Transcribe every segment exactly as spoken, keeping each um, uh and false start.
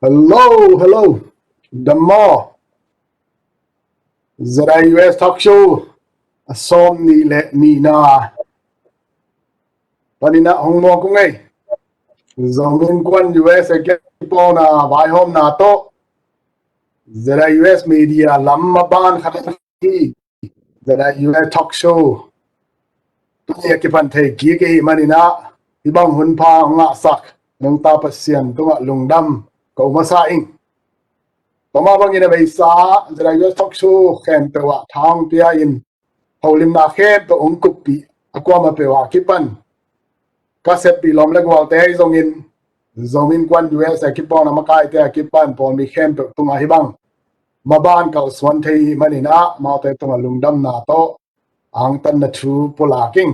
Hello, hello. Dam maw? ZIUS Talk Show a sawm nih le nihna panin ah hong mawk ung ei. Zomi Innkuan U S A kipawlna vaihawmna tawh ZIUS Media lam maban khat hi. ZIUS Talk Show tuni a kipan thei kik ahih manin ah, hih bang hun pha hong ngahsak nungta Pasian tungah lungdam ko masa ing. Tua mah bangin a beisa ZIUS Talk Show khempeuh ah tha hong pia in, holimna khempeuh hong kuppih a kuamah peuh a kipan ka seppih lawm le gualte ahi zongin, Zomi Innkuan U S A kipawlna makaite a kipan pawlmi khempeuh tungah hih bang maban kalsuan thei ahih manin ah, amaute tungah lungdamna tawh angtanna thu pulak ing.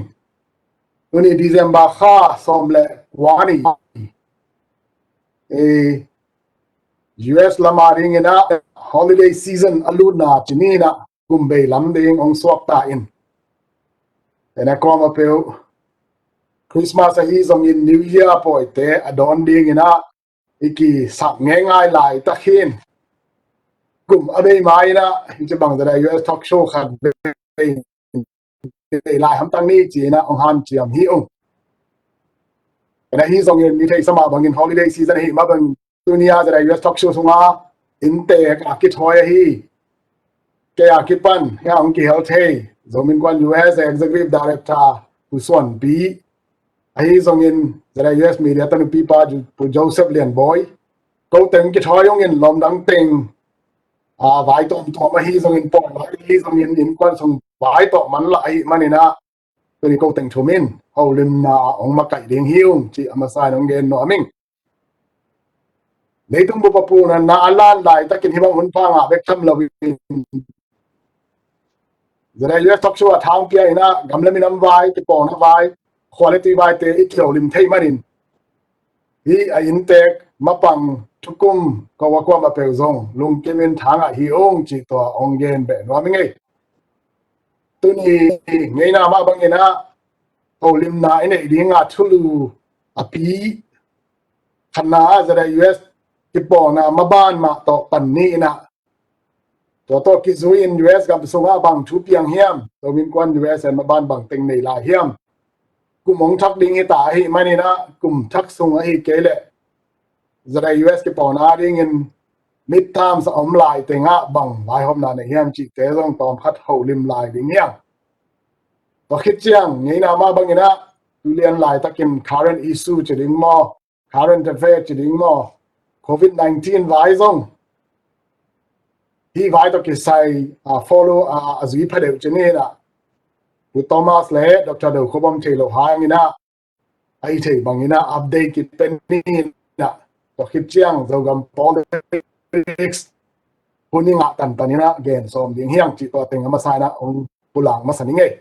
Tuni December kha sawm le kua ni. Eh, U S lam a dingin ah holiday season a lutna ci ni in ah, kum bei lam ding hong suak ta in. Tua a kuamah peuh Christmas ahi zongin New Year pawite a dawn dingin ah i kisak ngeingai laitak hi in, kum a bei ma in ah hih ci bang ZIUS Talk Show khat bei nei lai hamtang ni ci in ah hong hanciam hi ung. Tua ahi zongin mi theihsa mah bangin holiday season ahih mah bangin tuni a ZIUS Talk Show sunga inntek a kithawi ahi, kei a kipan hih a hong kihel thei Zomi Innkuan U S A Executive Director Pu Suan Pi, ahi zongin ZIUS Media tanupi pa Ju-, Pu Joseph Lian Bawi, ko teng kithawi ung in, lawmdang teng a vai tuamtuam ahi zongin, pawi vai ahi zongin, innkuan sung vai tawh manlah ahih manin ah, tuni ko teng thum in holimna ah hong makaih ding hi ung ci a masa in hong gen nuam ing. Leitung bup a pulna na a lan laitakin hih bang hun pha ngah bek tham loin ZIUS Talk Show a tha hong pia in ah, gam le minam vai, kipawlna vai, khua le tui vaite i kiholim thei manin, hih a inntek mapang thukum ko a kuamah peuh zong lungkim in tha ngah hi ung cih tua hong gen beh nuam ing ei. Tuni ngeina mah bangin ah holimna i neih ding a thulu a pi khatna ah ZIUS kipawlna maban mah tawh pan ni in ah, tua tawh kizui in U S gam sungah bang thu piang hiam, Zomi Innkuan U S A maban bang teng nei lai hiam, kum hong thak ding hi ta ahih manin ah, kum thak sung ahih kei leh ZIUS kipawlna dingin midterms a om lai tengah bang vaihawmna nei hiam cihte zong tawmkhat holim lai ding hi ing. Tua khit ciang ngeina mah bangin ah, tu lian laitakin current issue ci ding maw, current affair ci ding maw, Covid nineteen vai zong, hih vai tawh kisai, ah, follow, ah, a zui pha deuh ci ni in ah, Pu Thomas le Doctor Do Kho Bawm thei loh hangin ah, a i theih bangin ah update kit pen ni in ah, tua khit ciang Zogam politics hun i ngah tantan in ah gen sawm ding hi ing cih tua teng a masa in ah hong pulak masa ning ei.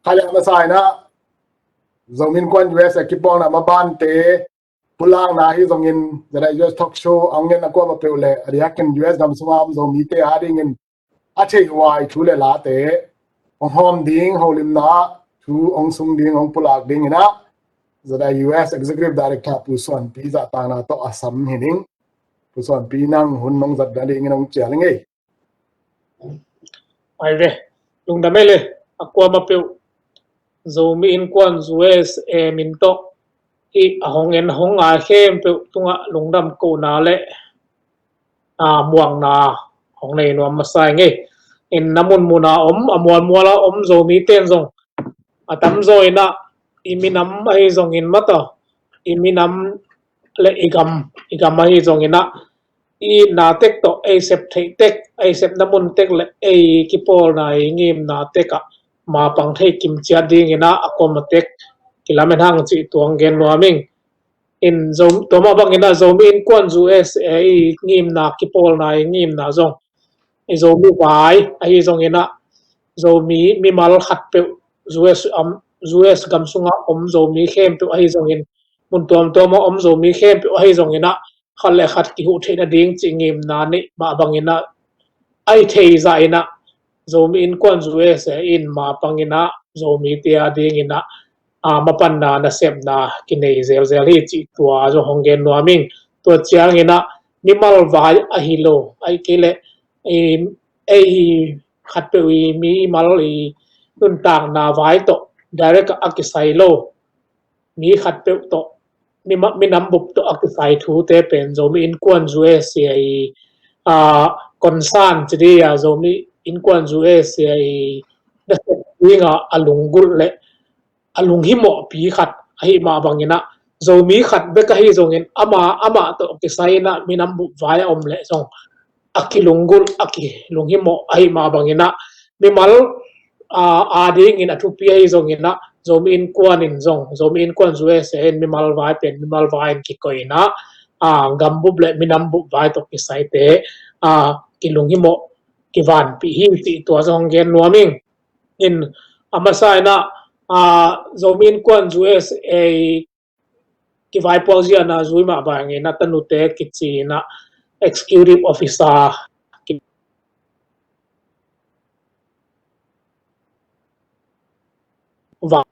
Kha le a masa in ah Zomi Innkuan U S A kipawlna mabante pulakna ahi zongin, ZIUS Talk Show a hong en a kuamah peuh le a diakin U S gam sunga om Zomite a dingin a theih huai thu le late hong hawm ding, holimna thu hong sung ding, hong pulak dingin ah, ZIUS Executive Director Pu Suan Pi zahtakna tawh a sam hi ning. Pu Suan Pi, nang hun nong zat nadingin hong cial ing ei. Ai ve, lungdam ei le, a kuamah peuh Zomi Innkuan U S A min tawh hih a hong en hong ngai khempeuh tungah lungdam kohna le, a, muakna hong nei nuam masa ing ei. In a munmun a om, a mualmual a om Zomite in zong a tamzaw in ah i minam ahi zongin mataw, i minam le i gam, i gam ahi zongin ah i itna tek tawh ei sep theih tek, ei sepna mun tek le ei kipawlna, i ngimna tek ah mapang thei kimciat dingin ah a kuamah tek kilamen hang cih tua hong gen nuam ing. In Zo-, tua mah bangin ah Zomi Innkuan U S A i ngimna, kipawlna, i ngimna zong, i Zomi vai ahi zongin ah Zomi mimal khatpeuh, U S, um, U S gam sungah om Zomi khempeuh ahi zongin, mun tuamtuam ah om Zomi khempeuh ahi zongin ah, khat le khat kihuh theih nading cih ngimna neih mah bangin ah, a i thei zah in ah Zomi Innkuan U S A in mapang in ah Zomite a dingin ah, a, mapanna, nasepna kinei zelzel hi cih tua zong hong gen nuam ing. Tua ciangin ah mimal vai ahi lo, ahih kei leh, i, ei khatpeuh i mimal i nuntakna vai tawh direct a kisai lo, mi khatpeuh tawh, mi ma-, minam bup tawh a kisai thute pen Zomi Innkuan U S A i, a, concern ci ding a, Zomi Innkuan U S A i nasep ding a, a lunggulh le a lunghimawhpi khat ahih mah bangin ah, Zomi khat bek ahi zongin ama, amah tawh kisai in ah minam bup vai a om leh zong a kilunggulh, a kilunghimawh ahih mah bangin ah, mimal, a, a dingin a thupi ahi zongin ah, Zomi Innkuan in zong, Zomi Innkuan U S A in mimal vai pen mimal vai in kikoih in ah, a, gambup le minam bup vai tawh kisaite, a, kilunghimawh, kivanpih hi cih tua zong gen nuam ing. In, a masa in ah, a, Zomi Innkuan U S A kivaipuak zia na zui mah bangin ah, tanute kici in ah, executive officer ki-, va-,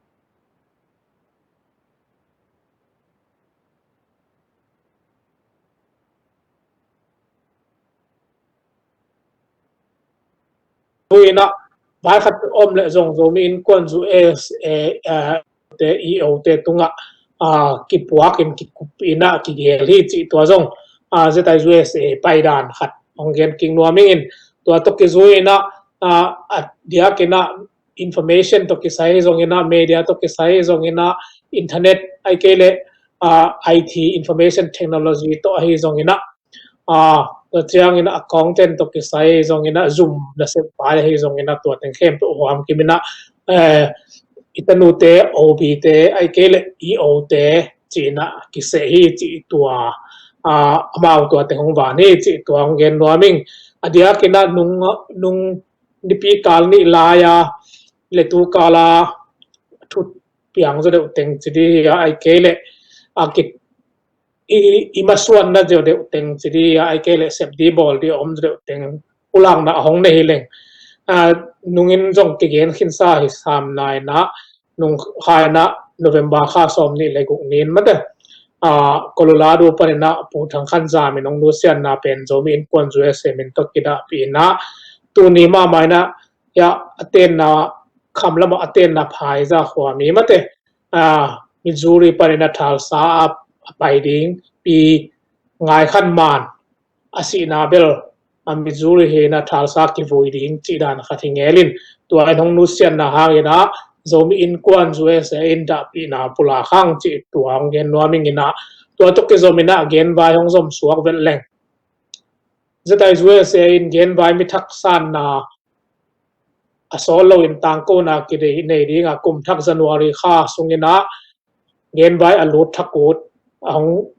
Zui in ah, vai khat om leh zong Zomi Innkuan U S A, eh, te, E O te tungah, ah, kipuak in, kikup in ah, kigel hi cih tua zong, ah, Z I U S A paidan khat hong gen kik nuam ing in, tua tawh kizui in ah, ah, a diak in ah information tawh kisai zong in ah, media tawh kisai zong in ah, internet ahih kei leh, ah, I T, information technology tawh ahi zong in ah, a, tua ciangin a content tawh kisai zongin ah, zum nasep pai ahi zongin ah, tua teng khempeuh huam kim in ah, eh, i tanute, O B te, ahih kei leh E O te ci in ah kiseh hi cih tua, a, amau tua teng hong van hi cih tua hong gen nuam ing. A diak in ah nung, nung nipi kal nih lai-a le tu kal-a thu piang zaw deuh teng ci ding hi a, ahih kei leh a ki i, i masuanna zaw deuh teng ci ding a, ahih kei leh sep ding bawl ding a om zaw deuh teng pulakna a hong nei hi leng. A, nungin zong kigen khinsa hi sam nai in ah, nung kha in ah November kha sawm nih le guk ni in mate, a, Colorado panin ah Pu Thang Khan Zam in hong nusiatna pen Zomi Innkuan U S A min tawh kidahpih in ah, tuni mahmah in ah, ya, a tenna, kham lamah a tenna Phaiza khuami mate, a, Missouri panin a Tulsa a, a pai ding, Pi Ngai Khan Man a sihna bel, a, Missouri hi in a Tulsa kivui ding cih dan khat hi ngelin, tua in hong nusiatna hangin ah, Zomi Innkuan U S A in dahpihna pulak hang cih tua hong gen nuam ing in ah, tua tawh kizom in ah genvai hong zom suak vet leng. Z I U S A in genvai mi thak sanna a sawt loin tangkona kinei, nei ding a, kum thak January kha sungin ah genvai a lut thak ut, a hong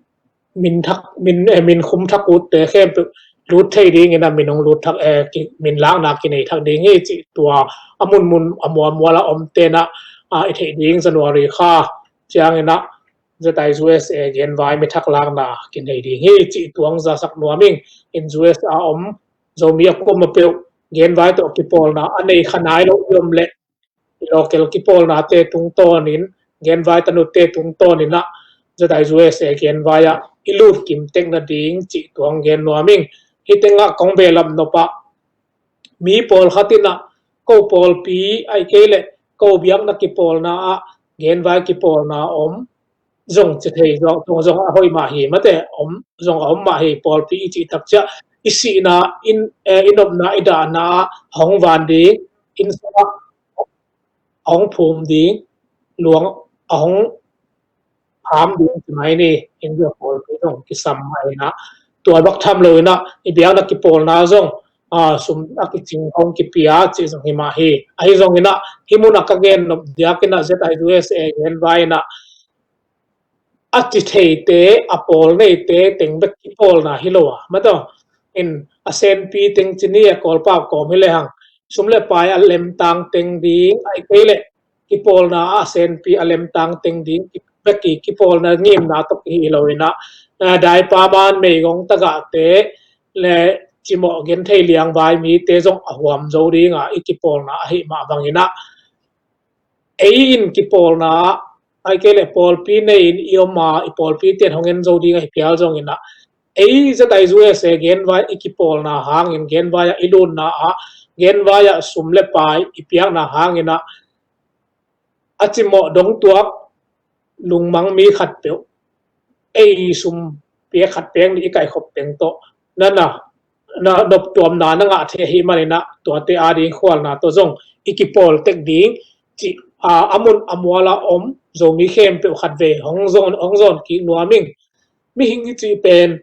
min thak, min, eh, min khum thak utte khempeuh lut thei dingin a min hong lut thak, eh, ki, min lakna kinei thak ding hi cih tua a munmun a mualmual a omte in ah, a, i theih ding January kha ciangin ah Z I U S A genvai mi thak lakna kinei ding hi cih tua hong zasak nuam ing. In U S A om Zomi a kuamah peuh genvai tawh kipawlna a nei kha nai lo i om leh, i local kipawlnate tungtawnin, genvai tanute tungtawnin ah Z I U S A genvai ah i lut kim tek nading cih tua hong gen nuam ing. Hih tengah kong behlap nop ah, mi pawlkhat in ah ko pawlpi ahih kei leh ko biakna kipawlna ah genvai kipawlna om zong ci thei, zong, zong, zong a hoih mah hi mate, om, zong a om mah hi, pawlpi i cih tak ciah i sihna, in, eh, i nopna, i dahna ah a hong van ding, inn sungah a hong phum ding, luang a hong pham ding ci mai ni, in zong pawlpi zong kisam mah in ah, tua bek tham lo in ah i biakna kipawlna zong, a, sum a kicing hong kipia cih zong hi mah hi. Ahi zongin ah hih mun ah ka gen nop diakin ah Z I U S A genvai in ah a ci theite, a pawl neite teng bek kipawlna hi lo a, mataw, in a senpi teng ci ni a, Kawlpau kawm hi lehang sum le pai a lemtang teng ding ahih kei leh kipawlna ah a senpi a lemtang teng ding bek i kipawlna ngimna tawh hi lo in ah, eh, daipa man meigong tagahte le cimawh genthei liangvai mite zong a huam zo ding a i kipawlna ahih mah bangin ah, ei in kipawlna ah, ahih kei leh pawlpi nei in i om a, i pawlpite in hong en zo ding ahi phial zongin ah, ei ZIUSA genvai i kipawlna hangin, genvai ah i lunna ah, genvai ah sum le pai i piakna hangin ah, a cimawh dongtuak lungmang mi khatpeuh, ei sum piak khat pek nih i kaihkhop teng tawh na na, na noptuamna na ngah thei ahih manin ah, tuate ading khualna tawh zong i kipawl tek ding cih, a, a mun a muala om Zomi khempeuh khatvei hong zawn, hong zawn kik nuam ing. Mihing i cih pen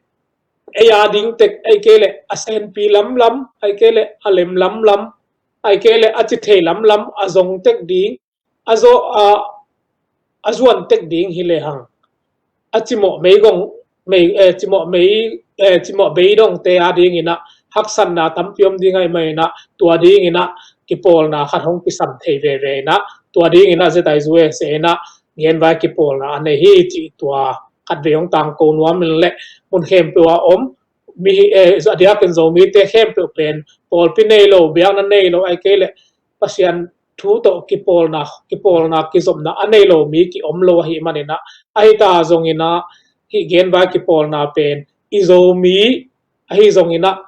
ei ading tek, ahih kei leh a senpi lamlam, ahih kei leh a lem lamlam, ahih kei leh a ci thei lamlam a zong tek ding, a zaw, a, a zuan tek ding hi lehang, a cimawh meigong, mei, eh, cimawh mei, eh, cimawh beidongte adingin ah haksatna tampi om ding ahih manin ah, tua dingin ah kipawlna khat hong kisam thei veve in ah, tua dingin ah ZIUSA in ah genvai kipawlna a nei hi cih tua khatvei hong tangko nuam in leh, mun khempeuh a om mi, eh, a diakin Zomite khempeuh pen pawlpi nei lo, biakna nei lo, ahih kei leh Pasian thu tawh kipawlna, kipawlna kizopna a nei lo mi ki om lo ahih manin ah, ahi ta zongin ah hih genvai kipawlna pen i Zomi ahi zongin ah,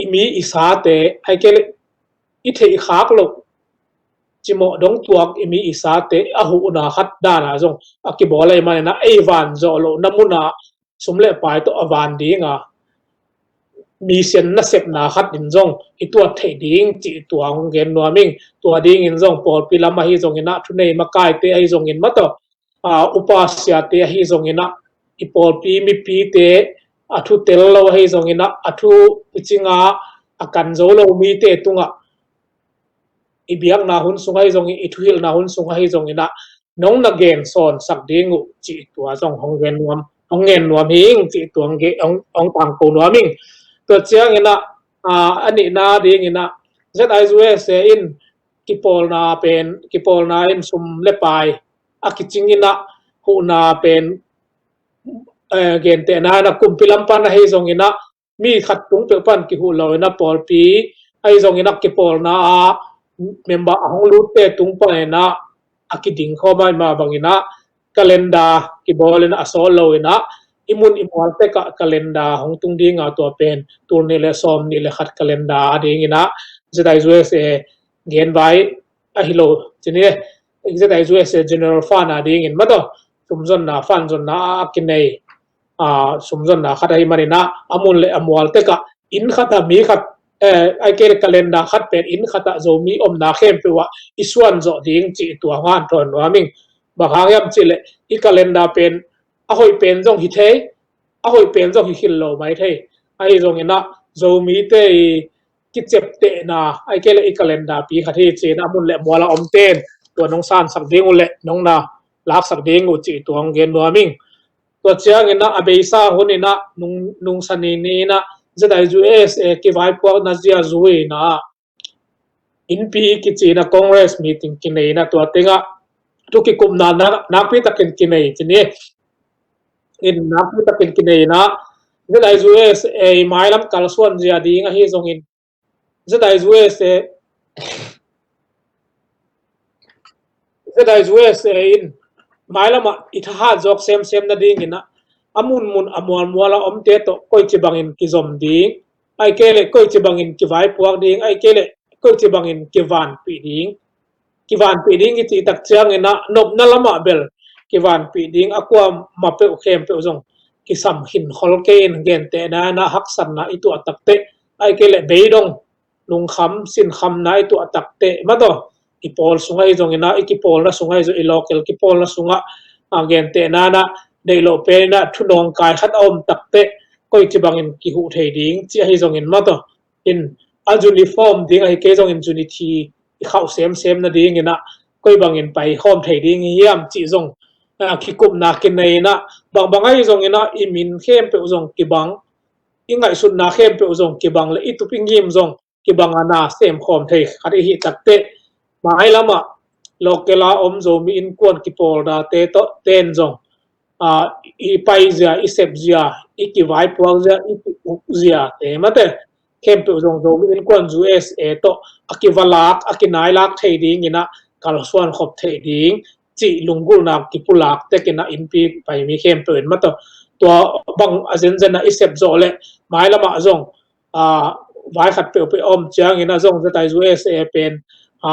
i mi i sate, ahih kei leh i theih khak loh cimawh dongtuak i mi i sate a huhna khat dan ah zong a kibawl ahih manin ah, ei van zawh lohna mun ah sum le pai tawh a van ding a, mi sian nasepna khat in zong i tuat theih ding cih tua hong gen nuam ing. Tua dingin zong pawlpi lam ahi zongin ah, thunei makaite ahi zongin maw tawh, a, upa siate ahi zongin ah, i pawlpi mipite a thu tel lo ahi zongin ah, a thu picing a a kan zo lo mite tungah i biakna hun sung ahi zongin, i thuhilhna hun sung ahi zongin ah, nong na gen sawnsak ding uh cih tua zong hong gen nuam, hong gen nuam hi ing cih tua hong ge-, hong, hong tangko nuam ing. Tua ciangin ah, a, a nihna dingin ah, ZIUSA in kipawlna pen, kipawlna in sum le pai a kicing in ah, huhna pen, eh, gentehna in ah kumpi lam pan ahi zongin ah, mi khat tung peuh pan kihuh lo in ah, pawlpi ahi zongin ah kipawlna ah member a hong lutte tung pan in ah a kiding khawm ahih mah bangin ah, calendar kibawl in ah a sawt lo in ah, i mun i mual tek ah calendar hong tung ding a, tua pen tul nih le sawm nih le khat calendar adingin ah ZIUSA genvai ahi lo ci ni. ZIUSA General Fund adingin maw tawh, sumzonna, fund zonna a kinei, a, sumzonna khat ahih manin ah, a mun le a mual tek ah inn khat ah mi khat, eh, ahih kei leh calendar khat pen inn khat ah Zomi omna khempeuh ah i suan zawh ding cih tua hong hanthawn nuam ing. Bang hang hiam cih leh i calendar pen a hoih pen zong hi thei, a hoih pen zong hi khil lo mai thei. Ahi zongin ah Zomite i kiciaptehna, ahih kei leh i calendar pi khat hi ci-in ah, a mun le mual a omte in tua nong sansak ding uh leh, nong na laksak ding uh cih tua hong gen nuam ing. Tua ciangin ah a beisa hun in ah, nung, nungsa ni ni in ah ZIUSA kivaipuakna zia zui in ah, innpi kici in ah Congress meeting kinei in ah, tua teng ah thu kikupna na, nakpi takin kinei ci ni. In nakpi takin kinei in ah, ZIUSA mailam kalsuan zia ding ahi zongin, ZIUSA, ZIUSA in mailam ah i thahat zawk semsem nadingin ah, a mun mun a mual mual a omte tawh koici bangin kizom ding, ahih kei leh koici bangin kivaipuak ding, ahih kei leh koici bangin kivanpih ding, kivanpih ding i cih tak ciangin ah, nopna lam ah bel kivanpih ding a kuamah peuh khempeuh zong kisam khinkhol kei in, gentehna in ah haksatna i tuah takteh, ahih kei leh beidong, lungkham sinkhamna i tuah takteh maw tawh, i pawl sung ahi zongin ah, i kipawlna sung ahi zong, i local kipawlna sungah, a, gentehna in ah, deih loh pen in ah thu nawngkai khat a om takteh, koici bangin kihuh thei ding cih ahi zongin maw tawh, in a uniform ding ahi kei zongin unity i khauh semsem nadingin ah, koi bangin paikhawm thei ding hi hiam cih zong, a, kikupna kinei in ah, bangbang ahi zongin ah i min khempeuh zong kibang, i ngaihsutna khempeuh zong kibang leh i tup i ngim zong kibang a na semkhawm thei khat i hih takteh, mailam ah local a om Zomi innkuan kipawlnate tawh ten zong, a, i paizia, i sepzia, i kivaipuakzia, i ki-ukziate mate khempeuh zong Zomi Innkuan U S A tawh a kivalak, a kinailak thei dingin ah kalsuan khop thei ding cih lunggulhna kipulak tekin ah, innpi paimi khempeuh in maw tawh, tua bang a zenzen a i sep zawh leh mailamah zong, a, vai khat peuhpeuh a om ciangin a zong ZIUSA pen, a,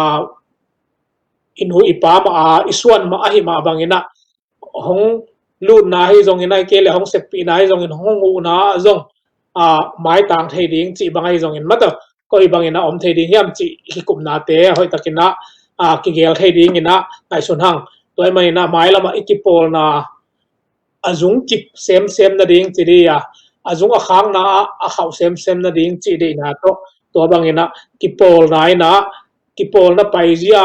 i nu i pa mah, a, i suan mah ahi mah bangin ah hong lutna ahi zongin, ahih kei leh hong seppihna ahi zongin, hong uhna ah zong, a, maitang thei ding cih bang ahi zongin, mata koi bangin ah om thei ding hiam cih i kikupnate a hoihtakin ah, a, kigel thei dingin ah ngaihsun hang. Tua ahih manin ah mailamah i kipawlna a zung kip semsem nading ci dih a, a zung a khakna ah a khauh semsem nading cih deihna tawh, tua bangin ah kipawlna in ah, kipawlna paizia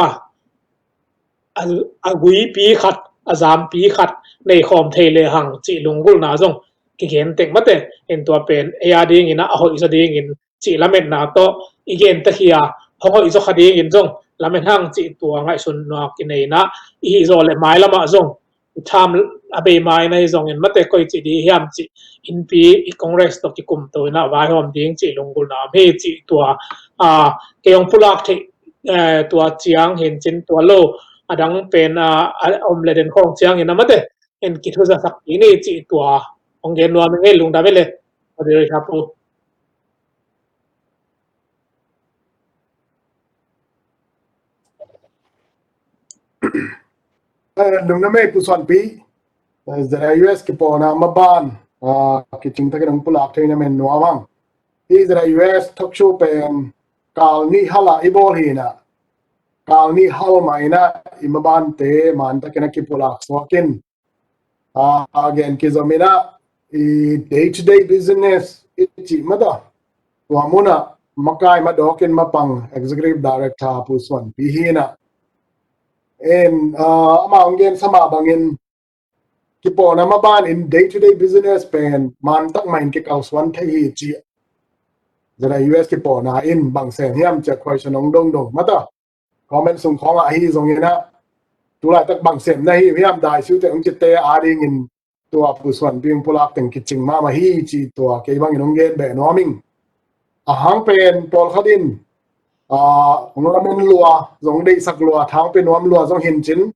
a, a guipi khat, a zampi khat nei khawm thei lehang cih lunggulhna zong kigen tek mate. In tua pen ei a dingin ah a hoihzaw dingin cih lametna tawh i gen tek hi a, hong hoihzaw kha dingin zong lamet hang cih tua ngaihsutna kinei in ah, i hih zawh leh mailamah zong i tham a bei mai na hi zongin, mate koi cih dih hiam cih, innpi i Congress tawh kikumto in ah vaihawm ding cih lunggulhna om hi cih tua, a, kei hong pulak theih, eh, tua ciang hi in cin, tua lo a dang pen, a, a om leh den khawng ciangin ah mate in kithuzasak ding ni cih tua hong gen nuam ing ei. Lungdam ei le, Moderator pu. Eh, lungdam ei Pu Suanpi. Eh, ZIUSA kipawlna maban, ah, kicing takin hong pulak thei na men nuam hang. Hih ZIUSA talk show pen kal nih hal ah i bawl hi in ah, kal nih hal mah in ah i mabante man takin a kipulak suak in, a, a gen kizom in ah, i day to day business i cih mata, tua mun ah makai madawk in mapang Executive Director Pu Suanpi hi in ah, in, a, amah hong gensa mah bangin kipawlna maban in day to day business pen man tak mah in kikalsuan thei hi ci. ZIUSA kipawlna in bang sem hiam ci a question hong dongdong mata, comment sung khawngah ahi zongin ah, tulaitak bang sem na hi hiam daisiute hong cite a dingin tua Pu Suanpi hong pulak teng kicing mahmah hi ci tua kei bangin hong gen beh nuam ing. A hang pen pawlkhat in, a, hong lamen lua zong, deihsak lua, thang pia nuam lua zong hi in cin,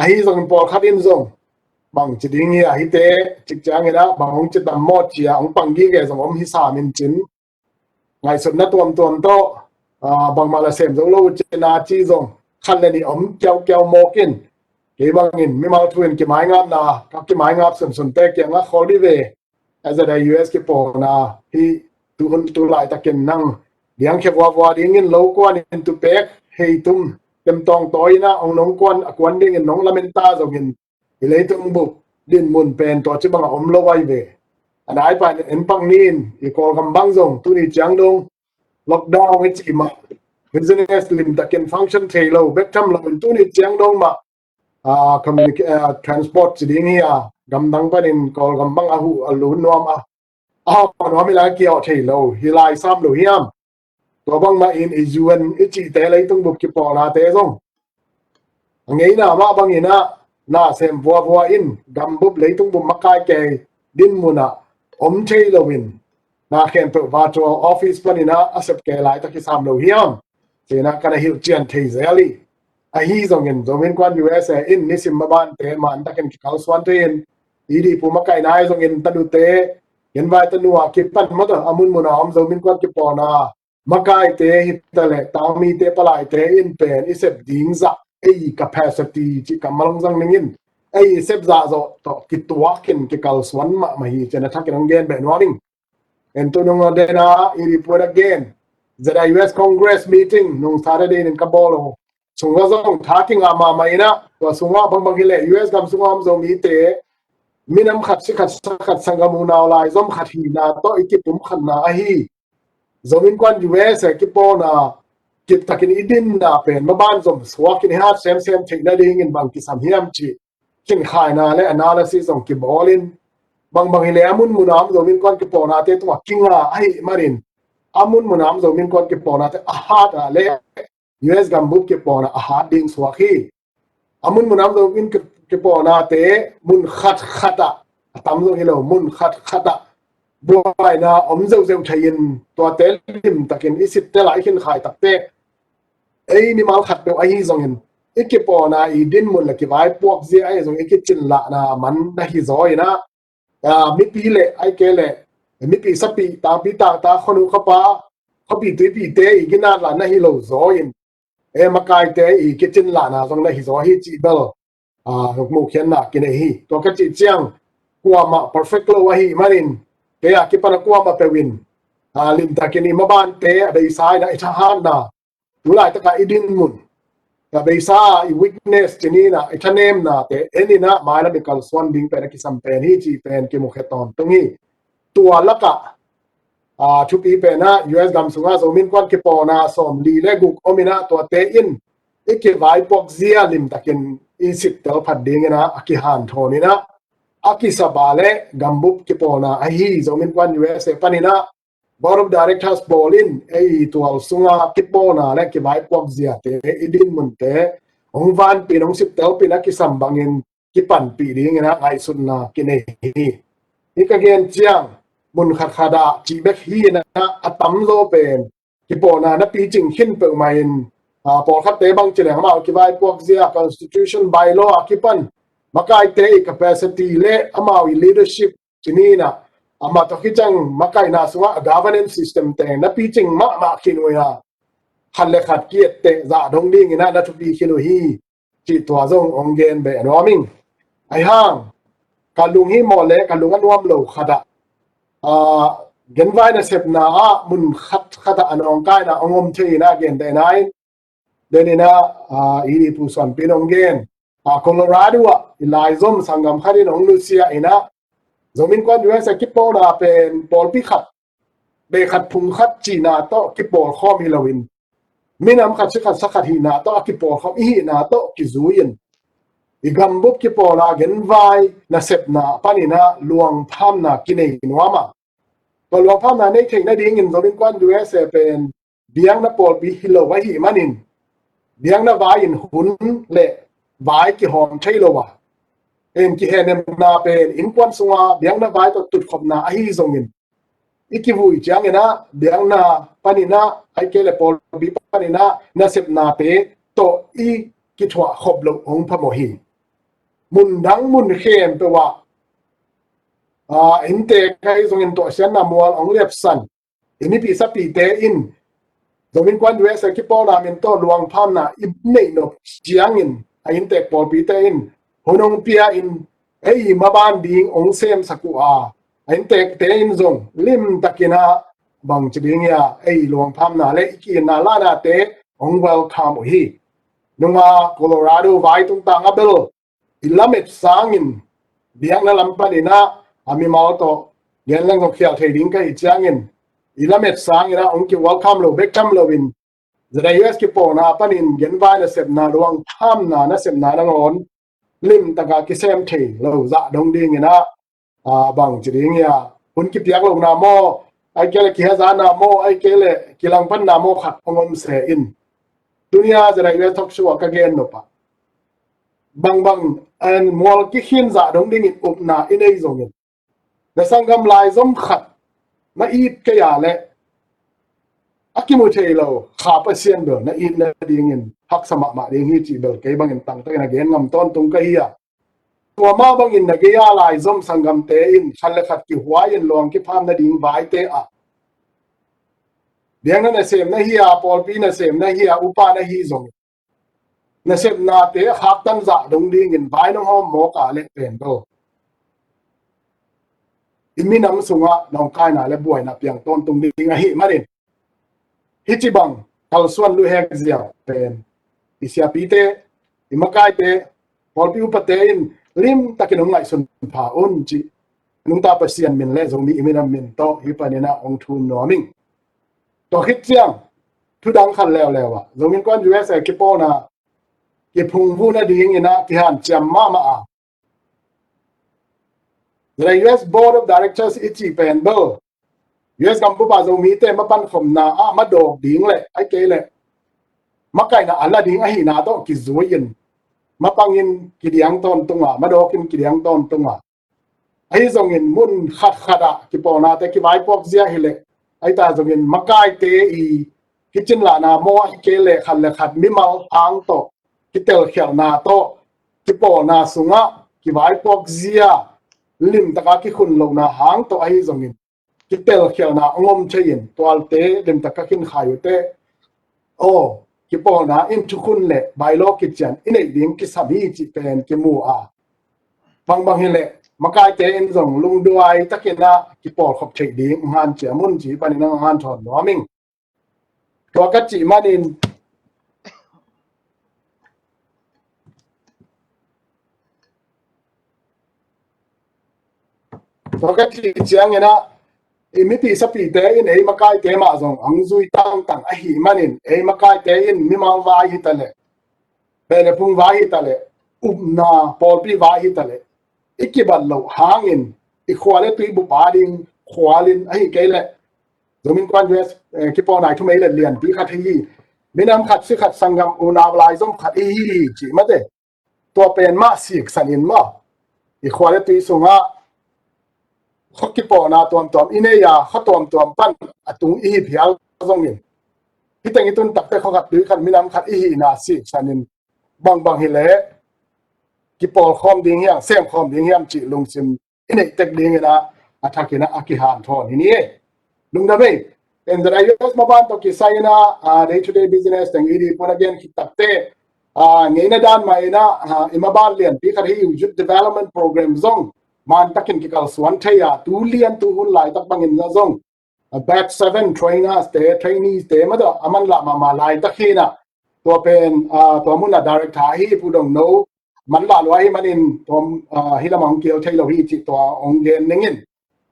ahi zongin pawlkhat in zong bang ci ding hi a, hihte cik ciangin ah bang hong ci tam maw ci a hong pang gige zong om hi sam in cin, ngaihsutna tuamtuam tawh, a, bangmah la sem zo lo uh cin a ci zong khat le nih om kiaukiau mawk in, kei bangin mimal thu in kimaingapna, ka kimaingap sunsunte kiangah khawl dih ve. ZIUSA kipawlna hih tu hun tu laitakin nang diangkhia vuavua dingin lo kuan in tu pek hei tum tem tawngtawi in ah hong nong kuan, a kuan dingin nong lamen ta zongin i leitung bup dinmun pen tua ci bangah om lo ahi ve. A naipa in en pak ni in, i Kawlgam bang zong tuni ciang dong lockdown i cih mah, business limtakin function thei lo bek tham lo in tuni ciang dong mah, a, communica-, a, transport ci ding hi a, gamdang panin Kawlgam bang a huh a lun nuam a, a hawh nuam hi lai a kiawh thei lo hi lai sam lo hiam? Tua bangmah in i U N i cihte leitung bup kipawlnate zong a ngeina mah bangin ah na sem vuavua in gambup leitung bup makai kei dinmun ah om thei loin na khempeuh virtual office panin ah a sep kei laitak hi sam lo hiam? Ci-in ah ka na hilh cian thei zel hi. Ahi zongin Zomi Innkuan U S A in nisim mabante man takin kikalsuan thei in, i dihpu makaihna ahi zongin tanute, genvai tanu a kipan mata a munmun a om Zomi Innkuan kipawlna makaite hi ta leh tangmite palaite in pen i sep ding zah ei capacity cih ka malong zang ning in ei i sep zah zawh tawh kituak in kikalsuan mahmah hi ci-in a thakin hong gen beh nuam ing. En tu nung a den a i report again. Z I U S Congress meeting nung Saturday nin ka bawl lo. Sungah zong tha kingah mahmah in ah, tua sungah bangbang hileh U S gam sungah om Zomite minam khat si khat sa khat sanggam unau lai zom khat hihna tawh i kipumkhatna ahi. Zomi Innkuan U S A kipawlna kiptakin i dinna pen maban zom suakin i hat semsem theih nadingin bang kisam hiam cih khinkhaina le analysis zong kibawlin, bangbang hileh a munmun a om Zomi Innkuan kipawlnate tungah kinga ahih manin a munmun a om Zomi Innkuan kipawlnate a hat ah le U S gambup kipawlna a hat ding suak hi. A munmun a om Zomi Innkuan kipawlnate mun khatkhat ah, a tam zong hi lo, mun khatkhat ah buaina om zeuhzeuh thei in tuate limtakin i sitte lai i khinkhai takte ei mimal khat peuh ahi zongin i kipawlna i dinmun le kivaipuak zia ahi zong i kicin lahna man na hi zaw in ah, mipi le ai ke le mipi sapi tangpi tangta khonu khapa khuapi tuipite i ginat la na hi lo zaw in e makaite i kicin lana zong na hi zaw hi cih bel hukmuh khianna kinei hi. Tua ka cih ciang kuamah perfect lo ahi manin kei a kipana kuamah peuhin limtakin i mabante a beisa ina i thahatna tulaitaka i dinmun a beisa i weakness cinina i thanemnate enina mailam i kalsuan ding pen a kisam pen hi cih pen kimukhia tawntung hi. Tua lakah thupi penah U S gam sungah Zomi Innkuan kipawlna sawmli le guk om inah tuate in i kivaipuak zia limtakin i siptel phat dinginah a kihanthawn inah a kisapa le gambup kipawlna ahi Zomi Innkuan U S A paninah Board of Directors pawl in ei tual sunga kipawlna le kivaipuak ziate i dinmunte hong vanpin hong siptelpin a kisam bangin kipanpih dinginah ngaihsutna kinei hi. Hi ka gen ciang mun khatkhat ah cih bek hi inah a tamzaw pen kipawlna na picing khin peuhmah in pawlkhatte bang ci leng amau kivaipuak zia constitution bylaw a kipan makaite i capacity le amau i leadership cininah amah tawh khicang makaihna sungah a governance system teng na picing mahmah khin uh inah khat le khat kiatteh zah dong dinginah na thupi khin uh hi. Cih tua zong hong gen beh nuam ing. Ahi hang ka lung hi mawh le ka lung a nuam lo khatah genvai nasepna ah mun khatkhatah a nawngkaina hong om thei inah gentehna in deninah i pu suanpin hong gen Colorado ah i laizom sanggam khatin hong nusia inah Zomi Innkuan U S A kipawlna pen pawlpi khat bei khat phung khat cihna tawh kipawlkhawm hi loin minam khat si khat sa khat hihna tawh a kipawlkhawm i hihna tawh kizui in i gambup kipawlna genvai nasepna paninah luangphamna kinei nuam a tua luangphamna nei theih nadingin Zomi Innkuan U S A pen biakna pawlpi hi lo ahi manin biakna vai in hun le vai kihawm thei lo a en kihehnemna pen innkuan sunga biakna vai tawh tutkhopna ahi zongin i kivui cianginah biakna paninah ai ke le pawlpi paninah nasepnate tawh i kithuah khop loh hong phamawh hi. Mundang mun khempeuh ah inntek ahi zongin tuahsiatna mual hong liapsan i mipi sapite in Zomi Innkuan U S A kipawlna min tawh luangphamna i neih nop ciangin a inntek pawlpite in hun hong pia in ei maban ding hong semsak uh a a inntekte in zong limtakinah bangci ding ia ei luangphamna le i ki-itna lanate hong welcome uh hi. Nunga Colorado vai tungtang a bel i lamet sangin biakna lam paninah a mimal tawh gen leng zong khial thei ding ka hih ciangin i lamet sanginah hong ki welcome lo bek tham loin Z I U S kipawlna panin genvai nasepna luangphamna nasepna nangawn limtaka kisem thei lo zah dong dinginah bangci ding ia hun kipiak lohna maw ai ke le kihezana maw ai ke le kilangpanna maw khat hong om se in tunia Z I U S talk show ah ka gen nopah bangbang mual kikhin zah dong dingin upna i nei zongin na sanggam laizom khat na it kei a le a kimu thei lo kha Pasian bel na it nadingin haksa mahmah ding hi cih bel kei bangin tangtakin a gen ngam tawntung ka hi a tua mah bangin na gei-a laizom sanggamte in khat le khat kihuai in luang kipham nading vaite ah biakna nasem na hi a pawlpi nasem na hi a upa na hi zongin nasepnate a khaktan zah dong dingin vai nong hawm mawk a leh pen lo i minam sungah nawngkaina le buaina piang tawntung ding ahih manin hih ci bang kalsuan luhek zia pen i siapite i makaite pawlpi upate in limtakin hong ngaihsun pha un cih nungta Pasian min le Zomi i minam min tawh hih paninah hong thum nuam ing. Tua khit ciang thudang khat leuleu ah Zomi Innkuan U S A kipawlna kiphungvuh nadinginah kihanciam mahmah a U S Board of Directors i cih pen bel U S gambup ah Zomite mapankhopna ah madawk ding le ai kei le makaihna a la ding ahihna tawh kizui in mapangin kidiang tawntunga madawkin kidiang tawntunga ahi zongin mun khatkhat ah kipawlnate kivaipuak zia hileh ahi ta zongin makaite i kicin lahna maw ahi kei le khat le khat mimal hang tawh kitelkhialhna tawh kipawlna sungah kivaipuak zia limtaka kikhun lohna hang tawh ahi zongin, kitelkhialhna hong om thei-in tualte limtak ka khin khai uh teh, aw, kipawlna in thukhun le bylaw kician i neih ding kisam hi cih pen kimu a, bangbang hileh makaite in zong lungduai takin ah kipawl khop theih ding hong hanciam un ci panin hong hanthawn nuam ing. Tua ka cih manin, tua ka cih ciangin ah, i mipi sapite in ei makaite mah zong hong zui tangtang ahih manin, ei makaite in mimal vai hi ta leh, pele phung vai hi ta leh, upna pawlpi vai hi ta leh, i kibat loh hangin i khua le tui bup a ding khualin ahi kei leh, Zomi Innkuan U S, eh, kipawlna i thumei le lianpi khat hi hi. Minam khat, si khat, sanggam unau laizom khat hi hi, cih mate. Tua pen mah siksan in maw, i khua le tui sungah khua kipawlna tuamtuam i nei a, khua tuamtuam pan a tung i hi phial zongin, hi teng i tun takte khua khat tui khat minam khat i hihna siksan in, bangbang hileh kipawl khawm ding hiam, sem khawm ding hiam cih lungsim i neih tek dingin ah, a thakin ah a kihanthawn hi ni. Lungdam ei. En, ZIUS maban tawh kisai in ah, ah, day to day business teng i dih pun a gen khit takte, ah, ngeina dan mah in ah, ah, i maban lianpi khat hi uh, Youth Development Program zong man takin kikalsuan thei a, tu lian tu hun laitak bangin ah zong, ah, batch seven trainers te, trainees te mah tawh a manlah mahmah laitak hi in ah, tua pen, ah, tua mun ah director hi Pu Dong No manlah lua hi manin tua, ah, hih lamah hong kihel thei lo hi cih tua hong gen ning in.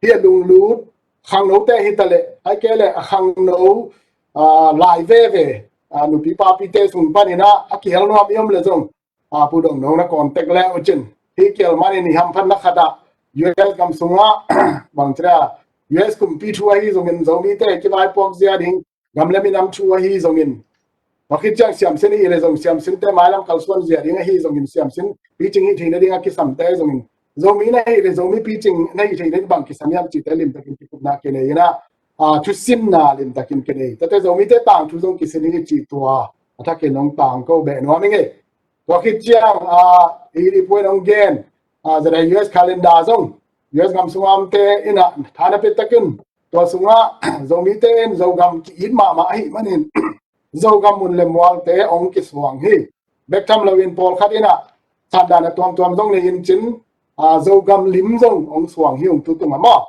Hih a lunglut khangnote hi ta leh, ahih kei leh a khangno, ah, lai veve, ah, nupi papite sung panin ah a kihel nuam i om leh zong, ah, Pu Dong No na contact le uh cin. Hih kial manin i hamphatna khat ah U S gam sungah, bang ci a, U S kumpi thu ahi zongin Zomite kivaipuak zia ding gam le minam thu ahi zongin, tua khit ciang siamsin i hih leh zong siamsinte mailam kalsuan zia ding ahi zongin, siamsin picing hih theihna ding a kisamte zongin, Zomi na hih leh Zomi picing na hih theihna ding bang kisam hiam cihte limtakin kikupna kinei in ah, ah, thusimna limtakin kinei. Tate Zomite tangthu zong kisin hi cih tua a thakin hong tangko beh nuam ing ei. Tua khit ciang, ah, i, i puan hong gen, ah, ZIUS calendar zong, U S gam sungah omte in ah tha na pia takin, tua sungah Zomite in Zogam ki-it mahmah ahih manin, Zogam mun le mualte hong kisuang hi. Bek tham loin pawlkhat in ah, satdan a tuamtuam zong nei in cin, ah, Zogam lim zong hong suang hi ung tu tungah maw.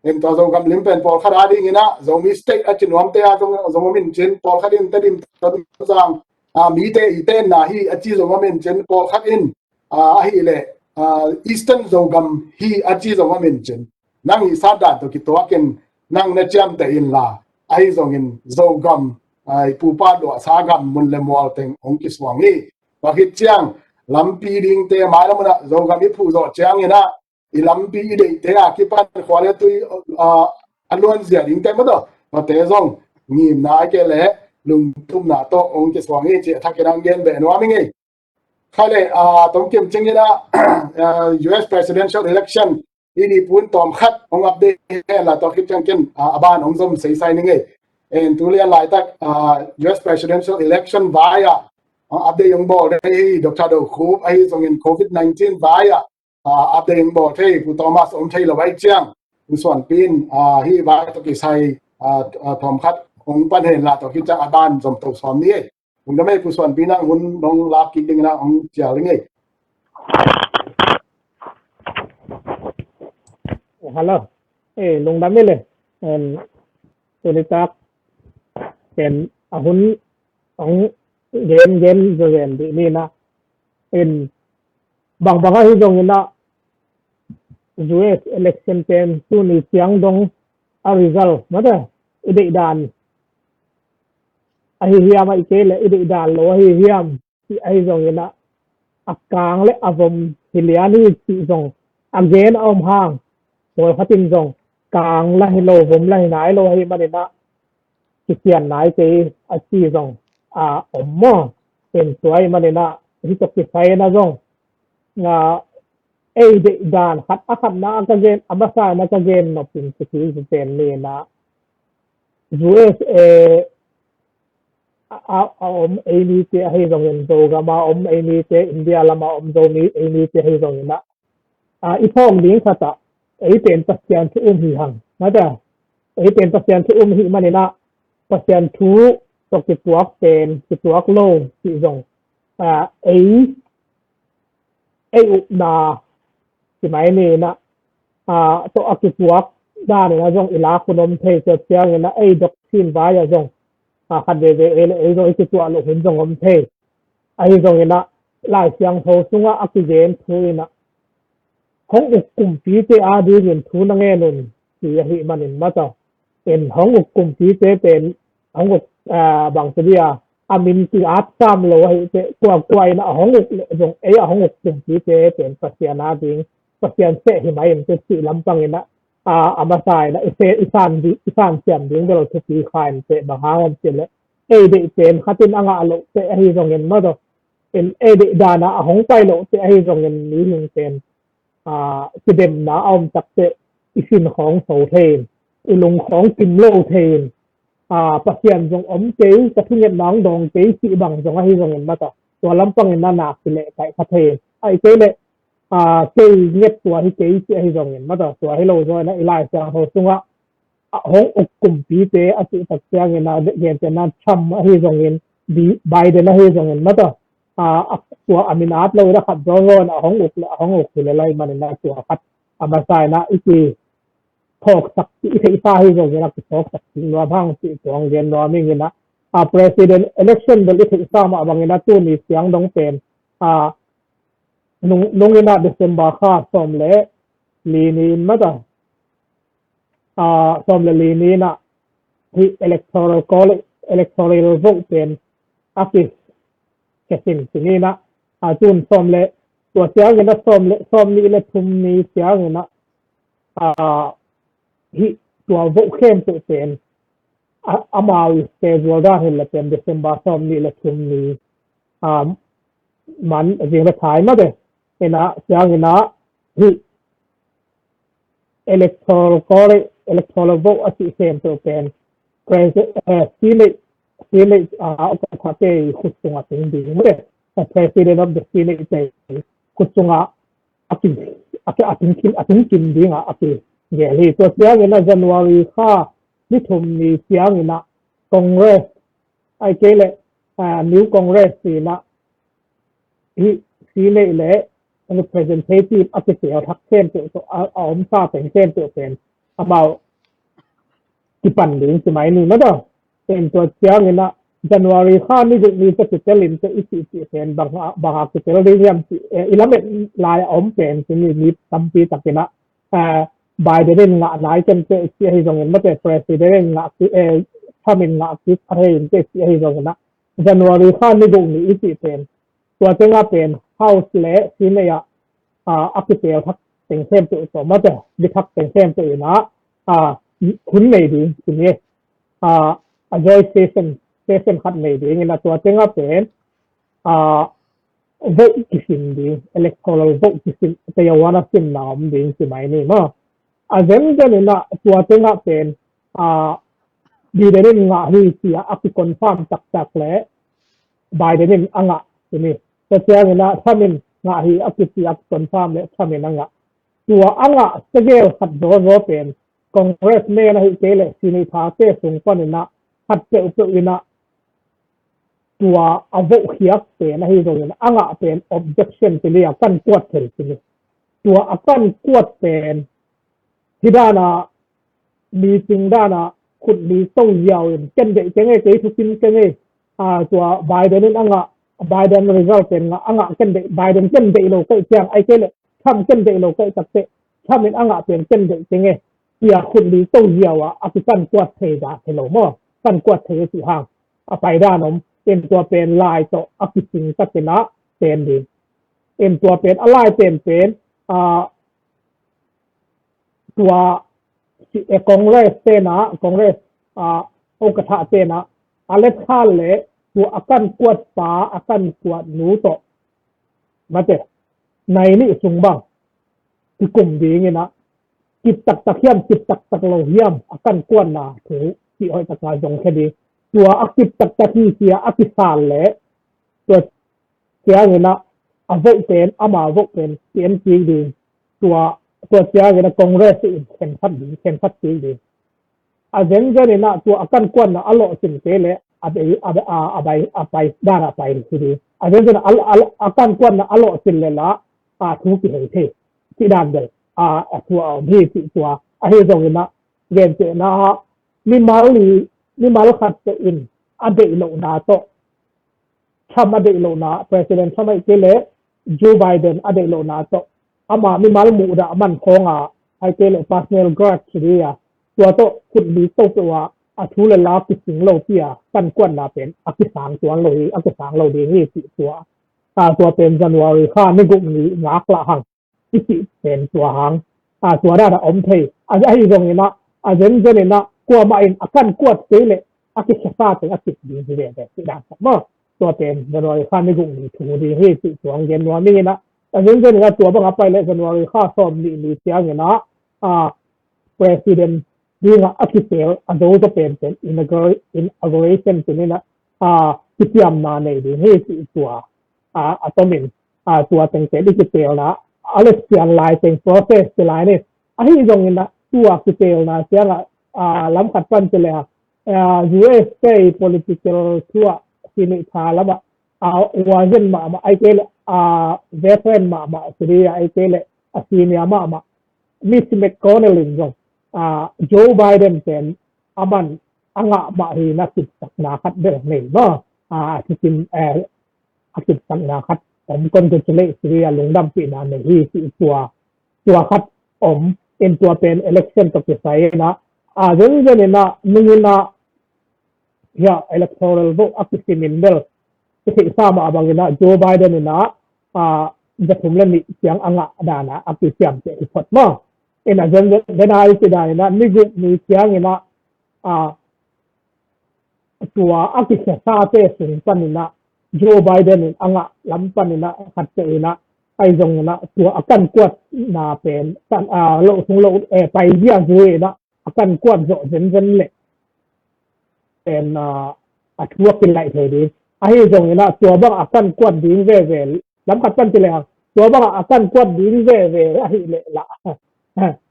En, tua Zogam lim pen pawlkhat a dingin ah Zomi State a ci nuamte a zong, zong om in cin, pawlkhat in Tedim, Tonzang, ah, mite i tenna hi a ci zong om in cin, pawlkhat in, ah, ahih leh, ah, Eastern Zogam hi a ci zong om in cin. Nang i satdan tawh kituakin nang na ciamteh inla, ahi zongin Zogam, ah, i pupa luahsa gam mun le mual teng hong kisuang hi. Tua khit ciang lampi dingte mailam un ah Zogam i phuh zawh ciangin ah, i lampi i deihte a kipan khua le tui, ah, a luanzia dingte mah tawh, tuate zong ngimna ahih kei leh lungtumna tawh hong kisuang hi cih a thakin hong gen beh nuam ing ei. Khai leh, ah, tawmkim cingin ah, ah, U S presidential election i dih pun tawm khat hong update hen la, tua khit ciang ken, ah, a ban hong zom seisai ning ei. En, tu lian laitak, ah, U S presidential election vai ah, ah, update hong bawl thei hi, Doctor Do Khup ahi zongin Covid nineteen vai ah, ah, update hong bawl thei, Pu Thomas om thei lo ahih ciang, Pu Suanpi in, ah, hih vai tawh kisai, ah, ah, thawm khat hong pan hen la, tua khit ciang a ban zom to sawm ni ei. Lungdam ei, Pu Suanpi, nang hun nong lak kik ding in ah hong cial ding ei. Hello. Eh, lungdam ei le. Em, tuni tak ken a hun hong gen gen zo ven dih ni na. En, bangbang ahi zongin ah U S election pen tuni ciang dong a result mate i deihdan ahi hiam, ahih kei leh i deihdan lo ahi hiam cih ahi zongin ah, a kang le a vom hi lian hi cih zong a gen a om hang, pawlkhat in zong kang la hi lo, vom la hi nai lo ahih manin ah kician nai kei a ci zong a om maw. En, tua ahih manin ah hih tawh kisai in ah zong, ah, ei deihdan khat a khatna a ka gen, a masa in ah ka gen nop in kici pen ni in ah, U S A a, a, a om ei mite ahi zongin, Zogam a om ei mite, India lam a om Zomi ei mite ahi zongin ah, a, i phawk ding khat ah ei pen Pasian thu um hi hang. Mata, ei pen Pasian thu um hi maninah Pasian thu tawh kituak pen kituak lo cih zong, a, ei ei upna, ci mai ni inah, a, tawh a kituak dan inah zong i lak hun om thei. Tua ciang inah ei doctrine vai ah zong, a, khat veve ei le ei zong i kituah loh hun zong om thei. Ahi zong inah Lai Siangtho sungah a kigen thu inah hong uk kumpite adingin thu na ngen un, ci ahi manin mata. En hong uk kumpite pen hong uk, a, bang ci dia, a min ki at sam lo ahi te, kua kua inah a hong uk le zong ei a hong uk kumpite pen Pasian ading, Pasian seh hi mai in te cih lampang inah, a, a masa inah i se, i san di, i san siam ding bel thupi kha in te bang hang om ci le ei deih pen khat in a ngah loh te ahi zongin mata. En ei deih dana a hong pai loh te ahi zongin mihing pen, a, kidemna a om takte i sin khawng so thei in, i lung khawng kim lo thei in, a, Pasian zong om kei, ka thungetna hong dawng kei cih bang zong ahi zongin mata. Tua lampang inah na kileh kaih kha thei in. Ahi kei le, a, kei nget tua hi kei cih ahi zongin mata. Tua hi lo zaw inah i Lai Siangtho sungah a hong uk kumpite a cih tak ciangin a, gentehna Trump ahi zongin, Bi-, Biden ahi zongin mata, a, a, tua a min at lo inah khat zawnzawn a hong uk le a hong uk hi le lai maninah tua khat a masa inah i ki phawksak i theihsa hi zongin a kiphawksak ding nuam hang cih tuang gen nuam ing inah, a, president election bel i theihsa mah bang inah tuni siang dong pen, a, nung, nung inah December kha sawm le li ni in mata, a, sawm le li ni inah hih electoral college, electoral vote pen a ki, ki sin sin inah, a, tun sawm le, tua ciang inah sawm le, sawm nih le thum ni ciang inah, a, hih tua vote khempeuh pen, a, amau i schedule dan hi le pen December sawm nih le thum ni, a, man zing le thai mate inah ciang inah hih electoral college, electoral vote a cih khempeuh pen Pres-, eh, Senate, Senate, ah, a ukatha te i khut sungah tung ding mate. Eh, President of the Senate te i khut sungah a ki, a ki, a tung kim, a tung kim dingah a kigel hi. Tua ciang inah January kha ni thum ni ciang inah Congress, ahi kei le, ah, New Congress inah hih Senate le Representative a kipel thak khempeuh tawh, a, a omsa teng khempeuh pen amau kipan ding ci mai ni mata. Pen tua ciang inah January kha ni guk ni tawh kitel in tawh i cih cih pen bang a, bang a kitel ding hiam cih, eh, i lamet lai a om pen ci ni, mi tampi tak inah, eh, Biden in ngah nai ken teh cih ahi zongin mate, President in ngah ki, eh, Trump in ngah kik a thei in teh cih ahi zongin ah January kha ni guk ni i cih pen tua tengah pen House le Senate ah, ah, a kipel thak teng khempeuh tawh mate, mi thak teng khempeuh inah, ah, hun nei ding ci ni. Ah, a joint session, session khat nei ding inah tua tengah pen, ah, vote kisin ding, electoral vote kisin, tayawana sinna om ding ci mai ni maw. A zenzen inah tua tengah pen, ah, Biden in ngah hi ci-a a ki-confirm taktak le Biden in a ngah ci ni. Tua ciang inah Trump in ngah hi a kici a ki-confirm le Trump in a ngah. Tua a ngah segel khat zawzaw pen Congressman ahi kei le Senate-te sung pan inah khat peuhpeuh inah tua a vote khiak pen ahi zongin a ngah pen objection ci ni, a kan kuat thei ci ni. Tua a kan kuat pen hi dana, meeting dana khut li to ziau in ken deih keng e, kei thukim keng e. Ah, tua Biden in a ngah, Biden result pen ngah, a ngah ken deih, Biden ken deih lo kaih ciang ahi kei le Trump ken deih lo kaih tak teh Trump in a ngah pen ken deih keng e. Tia khut li to ziau a a kikan kuat thei dah hi lo maw. Kan kuat thei a cih hang a pai dan om. En tua pen lai tawh a kicing tak inah pen ding. En tua pen a lai penpen, ah, tua, eh, Congress tenah, Congress, ah, ukatha tenah a let khal le tua a kan kuat pa, a kan kuat nu tawh mate, nai nih sung bang kikum ding inah, kip taktak hiam, kip taktak lo hiam, a kan kuatna thu cih hoih taka zong khia ding. Tua a kip taktak hi ci-a a kisal le tua ciang inah a vote pen, ama vote pen ki-en kik ding. tua, tua ciangin a Congress in khenkhat ding, khenkhat kik ding. A zenzen in ah tua a kankuanna a lawhcin kei leh a bei, a, a, a bai, a pai, dan a pai hi ding. A zenzen a, a, a kankuanna a lawhcin leh lah a thu kihei thei. Cih dan bel a, a thu a om hi cih tua. Ahi zongin ah gentehna ah mimal i, mimal khat tawh in a deih lohna tawh, Trump a deih lohna, President Trump ahih kei leh Joe Biden a deih lohna tawh, ama mimal muhdah man khawng a, ahih kei leh personal grudge ding a, tua tawh khut lik to peuh a, a thu le la kising lo pi a, kankuanna pen a kisang tuan lo hi, a kisang lo ding hi cih tua. A, tua pen January kha ni guk ni ngak lah hang i cih pen tua hang. A, tua dan a om thei. A, ahi zongin ah, a zenzen in ah, kuamah in a kankuat kei leh a kikhiasa teng a kip ding hi veve cih dan khat maw. Tua pen January kha ni guk ni thu ding hi cih tua hong gen nuam ing in ah. A zenzen in ah tua bang a pai leh January kha sawm nih ni ciangin ah, a, President ding a, a kiteel, a zo zaw penpen inauguration ci-in ah, a, kiciamna nei ding hi cih tua, a, a tomin, a, tua tengteng i kiteelna, a, election lai teng process ci lai ni. Ahi zongin ah tua kiteelna ciang a, a, lam khat pan ci leh, a, U S te i political thu ah Senate tha lam ah, a, uazen mahmah, ahih kei leh, a, veteran mahmah ci ding a, ahih kei leh a senior mahmah Mitch McConnell in zong, a, Joe Biden pen a man a ngah mah hi in ah kipsakna khat bel nei maw. A, a thukim, eh, a kipsakna khat om, congratulate ci ding a, lungdampihna nei hi cih tua, tua khat om in, tua pen election tawh kisai in ah, a, zenzen in ah nung in ah, hia, electoral vote a kisim in bel i theihsa mah bangin ah Joe Biden in ah, a, za thum le nih ciang a ngah dan a, a kiciamteh hi phot maw. In ah zenzen, zenzen a i ci dan in ah ni guk ni ciangin ah, a, tua a kikhiasate sung panin ah Joe Biden in a ngah lam panin ah khat peuh in ah, ahi zongin ah tua a kankuatna pen, kan, a, loh sung loh, eh, pai zia zui in ah a kankuat zawh zenzen leh pen, a, a thu a kilaih thei ding. Ahi zongin ah tua bang a kankuat ding veve, lam khat pan ci leh hang, tua bang a kankuat ding veve ahih leh lah,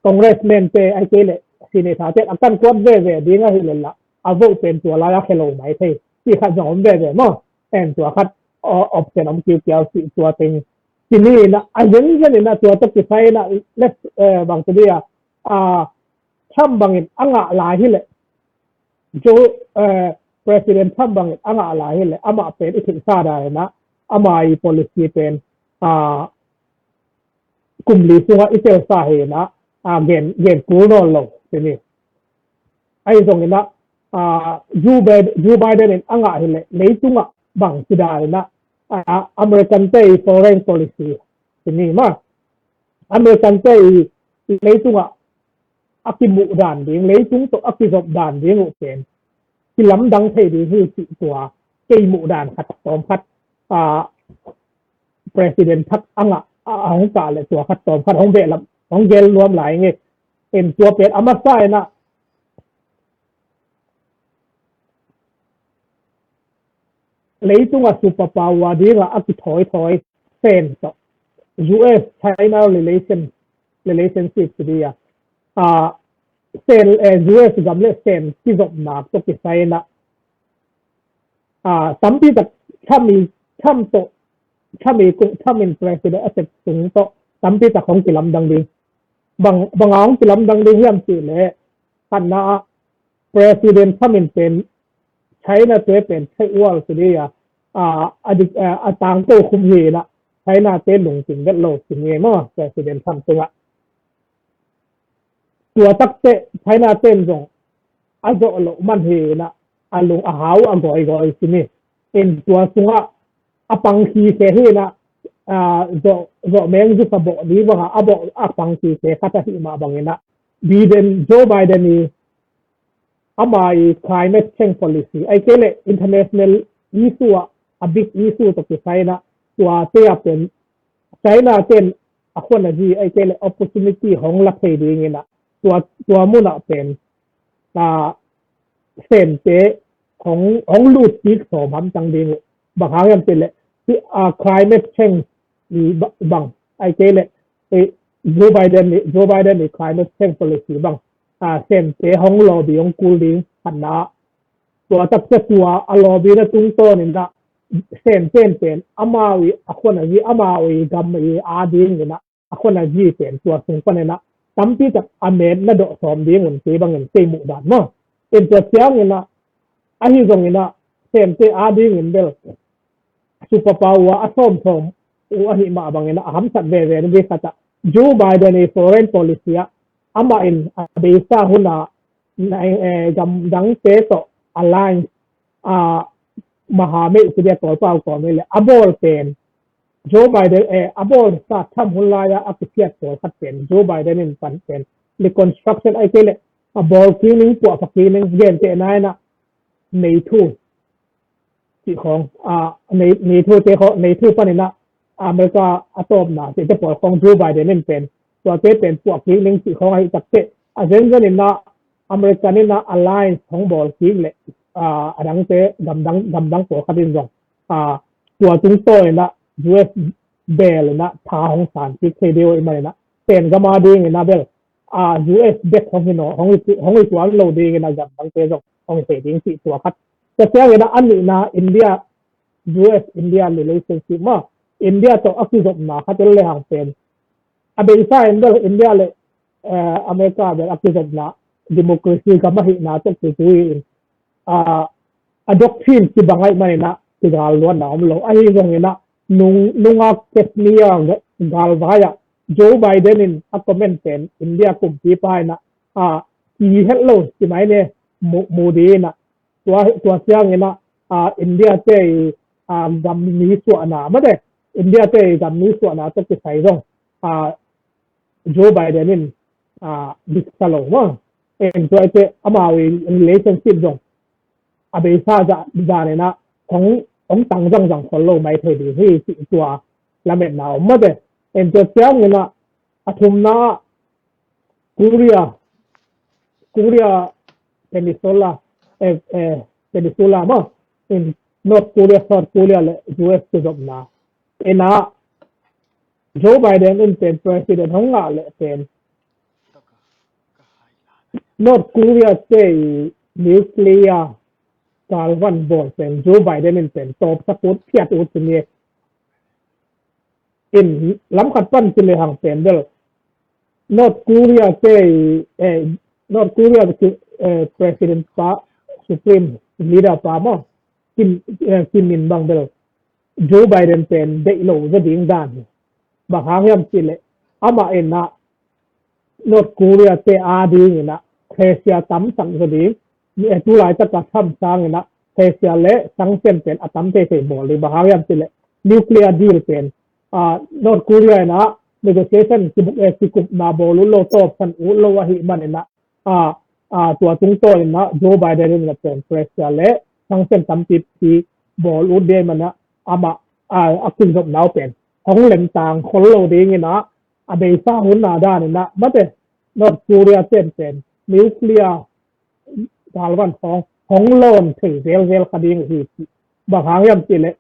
congressman te ahih kei leh senator te a kankuat veve ding ahih leh lah a vote pen tua lai a khia lo mai thei cih khat zong om veve maw. En, tua khat, o, option om kiukiau cih tua teng ci ni in ah, a zenzen in ah tua tawh kisai in ah, let's, eh, bang ci ding a, a, Trump bangin a ngah lai hi leh, Joe, eh, President Trump bangin a ngah lai hi leh, amah pen i theihsa dan in ah, ama i policy pen, a, kum li sungah i telsa hi in ah, a, gen, gen kul nawn lo ci ni. Ahi zongin ah, a, Joe Biden, Joe Biden in a ngah hi leh leitungah bang ci dan in ah, a, American te i foreign policy ci ni maw. American te i leitungah a kimuh dan ding, leitung tawh a kizop dan ding uh pen kilamdang thei ding hi cih tua kei muh dan khat tawm khat, a, President khat a ngah, a, a hong kah leh tua khat tawm khat hong beh lam hong gel nuam lai ing e. En, tua pen a masa in ah leitung a superpower ding a, a kithawithawi Sen tawh, U S China relation, relationship ci ding a, a, Sen, eh, U S gam le Sen kizopna tawh kisai in ah, a, tampi tak Trump i, Trump tawh, Trump i kung, Trump in president a sep sung tawh tampi tak hong kilamdang ding. Bang, bang a hong kilamdang ding hiam cih leh, khatna ah President Trump in pen China te pen Trade War ci ding a, a, a dik, a, a tangko khum hi in ah, China te lungkim vet lo ci ni maw, President Trump tungah. Tua tak teh China ten zong a zawh loh man hi in ah, a lung a hau a gawigawi ci ni. In, tua sungah a pang khikhe hi in ah, a, zawh, zawh meng zusa bawh ding bang a, a bawh a pang khikhe khat ahih mah bangin ah, Biden, Joe Biden i ama i climate change policy, ahih kei leh international issue ah, a big issue tawh kisai in ah, tua te ah pen China ten a khuan a zi, ahih kei leh opportunity hong la thei ding in ah, tua, tua mun ah pen, a, Sen te hong, hong lut kik sawm hamtang ding uh. Bang hang hiam cih leh, a, climate change i ba-, bang, ahih kei leh, eh, Joe Biden nih, Joe Biden nih climate change policy bang, ah, Semte hong lawbi hong kul ding khatna, tua taksa tua a lawbina tungtawn in ah Semte in pen amau i a khuan a zi, amau i gam i a ding in ah a khuan a zi pen tua sung pan in ah tampi tak a metna dawh sawm ding un kei bangin kei muh dan maw. In tua ciang in ah ahi zong in ah Semte a ding in bel superpower a sawm sawm uh ahi mah bangin ah a hamsat veve in bel khat ah Joe Biden i foreign policy ah amah in a beisa hun ah gamdangte tawh alliance, mahamei ci dia Kawlpau kawm le a bawl pen Joe Biden, a bawlsa Trump hun lai-a a kiphiat pawlkhat pen Joe Biden in pan pen reconstruction ai kei le a bawl kik ning, puahpha kik ning, gentehna in ah NATO cih khawng, NATO te khawng, NATO panin ah America a tawpna cihte pawl khawng Joe Biden in pen tuate pen puah kik ning cih khawng ahi takte a zenzen in ah America in ah alliance hong bawl kik le a dangte gamdang, gamdang pawlkhat in zong tua tungtawn in ah U S bel in ah tha hong san kik thei deuh ahih manin ah pen gam a ding in ah bel U S bek hong hi nawn, hong hi tuan lo ding in ah gamdangte zong hong hi thei ding cih tua khat. Tua ciang in ah a nihna India, U S India relationship mah, India tawh a kizopna khat en le hang pen a beisa in bel India le America bel a kizopna democracy gam ahihna tawh kizui in a doctrine kibang ahih manin ah kigal luatna om lo. Ahi zongin ah nung, nunga Kashmir galvai ah Joe Biden in a comment pen India kumpipa in ah kihet lo ci mai ne, Modi in ah tua, tua ciangin ah India te i gammi suahna mate, India te i gammi suahna tawh kisai zong Joe Biden in diksa lo maw. En tua i te amau i relationship zong a beisa zah dan in ah hong, hong tang zangzang khol lo mai thei ding hi cih tua lametna om mate. En tua ciangin ah a thumna ah Korea, Korea Peninsula, Peninsula maw, in North Korea, South Korea le U S kizopna in ah Joe Biden in pen president hong ngah le pen North Korea te i nuclear galvan bawl pen Joe Biden in pen tawpsak ut, phiat ut ci ni. In lam khat pan ci le hang pen bel North Korea te i, North Korea president pa, supreme leader pa maw, Kim, Kim in bang bel Joe Biden pen deih lo zaw ding dan hi. Bang hang hiam ci le amah in ah North Korea te a ding in ah thresia tamsak zaw ding, tulaitak a Trump sang in ah thresia le sanction pen a tam teitei bawl ding. Bang hang hiam ci le nuclear deal pen North Korea in ah negotiation kikupna bawl ut lo, tawpsan ut lo ahih manin ah tua tungtawn in ah Joe Biden in ah pen thresia le sanction tampipi bawl ut ding ahih manin ah amah a kizopna uh pen hong lemtang khol lo ding in ah a beisa hun a dan in ah mate North Korea ten pen nuclear galvan hong, hong lawn thei zelzel kha ding hi. Bang hang hiam ci le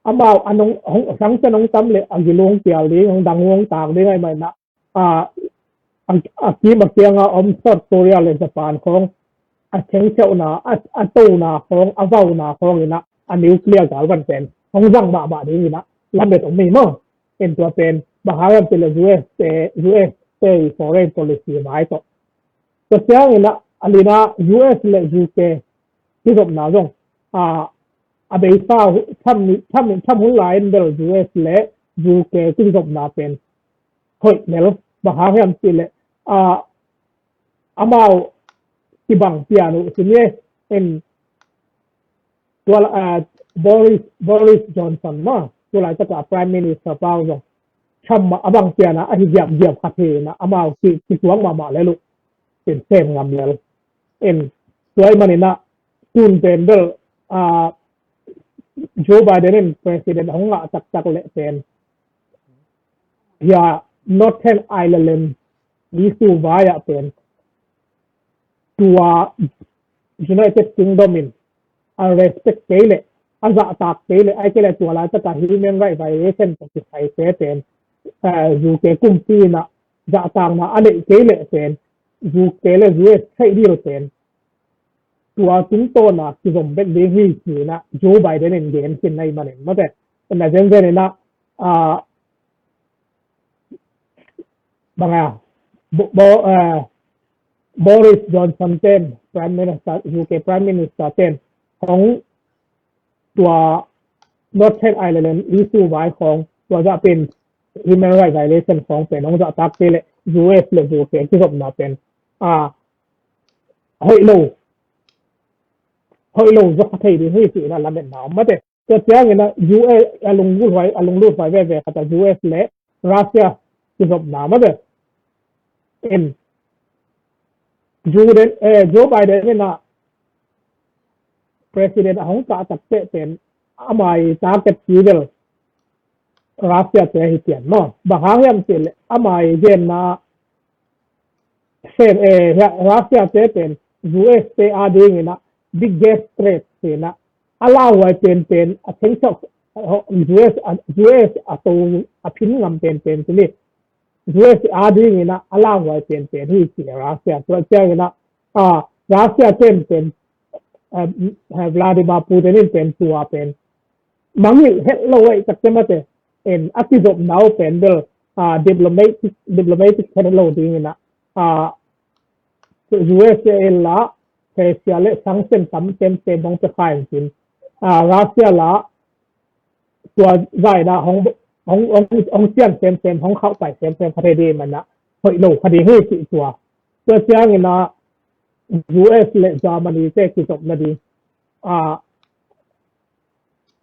amau a nong, sanction hong tam le a gilung pial ding, hong dang hong tak ding ahih manin ah a kim a kianga om South Korea le Japan khawng a thengcheuhna, a tona khawng, a vauna khawng in ah a nuclear galvan pen hong zang mahmah ding in ah lamet om hi maw. En tua pen bang hang hiam ci le U S te, U S te i foreign policy vai tawh. Tua ciangin ah a lina U S le U K kizopna zong a beisa Trump, Trump hun lai in bel U S le U K kizopna pen hoih lel. Bang hang hiam ci le amau kibang pian uh ci ni. En tua Boris, Boris Johnson maw, tulaitak a Prime Minister pa uh zong Trump a bang pian a ahi giapgiap khat hi in ah amau kituak mahmah lel uh. Pen sem ngam lel. En tua ahih manin ah tun pen bel Joe Biden in president hong ngah taktak le pen hia Northern Ireland issue vai ah pen tua United Kingdom in a respect kei le, a zahtak kei le, ahih kei le tua laitak a human right violation tawh kisaite pen U K kumpi in ah zahtakna a neih kei leh pen, U K le U S theih dil pen tua tungtawna kizom bek ding hi, ci-in ah Joe Biden in gen khin ahih manin, mate. Na zenzen in ah, ah, bang a, Bo-, Bo-, ah, Boris Johnson ten, Prime Minister, U K Prime Minister ten, hong tua Northern Ireland issue vai khawng, tua zah pen human rights violation khawng pen hong zahtak kei leh U S le U K kizopna pen, ah, hoih lo, hoih lo zaw kha thei ding hi, ci-in ah lametna om, mate. Tua ciangin ah U S a lunglut huai, a lunglut huai veve khat ah U S le Russia kizopna, mate. In Joe Biden, eh, Joe Biden in ah President a hong kah tak teh pen ama i target kibel Russia te hi pian maw. Bang hang hiam cih leh ama i genna sem, eh, Russia te pen U S te a dingin ah biggest threat hi-in ah, a lauhuai penpen, a thengthawk, U S, U S a to, a phin ngam penpen, tuni U S a dingin ah a lauhuai penpen hi, ci Russia. Tua ciangin ah, ah, Russia ten pen, ah, Vladimir Putin in pen tua pen mangngilh het lo ahih tak ciang, mate, in a kizopna uh pen bel, ah, diplomatic, diplomatic het lo dingin ah, ah, U S in la, Russia le sanction tam semsem hong pia kha in cin, ah, Russia la tua zah in ah hong, hong, hong, hong siang semsem, hong khauhpai semsem kha thei ding ahih manin ah hoih lo kha ding hi, ci tua. Tua ciangin ah U S le Germany te kizopna ding, ah,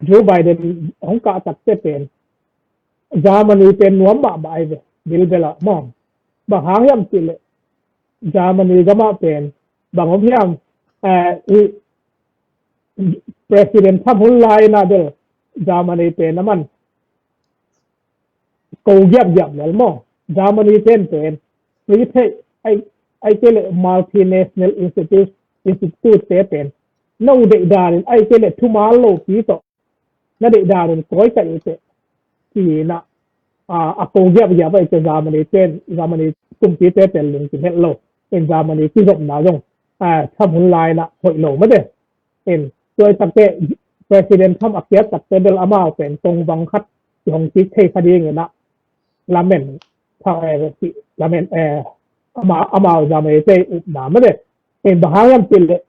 Joe Biden hong kah tak teh pen Germany pen nuam mahmah ahi ve, bilbel ah maw. Bang hang hiam cih leh Germany gam ah pen bang om hiam, eh, i President Trump hun lai-in ah bel Germany pen aman ko giapgiap lel maw. Germany ten pen free trade, ai, ai kei leh multinational institute, institute te pen no deih danin, ai kei leh thuman lopi tawh na deih danin kawi ka hi teh, ci-in ah, ah, a ko giapgiap ahih teh Germany ten, Germany kumpite pen lungkim het lo. In Germany kizopna zong, ah, Trump hun lai-in ah hoih lo, mate. In tua i tak teh President Trump a kiat tak teh bel amau pen tong bang khat kihong kik thei kha dingin ah lamen, tha, eh, lamen, eh, ama, amau Germany te upna, mate. In bang hang hiam cih leh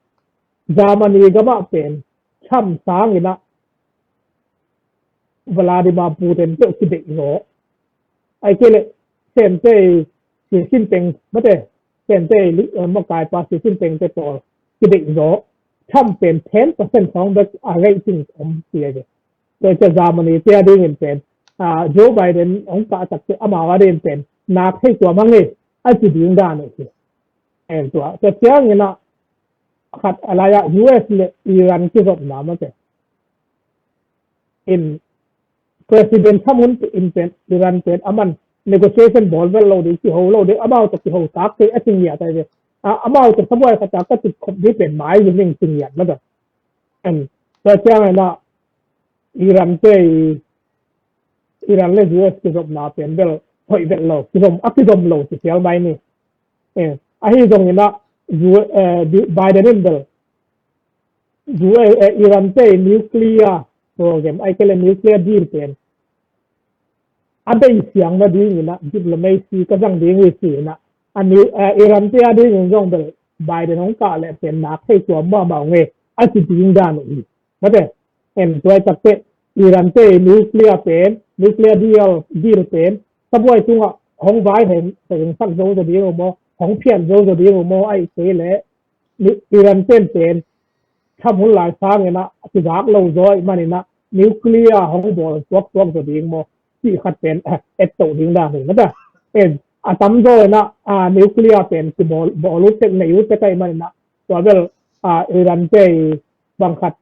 Germany gam ah pen Trump sangin ah Vladimir Putin tawh kideih zaw, ai kei leh Sentei Xi Jinping, mate, Sentei li, eh, makaipa Xi Jinping te tawh kideih zaw, Trump pen ten percent khawng bek a rating om, ci ahi ve. Tua ciang Germany te a dingin pen, ah, Joe Biden hong kah tak teh amau a dingin pen nak thei tuam hang e, a ci ding dan ahi hi. En tua, tua ciangin ah khat a lai-ah U S le Iran kizopna, mate. In President Trump hun in pen Iran pen aman negotiation bawl vet lo ding, kiho lo ding, amau tawh kiho tak teh a ci ngiat ahi ve. Ah, amau tawh sabuai khat ah ka cik khop ding pen mai hi ning ci ngiat, mate. En tua ciangin ah Iran te, Iran le U S kizopna pen bel hoih vet lo, kizom, a kizom lo ci phial mai ni. Eh, ahi zongin ah U-, eh, Bi-, Biden in bel U-, eh, Iran te nuclear program, ai kei leh nuclear deal pen a bei siang nadingin ah diplomacy ka zang ding hi, ci-in ah, a nu-, eh, Iran te a dingin zong bel Biden hong kah leh pen nak thei tuam mahmah ung e, a ci ding dan uh hi. Mate, en tua i tak teh Iran te nuclear pen, nuclear deal, deal pen sabuai tungah hong vai heng, heng sak zo zaw ding uh maw, hong phian zo zaw ding uh maw, ai kei leh Iran ten pen Trump hun lai sangin ah kizak lo zaw ahih manin ah nuclear hong bawl tuaktuak zaw ding maw, cih khat pen, eh, et toh ding dan hi, mate. En a tamzaw in ah, ah, nuclear pen kibawl, bawl uh tek, nei uh tek ahih manin ah tua bel, ah, Iran te bang khat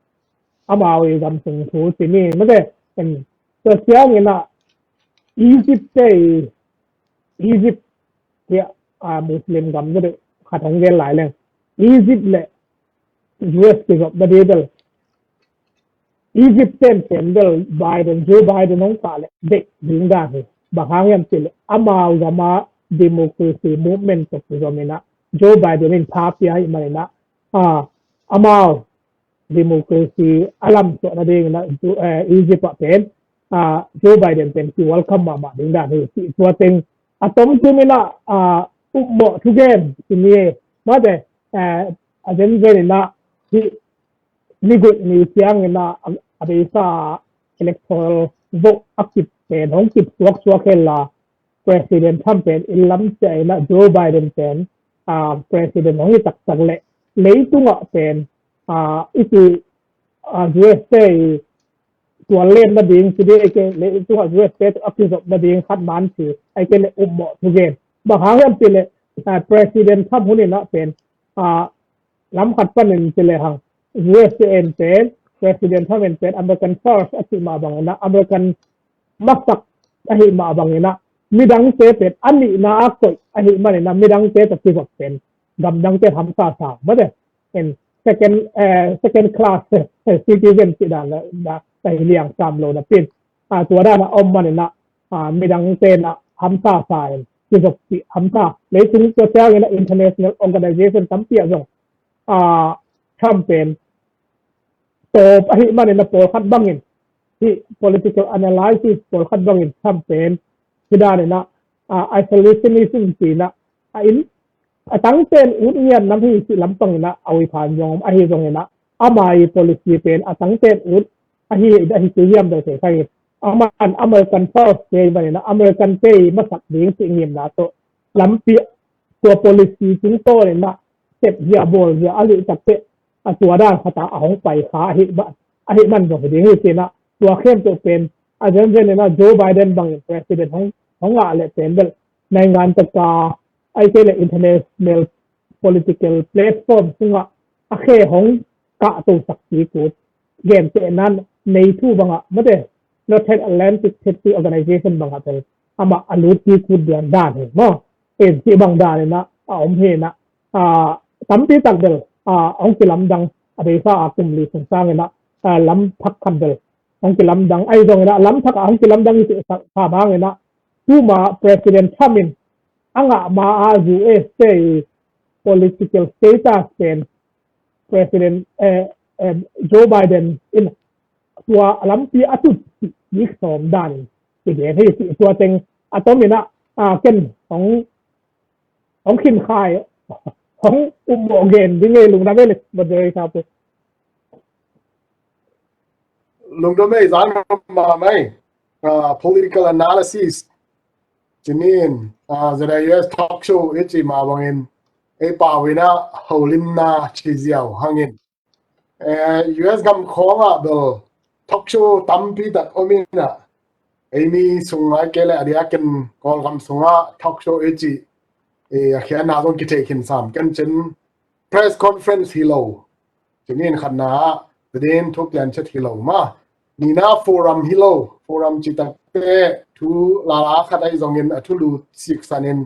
amau i gam sung thu ci ni, mate. En tua ciangin ah Egypt te, Egypt hi a, ah, Muslim gam zaw deuh khat hong gen lai leng, Egypt le U S kizopna ding bel, Egypt ten pen bel Biden, Joe Biden hong kah leh deih ding dan hi. Bang hang hiam cih leh amau gam ah democracy movement tawh kizom in ah Joe Biden in tha pia ahih manin ah, ah, amau democracy a lamsuah nadingin ah Ju- eh, Egypt ah pen, ah, Joe Biden pen ki welcome mahmah ding dan hi cih tua teng a tom kim in ah, ah, upmawh thugen ci ni e. Mate, eh, a zenzen in ah hih ni guk ni ciangin ah a, a beisa electoral vote a kip pen hong kip suaksuak hen la, President Trump pen inn lam ciah in ah Joe Biden pen, ah, President hong hi taktak leh leitungah pen, ah, i ci, ah, U S A i tual lem nading ci ding, ahih kei leh leitungah U S A tawh a kizop nading khat man ci, ahih kei leh upmawh thugen. Bang hang hiam cih leh, ah, President Trump hun in ah pen, ah, lam khat panin ci lehang U S A in pen, President Trump in pen American First a cih mah bangin ah, American masak ahih mah bangin ah, midangte pen a nihna a koih ahih manin ah midangte tawh kizop pen gamdangte hamsa sa mate. En second, eh, second class, eh, citizen cih dan la, la, la hi liang sam lo napi in, ah, tua dan a om manin ah, ah, midangte in ah hamsa sa in kizop cih hamsa. Leitung tua ciangin ah international organization tampi ah zong, ah, Trump pen tawp ahih manin ah pawlkhat bangin, hih political analysis pawlkhat bangin Trump pen hih dan in ah, ah, isolationism ci in ah, a in a tangten ut ngiat nam hi cih lampang in ah a uiphan zong om ahi zongin ah, ama i policy pen a tangten ut ahi, ahi kei hiam bel thei kha hi. Aman American First te ahih manin ah American te i masak ding cih ngimna tawh lampi, tua policy tungtawn in ah sep zia bawl zia a lih tak teh, a tua dan khat ah a hong pai kha ahih ma-, ahih man zong hi ding hi ci in ah, tua khempeuh pen a zenzen in ah Joe Biden bangin President hong, hong ngah leh pen bel naingan taka, ahih kei leh international political platform sungah a khe hong kahtosak kik ut, gentehna in NATO bangah mate, North Atlantic Treaty Organization bangah pen amah a lut kik ut dan dan hi maw. En cih bang dan in ah a om hi in ah, ah, tampi tak bel, ah, hong kilamdang a beisa a kum li sung sangin ah, ah, lam thak khat bel hong kilamdang ahi zongin ah, lam thak ah hong kilamdang i cih sa, sa bangin ah, tuma President Trump in a ngah ma a U S A i political status pen President, eh, eh, Joe Biden in tua lampi a tut cih sawm dan in kigen hi cih tua teng a tom in ah, ah, ken hong, hong khin khai, hong upmawh gen ding ei, lungdam ei le moderator pu. Lungdam ei, zang mahmah ei. Ah, political analysis ci ni in, ah, Z I U S talk show i cih mah bangin ei pau in ah holimna ci ziau hangin, eh, U S gam khawngah bel talk show tampi tak om in ah, ei mi sung ahih kei leh a diakin Kawlgam sungah talk show i cih, eh, a khiatna zong kithei khin sam, ken cin press conference hi lo. Ci ni in khatna ah, tua dan thuk lian chet hi lo mah. Nihna forum hi lo. Forum cih tak teh thu lala khat ahi zongin a thulu siksan in,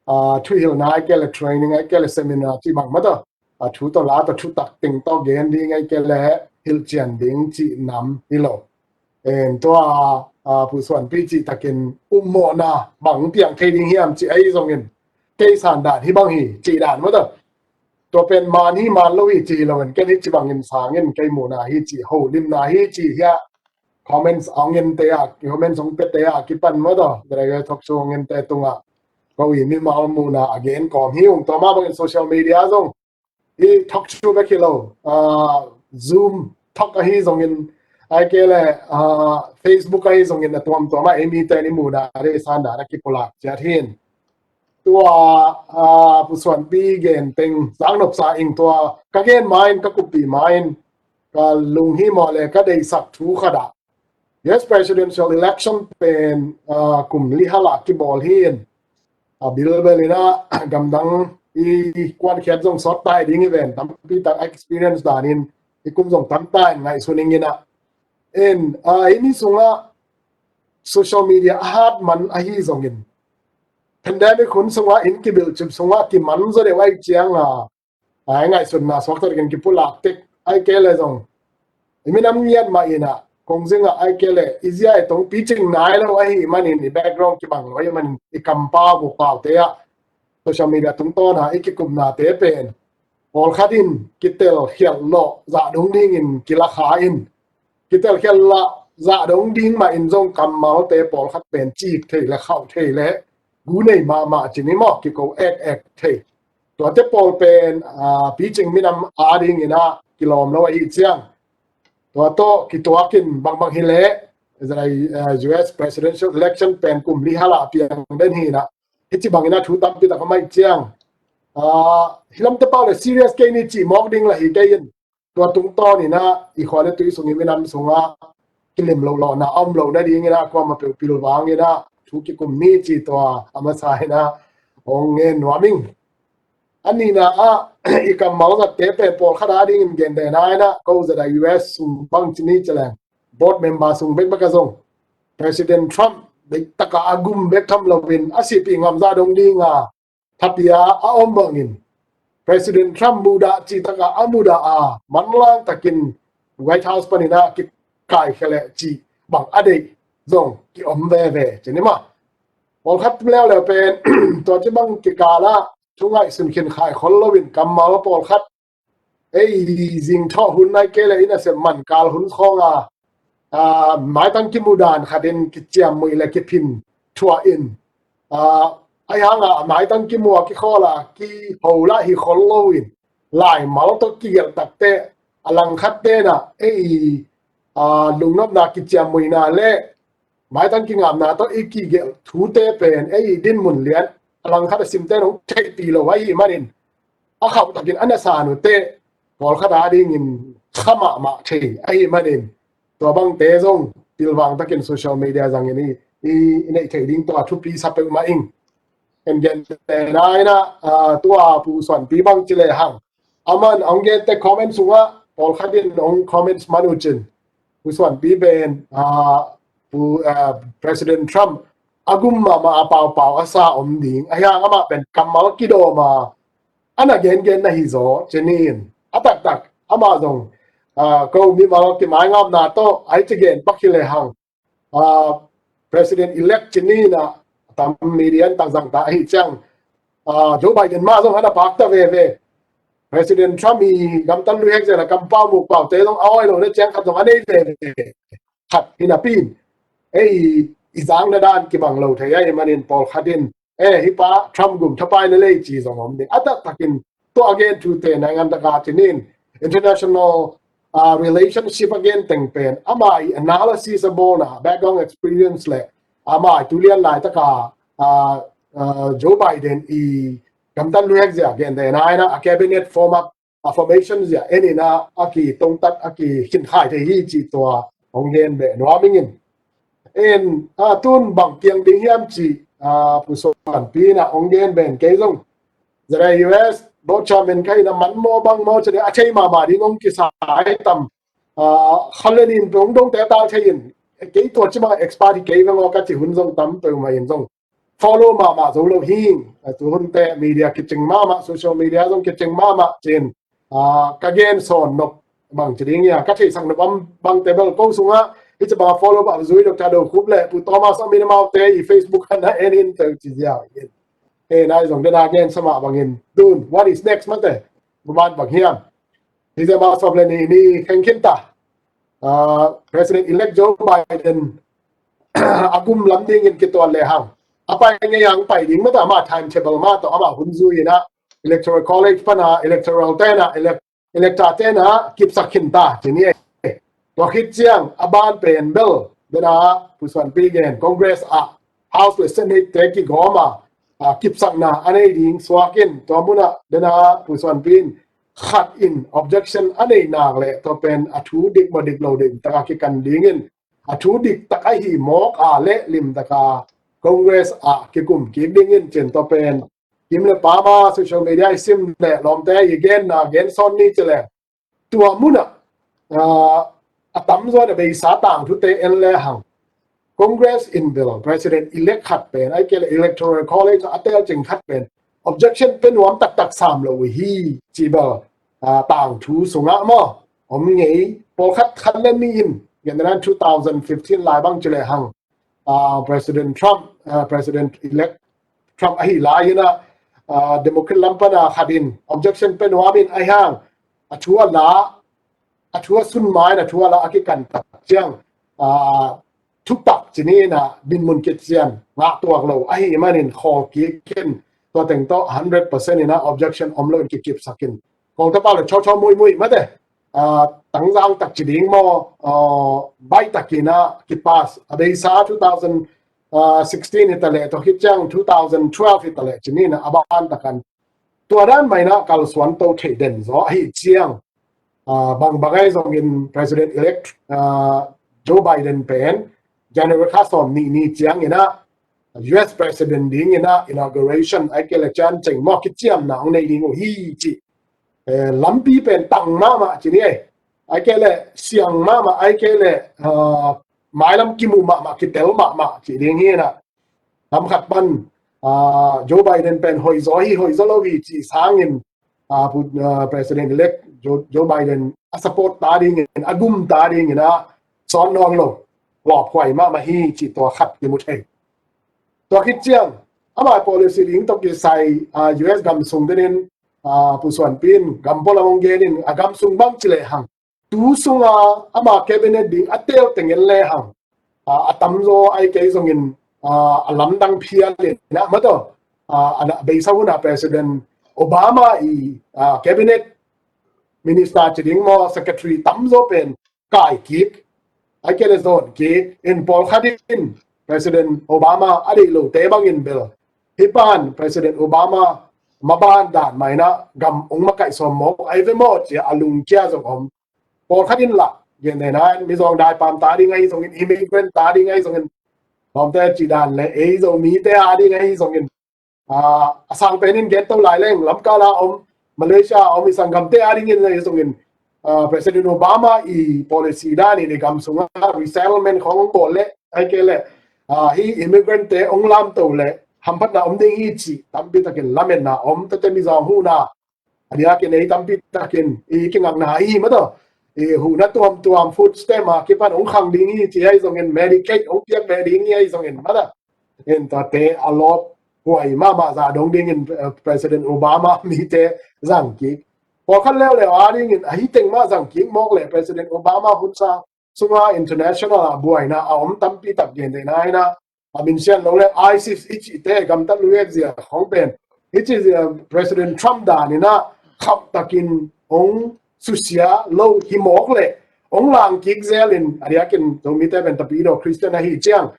ah, thuhilhna ahih kei leh training ahih kei leh seminar cih bang mah tawh, ah, thu tawh la tawh thutak teng tawh gen ding ahih kei leh hilhcian ding cih nam hi lo. En tua, ah, Pu Suanpi cih takin upmawhna bang piang thei ding hiam cih ahi zongin, kei san dan hih bang hi cih dan mah tawh, tua pen man hi man lo hi cih hi lo in, ken hih ci bangin sang in, kei muhna hi cih, holimna hi cih hiah comments a hong en te ah, comments hong pia te ah kipan mah tawh, Dragon Talk Show hong en te tungah ko i mimal muhna a gen kawm hi ung. Tua mah bangin social media zong, hih talk show bek hi lo, ah, Zoom talk ahi zongin, ahih kei leh, ah, Facebook ahi zongin a tuamtuam ah ei mite in i muhna a deihsan dan a kipulak ciat hi in. Tua, ah, Pu Suanpi gen teng zang nopsa ing, tua ka gen ma in, ka kuppih ma in, ka lunghimawh le ka deihsak thu khat ah, U S presidential election pen, ah, kum li hal ah kibawl hi in, a bilbel in ah gamdang i kuankhiat zong sawt tai ding hi ven, tampi tak experience dan in i kum zong tam tai in ngaihsun ing in ah. En, ah, ei mi sungah social media a hat man ahi zongin, pandemic hun sungah inn kibilcip sungah kiman zaw deuh ahih ciangin, ah, a ngaihsutna suakta takin kipulak tek ahih kei leh zong, i minam ngiat mah in ah, kong zingah ai kei leh i zia i tong picing nai lo ahi manin, i background kibang lo ahi manin, i kampau mupaute ah social media tungtawn a i kikupnate pen pawlkhat in kitel khialh lawh zah dong dingin kila kha in, kitel khialh lah zah dong ding mah in zong kammalte pawlkhat pen cik thei le khauh thei le gu nei mahmah ci ni maw, kiko ek ek thei. Tuate pawl pen picing minam a dingin ah kilawm lo ahi ciang, tua tawh kituakin bangbang hi leh, U S presidential election pen kum li halah piang den hi nah, hih ci bangin ah thu tampi tak a om ahi ciang, hih lamte pau le serious kei ni cih mawk ding lah hi kei in, tua tungtawn in ah i khua le tui sung i minam sungah kilim loh lawhna a om loh nadingin ah kuamah peuh pilvang in ah thu kikum ni ci tua a masa in ah hong ngen nuam ing. A nihna ah i kammal zatte pen pawlkhat a dingin gentehna in ah ko zat a U S sung bang ci ni ci leng board member sung bekbek a zong President Trump bek takah a gum bek tham loin a sihpih ngamzah dong dinga thapia a om bangin President Trump mudah cih takah a mudah a manlang takin White House panin ah kikaikhia leh cih bang a deih zong kiom veve ci ni mah. Pawlkhat leuleu pen tua ci bang kikal ah thu ngaihsun khin khai khol loin kammal pawlkhat ei zingthawh hun nai kei le i nasep man kal hun khawnga maitang kimu dan khatin kiciammuih le kiphin thuah in, ahi hanga maitang kimu a kikhawl a kiho lah hi khol loin laimal tawh kigelh takte a langkhat tenah ei lungnopna kiciammuihna le maitang kingapna tawh i kigelh thute pen ei dinmun lian a langkhat a simte nong theihpih lo ahi manin a khauh takin a na san uh teh pawlkhat a dingin kha mahmah thei ahi manin tua bangte zong pilvang takin social media zangin i neih theih ding tua thupi sa peuhmah ing. En gentehna in ah tua Pu Suanpi bang ci lehang aman hong gente comment sungah pawlkhat in hong comments man uh cin Pu Suanpi pen Pu President Trump a gum mahmah a paupau a sa om ding ahi hang amah pen kammal kidawm a a na gengen na hi zaw ci ni in a taktak amah zong ko mimal kimaingapna tawh ai ci gen pak hi lehang President elect ci ni in ah tam media in tangzang ta ahi ciang Joe Biden mah zong a na pakta veve. President Trump i gamtan lui hek zia na kampau mukpaute zong a awi lo na ciang khat zong a nei veve. Khat hi napi in ei i zangna dan kibang lo thei ahi manin pawlkhat in e hih pa Trump gum thapai na lei ci zong om ding a taktakin tua a gen thute naingan taka ci ni in international relationship a gen teng pen ama i analysis a bawlna background experience le ama i tulian laitaka Joe Biden i gamtan luhek zia gentehna in ah a cabinet form up a formation zia en in ah a kitongtat a kikhinkhai thei hi cih tua hong gen beh nuam ing in. En a tun bang piang ding hiam cih Pu Suanpi in ah hong gen ben kei zong zara U S board chairman ka hi na man maw bang maw ci ni a thei mahmah ding hong kisa ai tam kha le nin pe hong dongte a tal thei in kei tua ci bang expert hi kei veng aw ka ci hun zong tam peuhmah in zong follow mahmah zo lo hi. Tu hunte media kicing mahmah social media zong kicing mahmah cin ka gen sawn nop bang ci ding ia ka theisak nop am bangte bel ko sungah hi ci bang follow bah zui Doctor Do Khup le Pu Thomas Amin amaute i Facebook han a en in teu ci ziau in. E nai zong dena gen sama bangin dun what is next mate buban bang hiam. Hi zia ma sawp le ni ni kheng khin ta President elect Joe Biden a gum lam dingin kituan le hang a pai ngei ang pai ding mata ama timetable ma tawh ama hun zui in ah electoral college pana electoral tena elector tena kipsak khin ta ci ni. Tua khit ciang a ban pen bel dena Pu Suanpi gen Congress ah House le Senate te kigawm a kipsakna a nei ding suak in tua munah dena Pu Suanpi in khat in objection a nei nak le tua pen a thu dik maw dik lo dik taka kikan dingin a thu dik tak ahi mawk a le limtaka Congress ah kikum kik dingin cin tua pen kim le pama social media i sim le lawmte i genna gen sawn ni ci le tua munah a tamzaw in a beisa tangthute en le hang Congress in bel President elect khat pen ai kei le Electoral College a tel cing khat pen objection pe nuam taktak sam lo uh hi ci bel tangthu sungah maw om ngei pawlkhat khat le ni in gen dan two thousand fifteen lai bang ci le hang, ah, President Trump, ah, President elect Trump ahi lai in ah, ah, Democrat lam pan a khat in objection pe nuam in ahi hang, a thu a la, a thu a sun ma in a thu a la a kikan tak ciang, ah, thutak ci ni in ah dinmun kician ngah tuak lo ahih manin khawl kik in tua teng tawh hundred percent in ah objection om lo in kikipsak in. Kawltapa le chawchaw muimui mate, ah, tangzang tak ci ding maw, ah, baih tak in ah kipas a beisa two thousand sixteen hi ta leh, tua khit ciang two thousand twelve hi ta leh ci ni in ah a ban tak an. Tua dan mah in ah kalsuan to theih den zaw ahi ciang, ah, bangbang ahi zongin President-elect, ah, Joe Biden pen January kha sawm nih ni ciang in ah U S President ding in ah inauguration ahih kei leh cian ceng maw kiciamna hong nei ding uh hi ci. Eh, lampi pen tang mahmah ci ni ei. Ahih kei leh siang mahmah, ahih kei leh, ah, mailam kimu mahmah, kitel mahmah ci ding hi in ah. Lam khat pan, ah, Joe Biden pen hoih zaw hi, hoih zaw lo hi ci sangin, ah, pu-, ah, President-elect Joe, Joe Biden a support ta ding in, a gum ta ding in ah sawt nawn lo, lawphuai mahmah hi ci tua khat kimu thei. Tua khit ciang, ama policy ding tawh kisai, ah, U S gam sung den in, ah, Pu Suan Pi in gam pualam hong gen in a gam sung bang ci le hang, tu sunga ama cabinet ding a tel teng in le hang, ah, a tamzaw ahih kei zongin, ah, a lamdang phial in ah mataw, ah, a na beisa hun ah President Obama i, ah, cabinet minister ci ding maw, secretary tamzaw pen kai kik, ahih kei leh zawn kik in, pawlkhat in President Obama a deih lote bangin bel hih pan President Obama maban dan mah in ah gam hong makaih sawm mawk ahi ve maw ci a lungkia zong om. Pawlkhat in lah gen den a, mizawng daipam ta ding ahi zongin, immigrant ta ding ahi zongin, lawmte cih dan le ei Zomite a ding ahi zongin, ah, a sang pen in gen to lai leng, lamkal a om, Malaysia a om i sanggamte a ding in ahi zongin, ah, President Obama i policy dan in i gam sungah resettlement khawng hong bawl leh, ahih kei leh, ah, hih immigrant-te hong lamto leh hamphatna om ding hi cih tampi takin lametna om, tua teh mizawng huhna a diakin ei tampi takin i kingakna ahi mataw, i huhna tuamtuam, food stamp a kipan hong khang ding hi ci ahi zongin, Medicaid hong piak beh ding hi ahi zongin mataw, in tuate a lawphuai mahmah zah dong dingin, eh, President Obama mite zang kik. Pawlkhat leuleu a dingin ahi teng mah zang kik mawk leh President Obama hun sang sunga international ah buaina a om tampi tak gen den a in ah, a minsiat lo leh ISIS i cihte, gamtat luhek zia khawng pen i cih zia President Trump dan in ah khauh takin hong susia lo hi mawk leh hong lang kik zel in, a diakin Zomite pen Tapidaw Christian ahi ciang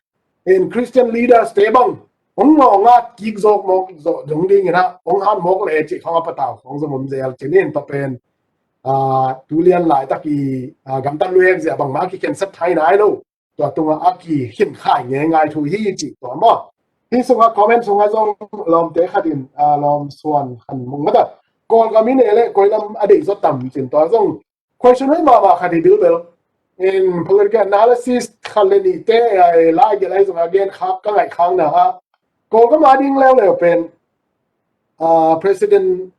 in Christian leaders-te bang hong ngawng at kik zawk mawk zawh dong ding in ah hong hat mawk leh cih khawng a patau khawng zong om zel ci ni in, tua pen, ah, tu lian laitak i, ah, gamtat luhek zia bangmah a kikhensat thei nai lo, tua tungah a kikhin khai ngeingai thu hi cih tua maw. Hih sungah comment sungah zong lawmte khat in, ah, lawm Suan Khan Mung mataw, Kawlgam i nei leh koi lam a deih zaw tam ci in tua zong question hoih mahmah khat hi bilbel. In political analysis khat le nihte, eh, lai gelh ahi zong a gen khak ka ngaih khakna ah Kawlgam a ding leuleu pen, ah, President,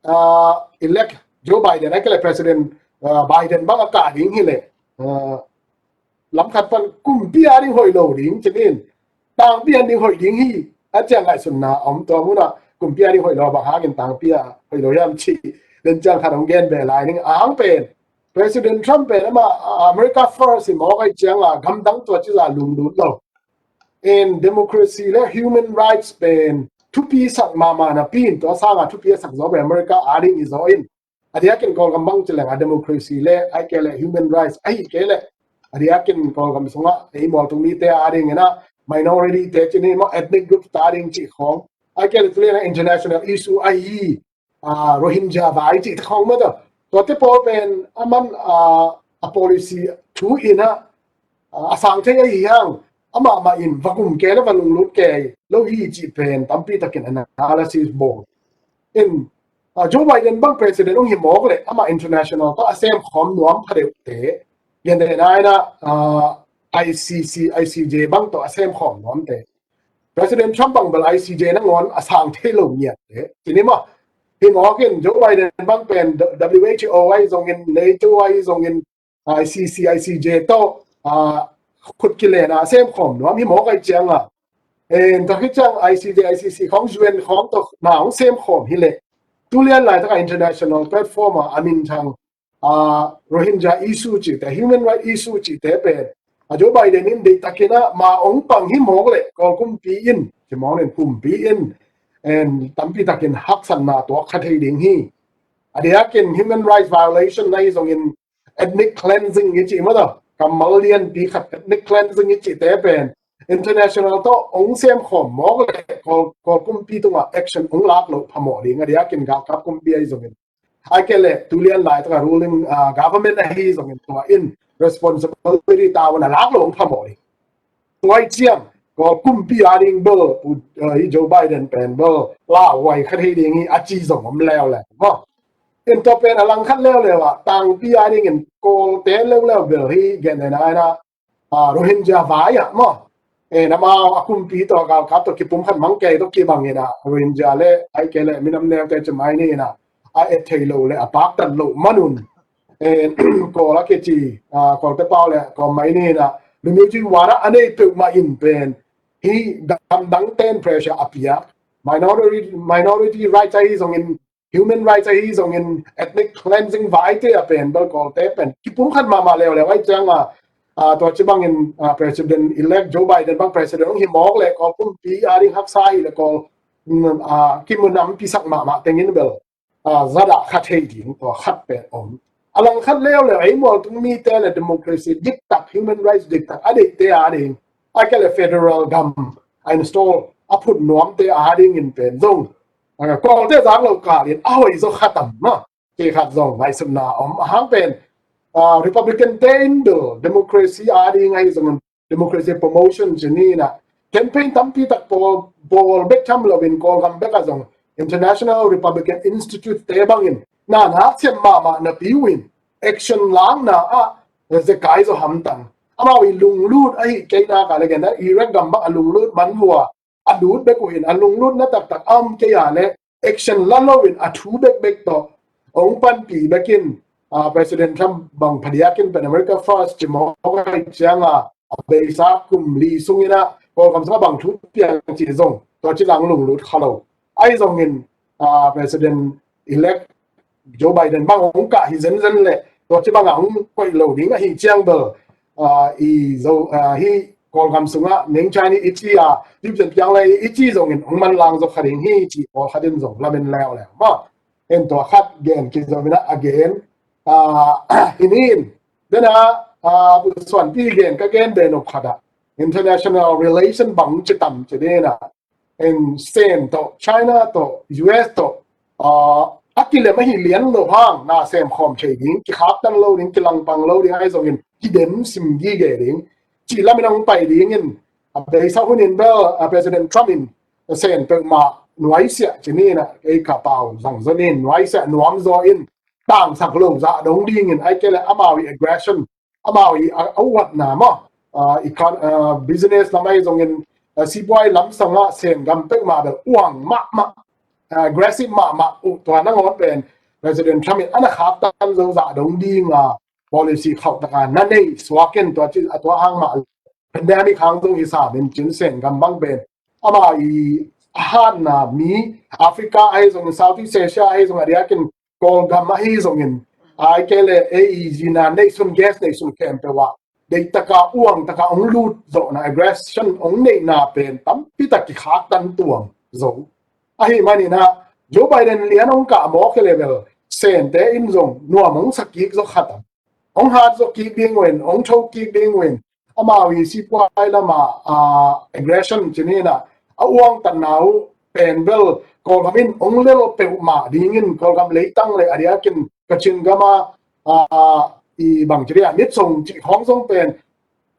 ah, elect Joe Biden ahih kei leh President, ah, Biden bang a kah ding hi leh, ah, lam khat pan kumpi a ding hoih lo ding ci ni in, tangpi a ding hoih ding hi a ci a ngaihsutna om. Tua munah kumpi a ding hoih lo bang hangin tangpi a hoih lo hiam cih den ciang khat hong gen beh lai ning. A hang pen President Trump pen amah, ah, America First hi mawk ahi ciangah gamdang tua ci zah lunglut lo. In democracy le human rights pen thupi sak mahmah napi in tua sangah thupi a sak zaw pen America a ding hi zaw in, a diakin Kawlgam bang ci leng a democracy le ahih kei leh human rights ahih kei leh a diakin Kawlgam sungah ei mualtung mite a ding in ah minority-te ci ni maw, ethnic group-te a ding cih khawng, ahih kei leh tu lian ah international issue ahi, ah, Rohingya vai cih khawng mataw, tuate pawl pen a man, ah, a policy thu in ah, ah, a sang thei ahi hang amah mah in va gum kei le va lunglut kei lo hi cih pen tampi takin analysis bawl in, ah, Joe Biden bang president hong hi mawk leh amah international tawh a sem khawm nuam phadeuhte, gen den a in ah, ah, I C C, I C J bang tawh a sem khawm nuamte, President Trump bang bel I C J nangawn a sang thei lo ngiatte ci ni maw. Hi mawk in Joe Biden bang pen W H O ahi zongin, NATO ahi zongin, ICC, ICJ tawh, ah, khut kilen a sem khawm nuam hi mawk ahih ciang a. En, tua hi ciang ICJ, ICC khawng U N khawng tawh na hong sem khawm hi leh, tu lian laitak a international platform a, a minthang, ah, Rohingya issue cihte, human right issue cihte pen, a Joe Biden in deihtakin a, ma hong pang hi mawk leh, Kawl kumpi in, ci mawk leh kumpi in, en, tampi takin haksatna tuak kha thei ding hi. A diakin human rights violation na hi zongin, ethnic cleansing i cih maw, kammal lianpi khat ethnic cleansing i cihte pen international tawh hong sem khawm mawk leh Kawl, Kawl kumpi tungah action hong lak loh phamawh ding, a diakin galkap kumpi ahi zongin, ahih kei leh tu lian laitak a ruling, ah, government ahi zongin tua in responsibility tavuan a lak loh hong phamawh ding. Tua ahih ciang Kawl kumpi a ding bel, uh, hi Joe Biden pen bel lauhuai kha thei ding hi a ci zong om leuleu maw. En, tua pen a langkhat leuleu a, tangpi a dingin Kawlte leuleu bel hi gen na ina, ah, Rohingya vai ah maw. En, amau a kumpi tawh galkap tawh kipumkhat mang kei tawh kibangin a, Rohingya leh ahih kei leh minam neute ci mai ni ina, a et thei lo leh a paktat loh man un, en, Kawl a kici, ah, Kawlte pau leh Kawl mai ni ina, refugee warrant a nei peuhmah in pen hi gamdangte'n pressure a piak, minority, minority rights ahi zongin, human rights ahi zongin, ethnic cleansing vaite a pen bel Kawlte pen kipumkhat mahmah leuleu ahih ciang a, ah, tua ci bangin, ah, President-elect Joe Biden bang president hong hi mawk leh Kawl kumpi a ding haksa hi leh Kawl, mm, ah, kimu nampi sak mahmah tengin bel, ah, zadah kha thei ding tua khat pen om. A langkhat leuleu ei mualtung mite leh democracy diktak, human rights diktak a deihte a ding, ahih kei leh federal gam a install a phut nuamte a dingin pen zong, ah, Kawlte zak lo kalin a hoih zaw kha tam maw, ci khat zong ngaihsutna om. A hang pen, ah, Republicante in bel democracy a ding ahi zongin, democracy promotion ci ni ina, campaign tampi tak pawl, pawl bek tham loin Kawlgam bek ah zong International Republican Institute te bangin na haksem mahmah napi uh in action lakna ah zekai zaw hamtang. Amau i lunglut ahih kei nak leh gen a, Iraq gam bang a lunglut man uh a, a lut bek uh in, a lunglutna taktak a om kei a leh action la loin a thu bekbek tawh hong panpih bekin, ah, President Trump bang phadiakin pen America First ci mawk ahih ciang a, a beisa kum li sungin a Kawlgam sungah bang thu piang cih zong tua ci zong lunglut kha lo. Ahi zongin, ah, President-elect Joe Biden bang hong kah hi zenzen leh tua ci bangah hong koih lo ding ahih ciang bel, ah, i Zo, ah, hi Kawlgam sungah neng Chinese i ci a, Tibzen piang leh i ci zongin hong manlang zaw kha ding hi cih pawlkhat in zong lamen leuleu maw. En, tua khat gen kizom in a gen, ah, hi ni in, den a, ah, suanpi gen ka gen be nop khat ah international relation bang ci tam ci den a, en, Sen tawh, China tawh, U S tawh, ah, a kilem ahi lian lo hang na sem khawm thei ding, kikhaktan lo ding, kilangpang lo ding ahi zongin kidem sim gige ding cih lamin hong pai dingin, a beisa hun in bel, ah, President Trump in Sen peuhmah nuaisiah ci ni ina, ei ka pau zang zaw ni in, nuaisiah nuam zaw in, tangsak lo zah dong dingin, ahih kei leh amau i aggression, amau i a, a uatna maw, ah, i kan, ah, business lam ahi zongin, ah, sipuai lam sangah Sen gam peuhmah bel uang mahmah, ah, aggressive mahmah uh, tua nangawn pen President Trump in a na khaktan zo zah dong dinga policy khauh taka na nei suak in, tua ci, a tua hang mah pandemic hang zong hi sam in cin Sen gam bang pen amau i a hatna mi Africa ahi zongin, Southeast Asia ahi zongin, a diakin Kawlgam ahi zongin, ahih kei leh ei i zina neihsun, gas neihsun khempeuh ah deihtaka uangtaka hong lut zawhna, aggression hong neihna pen tampi tak kikhaktan tuang zo. Ahih manin a Joe Biden lian hong kah mawk hi leh bel Sente in zong nuam hong sa kik zaw kha tam. Hong hat zaw kik ding uh in, hong tho kik ding uh in, amau i sipuai lamah, ah, aggression ci ni ina, a uangtatna uh pen bel Kawlgam in hong lel peuhmah dingin, Kawlgam leitang leh a diakin Kachin gam a, ah, i bang ci dia, mitsong cih khawng zong pen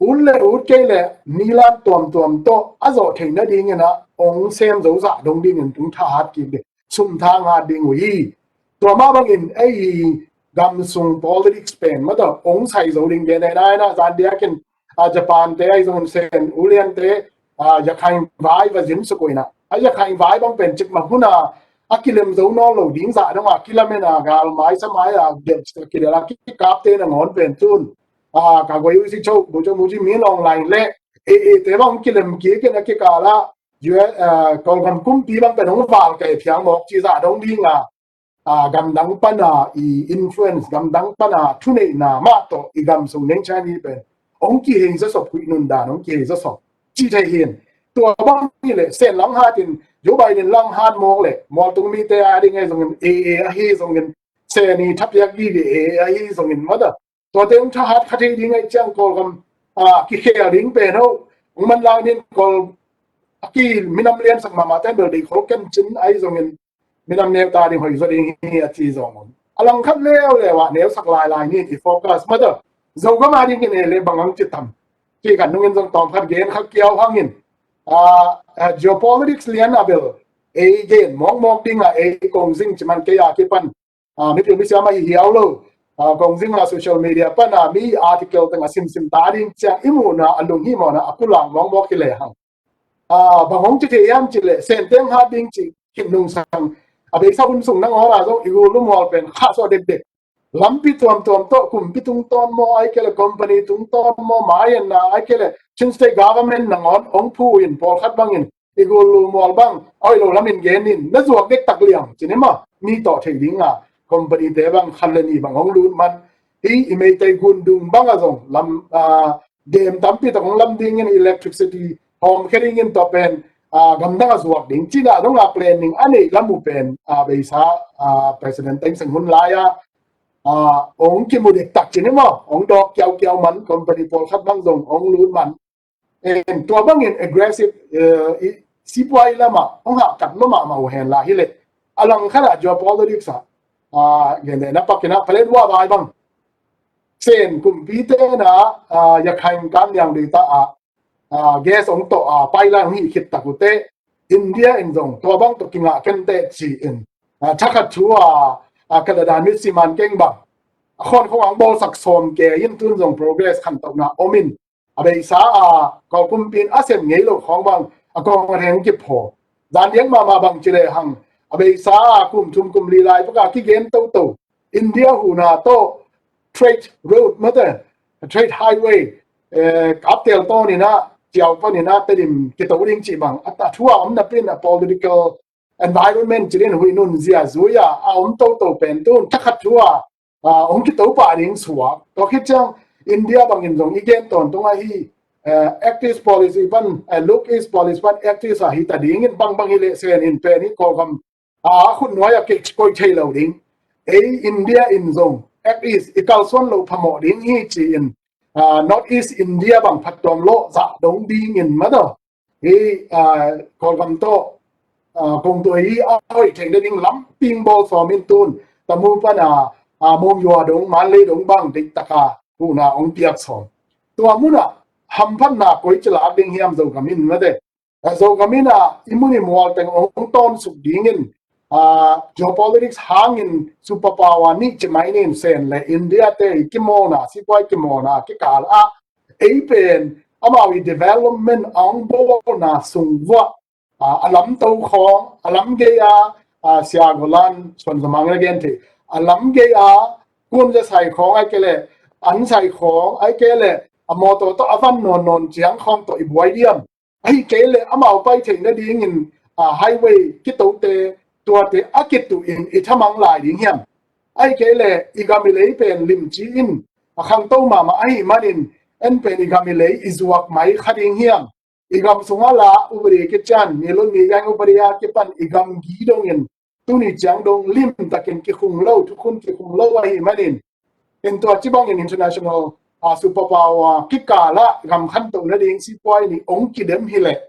ut leh ut kei leh nilam tuamtuam tawh a zawh theih nadingin a hong sem zo zah dong dingin tung thahat kik ding, sum thang hat ding uh hi. Tua mah bangin ei i gam sung politics pen mah tawh hong sai zo ding gen ahi na, zan diakin, ah, Japan te ahi zongin Sen uliante, ah, Yakhain vai va zin suk uh ina, a Yakhain vai bang pen cikmah hun a, a kilem zo nawn lo ding zah dong a kilamen a, gal mai sa mai a, del kidel a kikapte nangawn pen tun, a, ka goi usi cho bu cho mu ci mi long line le e e te bang kilem kik in a kikal a, U S, a, Kawlgam kumpi bang pen hong val kai phiang mawk ci zah dong ding a, a, gamdang pana i influence, gamdang pana thuneihna mah tawh i gam sung neng Chinese pen hong kihei zasop, huih nun dan hong kihei zasop ci thei hin. Tua bang hi leh Sen langhat in, Joe Biden langhat mawk leh mualtung mite a ding ahi zongin, e e ahi zongin, Sen i thapiak gige e e ahi zongin mada, tuate hong thahat kha thei ding ahi ciang Kawlgam, a, kikhel ding pen ho hong manlang ding Kawl a ki minam liansak mahmah ten bel dei khol ken cin ahi zongin minam neu ta ding hoih zaw ding hi a ci zong om. A langkhat leuleu ah neusak lailai ni i focus mada. Zogam a dingin e le bang hong ci tam ci khat nungin zong tawmkhat gen kha kiau hangin, a, a, geopolitics lian a bel ei gen mawkmawk ding a ei kong zing ci man kei a kipan, a, mipil misiam ahi hiau lo, a, kong zing a social media pan a mi article teng a simsim ta ding ciang i muhna a lunghimawhna a pulang mawkmawk hi lehang, a, bang hong ci thei hiam ci leh Sen teng hat ding ci khin nungsang a beisa hun sung nangawn a zong i gul lumual pen khahsawh dekdek, lampi tuamtuam tawh kumpi tungtawn maw, ai kei leh company tungtawn maw, mai-enna ai kei leh Chin State government nangawn hong phu in pawlkhat bangin i gul lumual bang a hoih lo lamin gen in na zuak dektak liang ci ni maw, mi tawh thei ding a company te bang khat le nih bang hong lut man hi. I Meitei gundung bang a zong lam, a, dem tampi tak hong lam dingin electricity hawmkhia dingin tua pen, a, gamdang a zuak ding cina dong a planning a neih lam uh pen, a, beisa, a, President Thein Sein hun lai a, a, hong kimu dektak ci ni maw, hong dawk kiaukiau man, company pawlkhat bang zong hong lut man. En, tua bangin aggressive, eh, i, sipuai lamah hong hahkat lua mahmah uh hen la hi leh a langkhat ah geopolitics ah, a, gen le na pakin ah palet ua vai bang Sen kumpite na, a, Yakhain kam niang dei ta ah, a, gas hong tawh a, pipeline hong hih khit tak uh teh India in zong tua bang tawh kingah kenteh ci-in, a, thakhat thu a, a, ka dadan mit siman keng bang a khawn khong ang bawlsak sawm ke in tun zong progress khantohna om in, a beisa a Kawl kumpi in a sem ngei lo khawng bang a kawng a heng kiphaw. Zan diak mahmah bang ci lehang a beisa a kum thum kum li lai baka kigen toto India huhna tawh trade road mate, trade highway, eh, kaptel tawn in ah ciau pan in ah Tedim kito ding cih bang a, a thu a om napin a political environment ci ding huih nun zia zui a a om toto pen tun thakhat thu a, a, hong kito pah ding suak. Tua khit ciang India bangin zong i gen tawntung ahi, eh, Act East policy pan, eh, Look East policy pan Act East a hi ta dingin bangbang hi leh Sen in pen hi Kawlgam a khut nuai a kei koi thei lo ding. Ei India in zong Act East i kalsuan lo phamawh ding hi ci-in, a, North East India bang phattuam lawh zah dong dingin madaw hi, a, Kawlgam tawh, a, kongtuai hi a hoih theih nading lam pingbawl sawm in tun Tamu pan a, a, Mawng Yua dong, Mandalay dong bang deihtaka huhna hong piak sawm. Tua munah hamphatna koi ci lak ding hiam Zogam in mate. A, Zogam in a i mun i mual teng hong tawnsuk dingin, a, geopolitics hangin superpower nih ci mai nin Sen le India te i kimawlna, sipuai kimawlna kikal ah ei pen amau i development a hong bawlna sung vuah, a, a lamto khawng, a lam gei a, a, Sia Golan Suan Zamang na gen thei, a lam gei a kun za sai khawng ai kei leh an sai khawng ai kei leh a mawtaw tawh a van nawnnawn ciang khawng tawh i buai diam. Ahi kei leh amau pai theih nadingin, a, highway kitote tuate a kituh in i thamang lai ding hiam? Ahi kei leh i gam i lei pen limci in a khangto mahmah ahih manin en pen i gam i lei i zuak mai kha ding hiam? I gam sungah la upadi kician, mi lun mi yang upadi a kipan i gam gi dongin tuni ciang dong limtakin kikhung lo, thukhun kikhung lo ahih manin, in tua ci bangin international, a, superpower kikal ah gam khantoh nading sipuai nih hong kidem hi leh,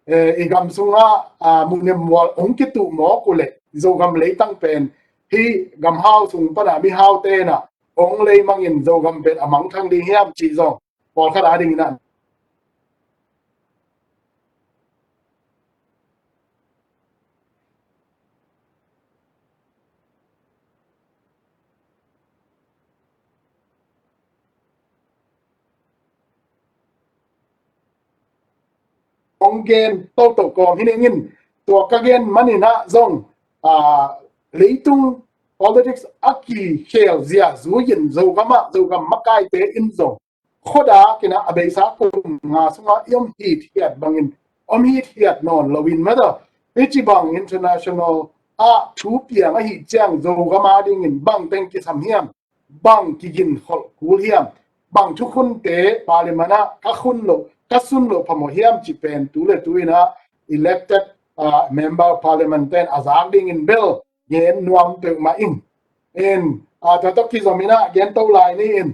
eh, i gam sungah, a, munem mual hong kituh mawk uh leh Zogam leitang pen hi gam hau sung pan a mi hau te na hong leimangin Zogam pen a mangthang ding hiam cih zong pawlkhat a dingin ah hong gen toto kawm hi ning in, tua ka gen manin ah zong aa, leitung politics a kikhel zia zui-in Zogam ah, Zogam makaite in zong khuadak in ah a beisa kum nga sungah i om hithiat bangin om hithiat nawn loin mataw, hih ci bang international ah thu piang ahih ciang Zogam a dingin bang teng kisam hiam, bang kigin kholh kul hiam, bang thukhunte parliament ah ka khun loh, ka sun loh phamawh hiam cih pen tu le tu in ah elected, ah, member of parliament ten a zak dingin bel gen nuam peuhmah ing. In, ah, tua tawh kizom in ah gen to lai ni in,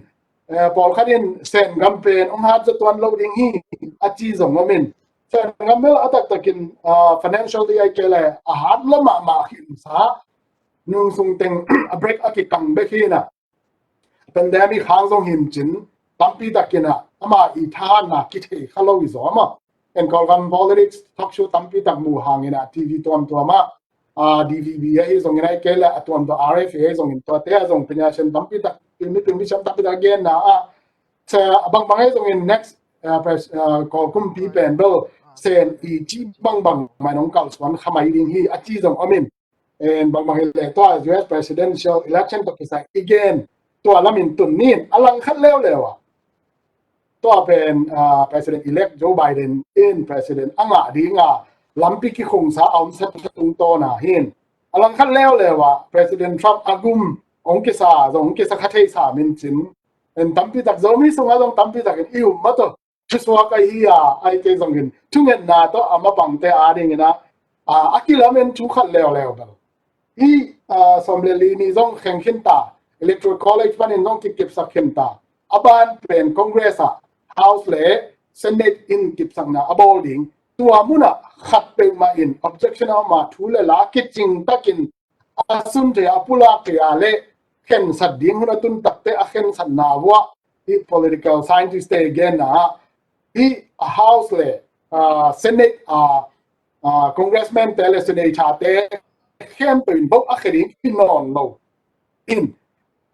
eh, pawlkhat in Sengam pen hong hat zaw tuan lo ding hi a ci zong om in. Sengam bel a taktakin, ah, financially ahih kei leh a hat lua mahmah khinsa, nungsung teng a break a kikang bek hi in ah, pandemic hang zong hi cin, tampi takin ah ama i thahatna kithei kha lo hi zaw maw. En Kawlgam politics talk show tampi tak mu hangin ah T V tuamtuam ah, ah, D V B ahi zongin ahih kei leh a tuamtuam R F A ahi zongin tuate ah zong piniasen tampi tak, pin mi pin mi siam tampi tak genna ah, sa a bangbang ahi zongin next, ah, pres-, ah, Kawl kumpi pen bel Sen i ci bangbang mah in hong kalsuan kha mai ding hi a ci zong om in. En bangbang hi leh tua U S presidential election tawh kisai i gen tua lamin tun ni in, a langkhat leuleu ah tua pen, ah, President-elect Joe Biden in president a ngah ding a lampi kikhungsa a omsa tungtawn ah hi in, a langkhat leuleu ah President Trump a gum hong kisa zong hong kisa kha thei sam in cin. En tampi tak Zomi sungah zong tampi takin i um mataw, thusuak ahi a, ahih kei zongin thungetna tawh a mapangte a dingin ah, ah, a kilamen thu khat leuleu bel. Hih, ah, sawm le li ni zong kheng khin ta, Electoral College panin zong kikipsak khin ta. A ban pen Congress ah House le Senate in kipsakna a bawl ding. Tua munah khat peuhmah in objection a om a, thu le la kicing takin a sun thei a, a pulak thei a leh khensat ding hun a tun takte a khensatna vuah, hih political scientist te genna ah hih House le, ah, Senate, ah, ah, Congressman te le Senator te khempeuh in vote a khia ding hi nawn lo in,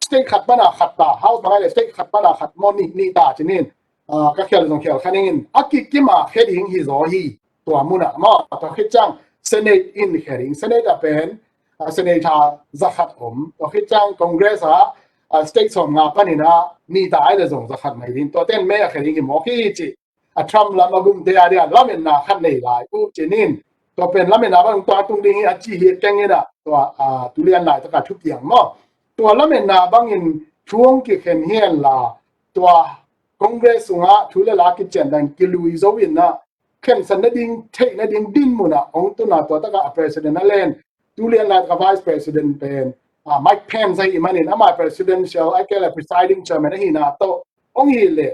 state khat pana khat ta, House bang ai le state khat pana khat maw, nih, nih ta ci-in, ah, ka khial zong khial kha ning in, a kikim a khia ding hi zaw hi. Tua munah maw, tua khit ciang Senate in khia ding, Senate ah pen, ah, Senator za khat om, tua khit ciang Congress ah, ah, state sawm nga panin ah nih ta ai le zong za khat mai ding, tua ten me a khia ding hi mawk hi ci. A Trump lam a gumte a dia lametna khat nei lai uh ci-in, tua pen lametna bang tua tung ding hi a ci hi keng in ah, tua, ah, tulian laitak a thupiang maw. Tua lametna bangin thu hong kikhen hi hen la, tua Congress sungah thu le la kician dan kilui zo in ah, khensat nading, theih nading dinmun ah hong tun a, tua takah a president a len, tulian laitak a vice president pen, ah, Mike Pence ahih manin, amah presidential, ahih kei leh presiding chairman ahihna tawh hong hi leh,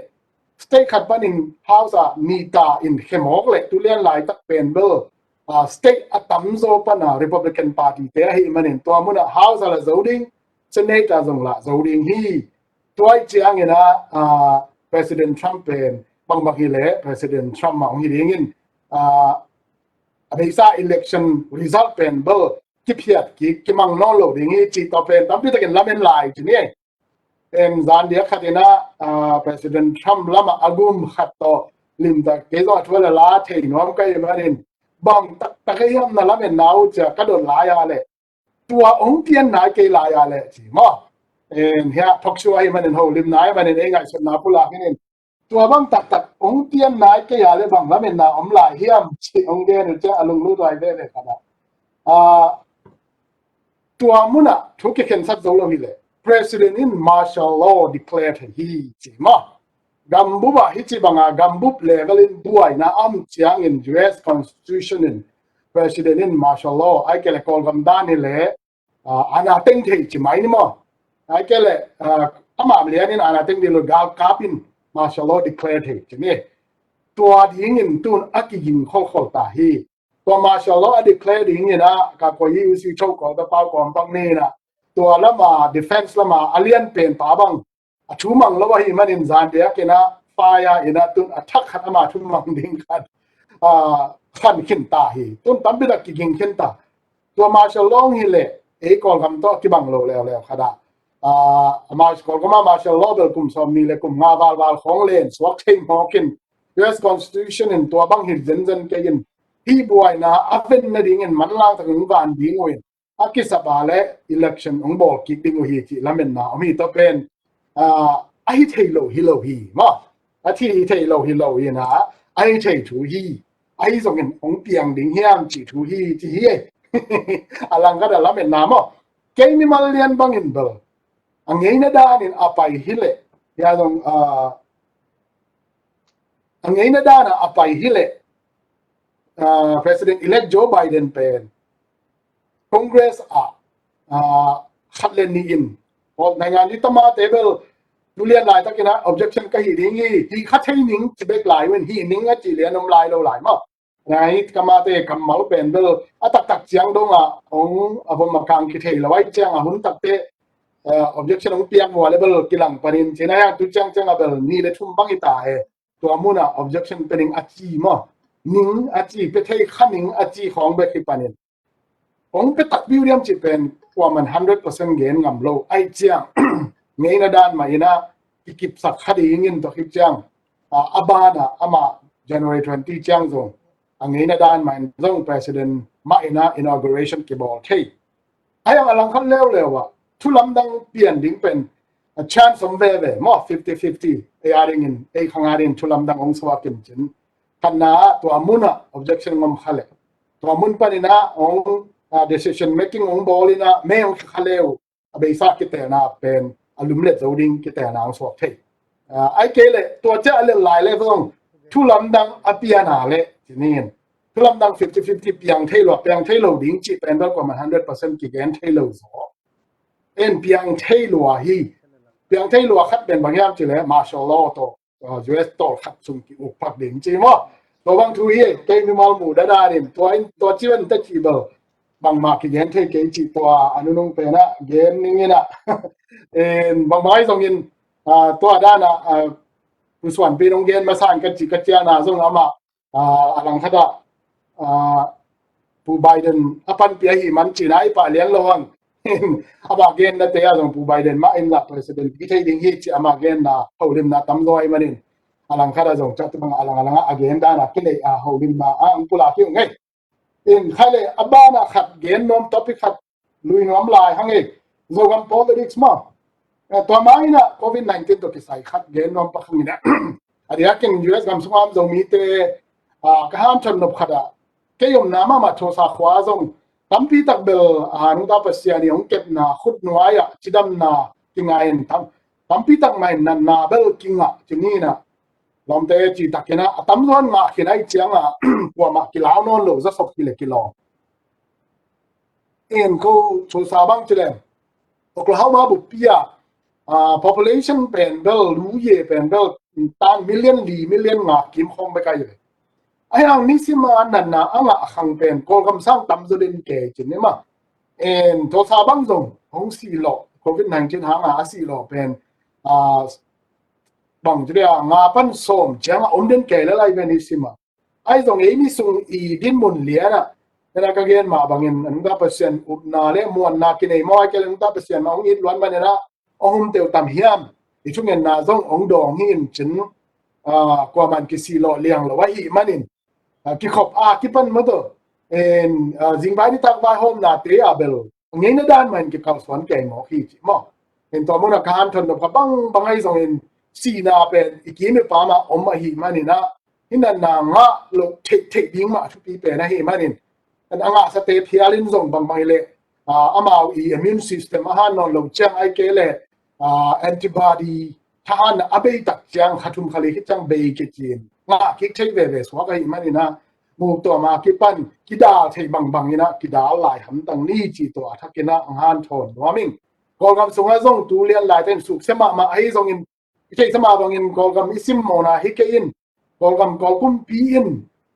state khat panin House ah nih ta in khia mawk leh, tulian laitak pen bel, ah, state a tamzaw pana Republican Party te ahih manin, tua munah House ah lah zo ding, Senate ah zong lah zo ding hi. Tua ahih ciangin ah, ah, President Trump pen bangbang hi leh President Trump mah hong hi dingin, ah, a beisa election result pen bel kiphiat kik, kimang nawn lo ding hi ci, tua pen tampi takin lamen lai ci ni. En zan diak khat in ah, ah, President Trump lamah a gum khat tawh limtak kei zong a thu le la thei nuam ka hih manin, bang taktak hiam na lamen na uh ci-a ka dot lai a leh, tua hong pian nai kei lai a leh ci maw. En hiah talk show ahih manin, holim nai manin ei ngaihsutna pulak in, tua bang taktak hong pian nai kei a leh bang lametna om lai hiam ci hong gen uh ciang a lunglut huai veve khat ah. Ah, tua munah thu kikhensat zo lo hi leh, President in martial law declare thei hi ci maw. Gambup ah hih ci banga gambup level in buaina a om ciangin U S Constitution in President in martial law, ahih kei leh Kawlgam dan hi leh, ah, aana teng thei ci mai ni maw. Ahih kei leh, ah, amah lian in aana teng ding lo, galkap in martial law declare thei ci ni. Tua dingin tun a kiging kholkhol ta hi. Tua martial law a declare dingin ah, ka koi hi usi tho ko ta pau kawm pang ni in ah, tua lama defense lama a lian pen pa bang a thumang lo ahih manin zan diak in ah fire in ah tun a thak khat ama thumang ding khat, ah, khan khin ta hi. Tun tampi tak kiging khin ta. Tua martial law hi leh ei Kawlgam tawh kibang lo leuleu khat ah, ah, a martial, Kawlgam ah martial law bel kum sawm nih le kum nga valval khawng len suak thei mawk in, U S Constitution in tua bang hi zenzen kei in, hih buaina a ven nadingin manlang takin van ding uh in, a kisap a le election hong bawl kik ding uh hi cih lametna om hi. Tua pen, ah, a hi thei lo hi lo hi maw. A thi hi thei lo hi lo hi na, a hi thei thu hi. Ahi zongin hong piang ding hiam cih thu hi ci hi. A langkhat a lametna maw. Kei mimal lian bangin bel a ngeina danin a pai hi leh, hia zong, ah, a ngeina dana a pai hi leh, ah, President-elect Joe Biden pen Congress ah, ah, khat le nih in, naingan i tamate bel tulian laitakin ah objection ka hi ding hi, hi kha thei ning ci bek lai uh in, hi ning a ci lian om lai lo lai maw. Ngai kamate kammal pen bel a taktak ciang dong ah hong a vom a kang kithei lo ai ciang a hun takte, eh, objection hong piak vua le bel kilang panin cina yang tu ciang ciang a bel ni le thum bang i ta e. Tua muna objection pe ning a ci maw, ning a ci, pe thei kha ning a ci khawng bek hi panin hong pe tak biu diam ci pen kuaman hundred percent gen ngam lo ai ciang ngeina dan mah ina kikipsak kha dingin tua khit ciang, ah, a bana ama January twenty ciang zong a ngeina dan mah in zong President mah ina inauguration kibawl thei. Ahi hang a langkhat leuleu ah thu lamdang pian ding pen a chance om veve maw, fifty fifty. Ei a dingin, ei khang a dingin thu lamdang hong suak in cin, khatna ah tua mun ah objection ngom kha leh, tua mun panin ah hong, ah, decision making hong bawl in ah mei hong kha leu a beisa kitelna pen a lumlet zo ding kitelna hong suak thei. Ah, ai kei leh tua ciah a lel lai le zong thu lamdang a piana le cinin thu lamdang fifty fifty piang thei lua, piang thei lo ding cih pen bel kuaman hundred percent kigen thei lo zaw. En piang thei lua hi. Piang thei lua khat pen bang hiam ci le martial law tawh, uh, U S tawl khat sung ki uk phak ding ci maw. Tua bang thu hi, kei mimal mu dadanin tua in, tua ci ven ta ci bel bangmah kigen thei kei ci tua a nunung pen ah gen ning in ah. En bangmah zongin, ah, tua dan ah, ah, Pu Suan Pi nong gen masa in ka ci ka ciana zong amah, ah, a langkhat ah, ah, Pu Biden a panpih ahi man cina i pah lian lo hang. Amah gennate ah zong Pu Biden mah in lah President pi thei ding hi ci amah genna holimna tam zaw ahi manin a langkhat ah zong catu bang a lang a lang ah a gen dan ah kilei a holimna ah ang pulak hi ung ei. In khai le a bana khat gen nuam topic khat lui nuam lai hang ei. Zogam politics maw. Eh, tua mah in ah covid nineteen tawh kisai khat gen nuam pak hang in ah. A diakin U S gam sungah om Zomite, ah, ka hanthawn nop khat ah kei omna mahmah Tulsa khua zong tampi tak bel, ah, nungta Pasian i hong kepna khut nuai ah cidamna kingai in tam, tampi tak mah in natna bel kingah ci ni in ah. Lawmte ci takin ah a tamzaw in ngah khin ahi ciangah kuamah kilau nawn lo, zasop hi le kilawm. En ko Tulsa bang ci leng Oklahoma buppi ah, ah, population pen bel, luye pen bel tan million li million nga kim khawng bek ahi ve. Ahi hang nisim a natna a ngah khang pen Kawlgam sang tamzaw den kei cin ni mah. En Tulsa bang zong hong sih lawh, covid nineteen hanga a sih lawh pen, ah, bang ci dia nga pan sawm ciang a om den kei le lai ve nisim a. Ahi zong ei mi sung i dinmun lian ah, ena ka gen mah bangin a nungta Pasian upna le muanna kinei maw, ahi kei le a nungta Pasian mah hong it luan man ena hong hum teuh tam hiam, i thungenna zong hong dawng hi in cin, ah, kuaman kisih lawh liang lo ahi manin, ah, kikhop a kipan maw tawh, en, ah, zingvai nitak vaihawmnate a bel ngeina dan mah in kikalsuan kei mawk hi ci maw. En tua mun a ka hanthawn nop kha bang bang ahi zongin sihna pen i kim i pam ah om ahi manin ah, hi natna ngah loh theihtheih ding mah thupi pen ahi manin, en a ngahsate phial in zong bangbang hi leh, ah, amau i immune system a han nawn lo ciang ahi kei leh, ah, antibody thahatna a bei tak ciang kha thum kha li khit ciang bei kei cin ngah kik thei veve suak ahi manin ah, muk tua mah kipan kidal thei bangbang in ah kidal lai hamtang ni ci tua a thakin ah ang hanthawn nuam ing. Kawlgam sungah zong tu lian laite in suksia mahmah ahi zongin i theihsa mah bangin Kawlgam i sim mawna hi kei in, Kawlgam Kawl kumpi in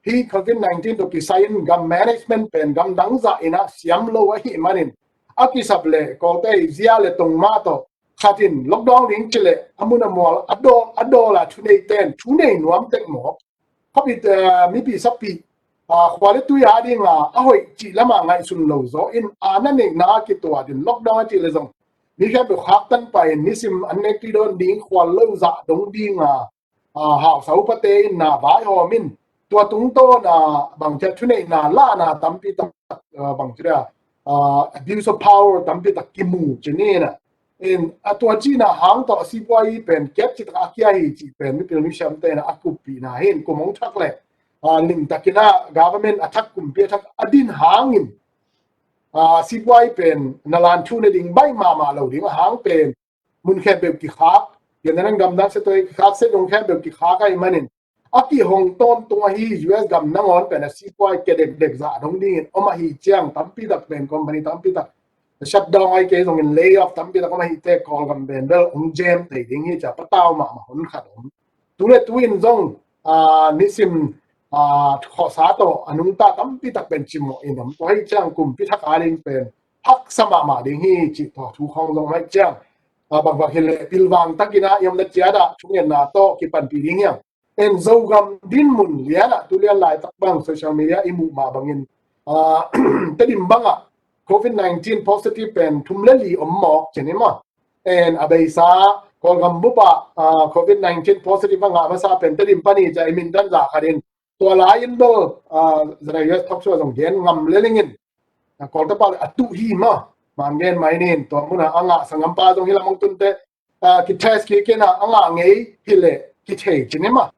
hi covid nineteen tawh kisai in gam management pen gam dang zah in ah siam lo ahi manin a kisap le Kawlte i zia le tong mah tawh khat in lockdown ding ci le a mun a mual a dawl a dawl a thuneite in thunei nuam tek mawk. Covid, eh, mipi sapi, ah, khua le tui a dinga a hoih cih lama ngaihsun lo zaw in a na neihna a kituat in lockdown a cih le zong mi khempeuh khaktan pah in nisim an nek ti dawn ding khual lo zah dong dinga, ah, hausa upate in na vaihawm in tua tungtawna bangcia thuneihna lahna tampi tak, ah, bangcia uh, abuse of power tampi tak kimu ci ni na. In a tua cina hang tawh a sipuai pen kiat ci tak a kia hi ci pen mipil misiam te na a kuppihna hin kum hong thak le, uh, limtakin a government a thak kumpi a thak a din hangin, uh, sipuai pen na lan thu na ding bai mahmah lo ding a hang pen mun khempeuh kikhak, gen nan gamdang se toi kikhak se dong khempeuh kikhak ahi manin a kihong tawntung ahi U S gam nangawn pen a sipuai ke dekdek zah dong dingin om ahi ciang tampi tak pen company tampi tak shutdown ai kei zongin lay off tampi tak om ahi te Kawlgam pen bel hong jam thei ding hi cia patau mahmah hun khat om. Tu le tu in zong, ah, nisim, ah, khawhsa tawh a nungta tampi tak pen cimawh in om. Tua hi ciang kumpi thak a ding pen haksa mahmah ding hi ci tua thu khawng zong om ahi ciang, ah, bangbang hi le pilvang takin a i omna ciat ah thungetna tawh kipanpih ding hiang. En Zogam dinmun lian ah tu lian laitak bang social media i muh mah bangin, ah, Tedim bangah covid nineteen positive pen thum le li om mawk ci ni maw. En a beisa Kawlgam bup ah, ah, covid nineteen positive a ngah masa pen Tedim pani ca i mindan zah khatin tua lai in bel, ah, zana U S talk show zong gen ngam le lingin, ah, Kawltepa le a tuh hi maw. Man gen mai nin tua muna a ngah sangampa zong hi lam hong tunte, ah, kitest kik in a ngah ngei hi le kithei ci ni maw.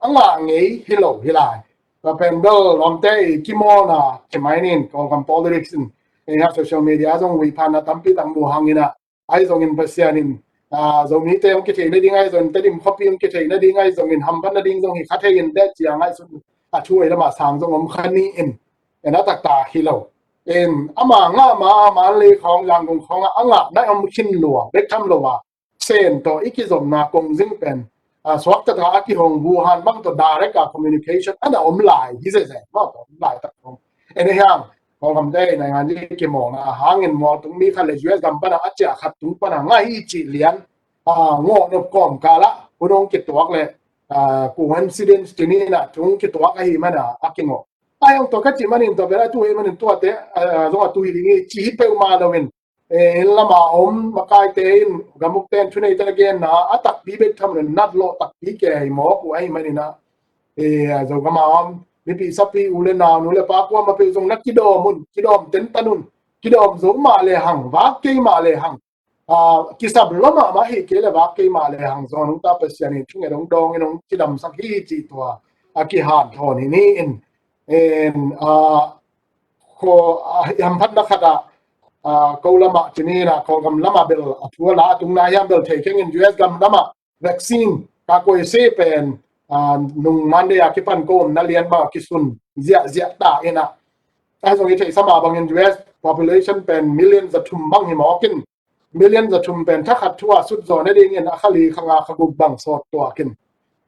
A ngah ngei hi lo hi lai. Tua pen bel lawmte i kimawlna ci mai nin Kawlgam politics in, eh, social media zong ui phan a tampi tak mu hangin a, ahi zongin Pasian in, ah, Zomite hong kithei nading ahi zongin Tedim khuapi hong kithei nading ahi zongin hamphat nading zong hi kha thei in te cia ngaihsun a thu ei lamah sang zong om kha ni in, en a taktak hi lo. In ama ngah ma a man le khawng Yangon khawng a ngah na om khin lua bek tham lo a sen tawh i kizomna kong zing pen, ah, suak taktak a kihong Wuhan bang tawh direct a communication ana om lai hi zezet maw tawh om lai tak khawng. En a hiang Kawlgam te nai ngan i kimawlna a hangin mual tung mi khat le U S gam pana a ciah khat tung pana ngah hi cih lian, ah, ngawh nop kawm kala hun hong kituak le, ah, coincidence ci ni na tung kituak ahi mana a kingawh. Ai hong tua ka ci manin tua bela tu hi manin tuate, ah, zong a tu hi ding hi ci hi peuhmah lo in, eh, in lama om makaite in gamukte in thuneite na genna a takpi bek tham lo in nat lawh takpi ke hi mawk uh ahi manin a, eh, Zogama om mipi sapi u le nau nu le pa kuama peuh zong na kidawm un, kidawm tentan un, kidawm zo mah le hang, vak kei mah le hang, ah, kisap lo mahmah hi kei le vak kei mah le hang zong nungta Pasian in thunget hong dawng in hong kidamsak hi cih tua a kihanthawn hi ni in, en, ah, khaw, ah, i hamphatna khat ah, ah, ko lamah ci ni na Kawlgam lamah bel a thu a la a tungna hiam bel thei khengin U S gam lamah vaccine ka koisi pen, ah, nung Monday a kipan ko omna lian bang a kisun ziahziah ta in a. Ahi zong i theihsa mah bangin U S population pen million za thum bang hi mawk in, million za thum pen thakhat thu a sut zaw nadingin a kha li kha nga kha guk bang sawt tuak in.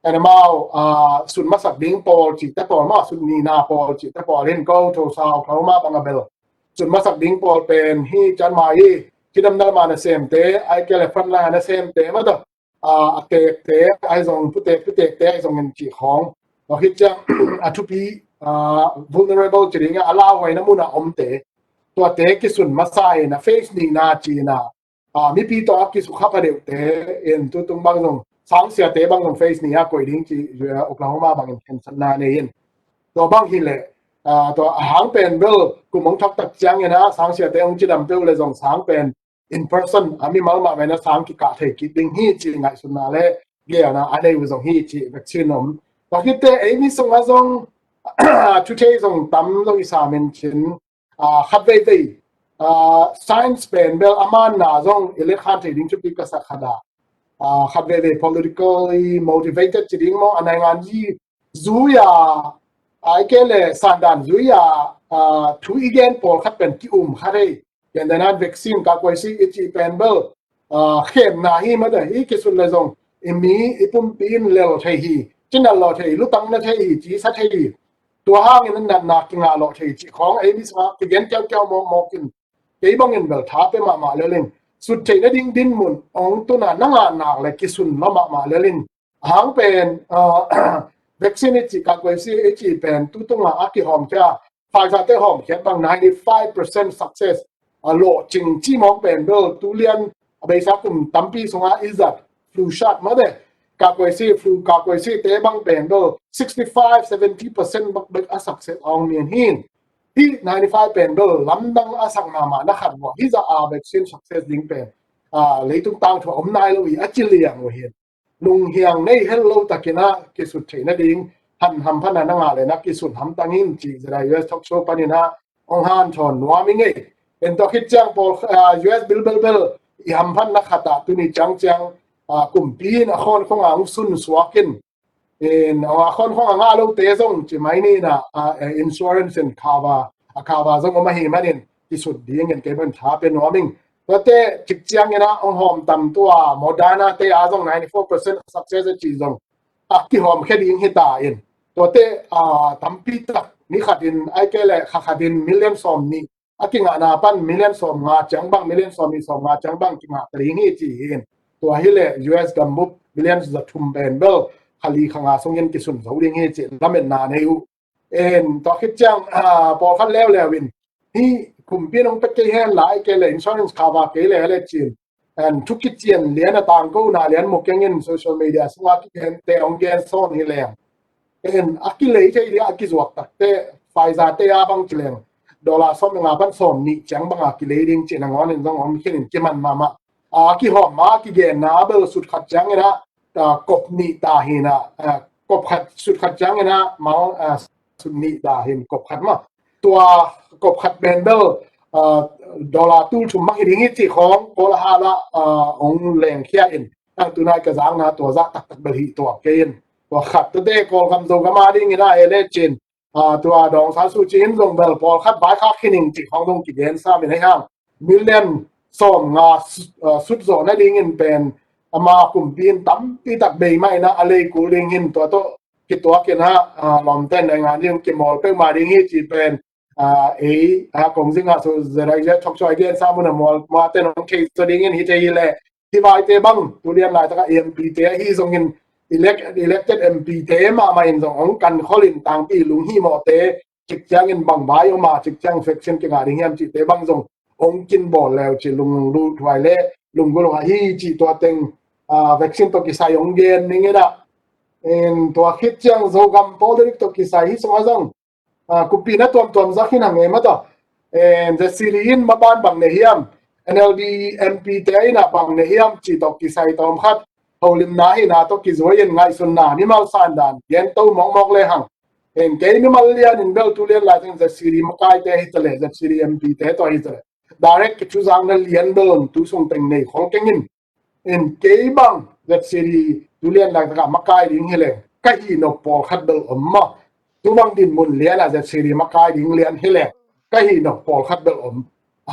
En amau, ah, sut masak ding pawl cihte pawl mah sut nihna pawl cihte pawl hin ko Tulsa Oklahoma bang a bel sut masak ding pawl pen hi cian mah hi, cidamna lamah nasemte, ai kei le frontline a nasemte mah tawh, ah, a tekte, ai zong putek putekte, ai zong in cih khawng. Tua khit ciang a thupi, ah, vulnerable ci ding a, a lauhuaina mun a omte, tuate kisun masa in a phase nihna ci in a, ah, mipi tawh a kisukha pha deuhte in tutung bang zong sangsiate bang zong phase nih a koih ding ci, ah, Oklahoma bangin khensatna nei in. Tua bang hi leh, ah, tua a hang pen bel kum hong thak tak ciangin a sangsiate hong cidam peuh le zong sang pen in person a mimal mah ven a sang kikah thei kik ding hi ci ngaihsutna le geelna a nei uh zong hi ci vaccine om. Tua khit teh ei mi sungah zong thu thei zong tam zong i sam in cin, ah, khat veivei, ah, science pen bel a manna zong i let khan thei ding thupi ka sak khat ah, ah, khat veivei politically motivated ci ding maw, a naingan zi zui a, ai kei le sandan zui a, ah, thu i gen pawl khat pen ki um kha thei. Gen dan vaccine ka koisi i cih pen bel, ah, khemna hi mah teh, hi kisun le zong i mi i pumpi in lel thei hi, cinal lawh thei, lutang na thei hi, cisa thei hi. Tua hangin a natna kingah lawh thei cih khawng ei mi sungah kigen kiaukiau mawkmawk in, kei bangin bel tha pe mahmah lel in, sut theih nading dinmun hong tun a na ngah nak le kisun lua mahmah lel in, a hang pen, ah, vaccine i cih ka koisi i cih pen tutung a a kihawmkhia, Pfizer te hawmkhiat bang ninety five percent success, a lawhcing ci mawk pen bel tu lian a beisa kum tampi sungah i zat flu shot mah teh, ka koisi flu, ka koisi te bang pen bel sixty five, seventy percent bek bek a success a hong mian hi. Hih ninety five pen bel lamdang a sak mahmah na khat vua, hih zah a vaccine success ding pen, ah, leitung tangthu a om nai lo hi a ci liang uh hi. Lunghiang nei hel lo takin ah kisut theih nading han hamphatna na ngah le na kisut hamtang in cih zeda U S talk show panin ah hong hanthawn nuam i ngei. En tua khit ciang pawl, ah, U S bilbel bel i hamphatna khat ah tuni ciangciang, ah, kumpi in a khawnkhong ah hong sunsuak in, in, ah, a khawnkhong a ngah lote zong ci mai ni in ah, ah, insurance in cover, a cover zong om ahih manin kisut dingin kei bang tha pe nuam ing. Tuate cik ciangin ah hong hawm tam tua Moderna te a zong ninety four percent success a ci zong a kihawm khia ding hi ta in. Tuate, ah, tampi tak ni khatin ai kei le kha khatin million sawm nih a kingahna pan million sawm nga ciang bang, million sawm nih sawm nga ciang bang kingah ta ding hi ci hi in. Tua hi le U S gambup million za thum pen bel kha li kha nga sungin kisun zo ding hi ci lametna nei uh. En tua khit ciang, ah, pawlkhat leuleu in hih kumpi in hong pek kei hen la ai kei le insurance cover kei le le cin. En thu kician lian a tangkona lian mu keng in social media sungah kikente hong gen sawn hi leng. En a kilei thei ding a kizuak takte Pfizer te a bang ci leng dollar sawm nga pan sawm nih ciang bang a kilei ding ci nangawn in zong om khin in kiman mahmah. A kihawm ma kigenna a bel sut khat ciangin ah, ah, kop nih ta hi in ah, ah, kop khat sut khat ciangin ah mau, ah, sut nih ta hi in kop khat mah. Tua kop khat pen bel, ah, dollar tul thum mah hi ding hi ci khawng kawl a hal ah, ah, hong lengkhia in. Tang tunai ka zakna tua zah taktak bel hi tuak kei in. Tua khat tuate Kawlgam Zogam a dingin ah e le cin, ah, tua Daw Aung San Suu Kyi in zong bel pawlkhat vaikhak khin ing ci khawng zong kigen sam in ahi hang million sawm nga su-, ah, sut zawh nadingin pen ama kumpi in tampi tak bei mah in ah a lei kul ding hi in tua tawh kituak in ah, ah, lawmte in ah ngan ding kimawl peuhmah ding hi ci pen, ah, ei, ah, kong zing ah su zeda i zia thok cuai gen sa mun a mual muate nong thei zaw dingin hi thei hi leh hih vaite bang tulian laitak ah M P te ahi zongin elect-, elected M P te mahmah in zong hong kan khol in tangpi lunghimawhte cik ciangin bang vai om a cik ciang vaccine kingah ding hiam cihte bang zong hong kin bawl leu ci lungluthuai le lunggulh uh ahi cih tua teng, ah, vaccine tawh kisai hong gen ning in ah. En tua khit ciang Zogam pawl dedik tawh kisai hih sungah zong, ah, kuppihna tuamtuam zak hi in hang e mah tawh. En Z C D in maban bang nei hiam, N L D M P te in ah bang nei hiam cih tawh kisai tawm khat holimna hihna tawh kizui in ngaihsunna mimal sandan gen to mawkmawk le hang. En kei mimal lian in bel tulian laitak in Z C D makaite hi ta leh Z C D M P te tawh hi ta leh direct kithuzakna lian bel tu sung teng nei khol keng in. En kei bang Z C D tulian laitak ah makai ding hi leng ka hih nop pawlkhat bel om mah. Tu bang dinmun lian ah Z C D makai ding lian hi leng ka hih nop pawlkhat bel om.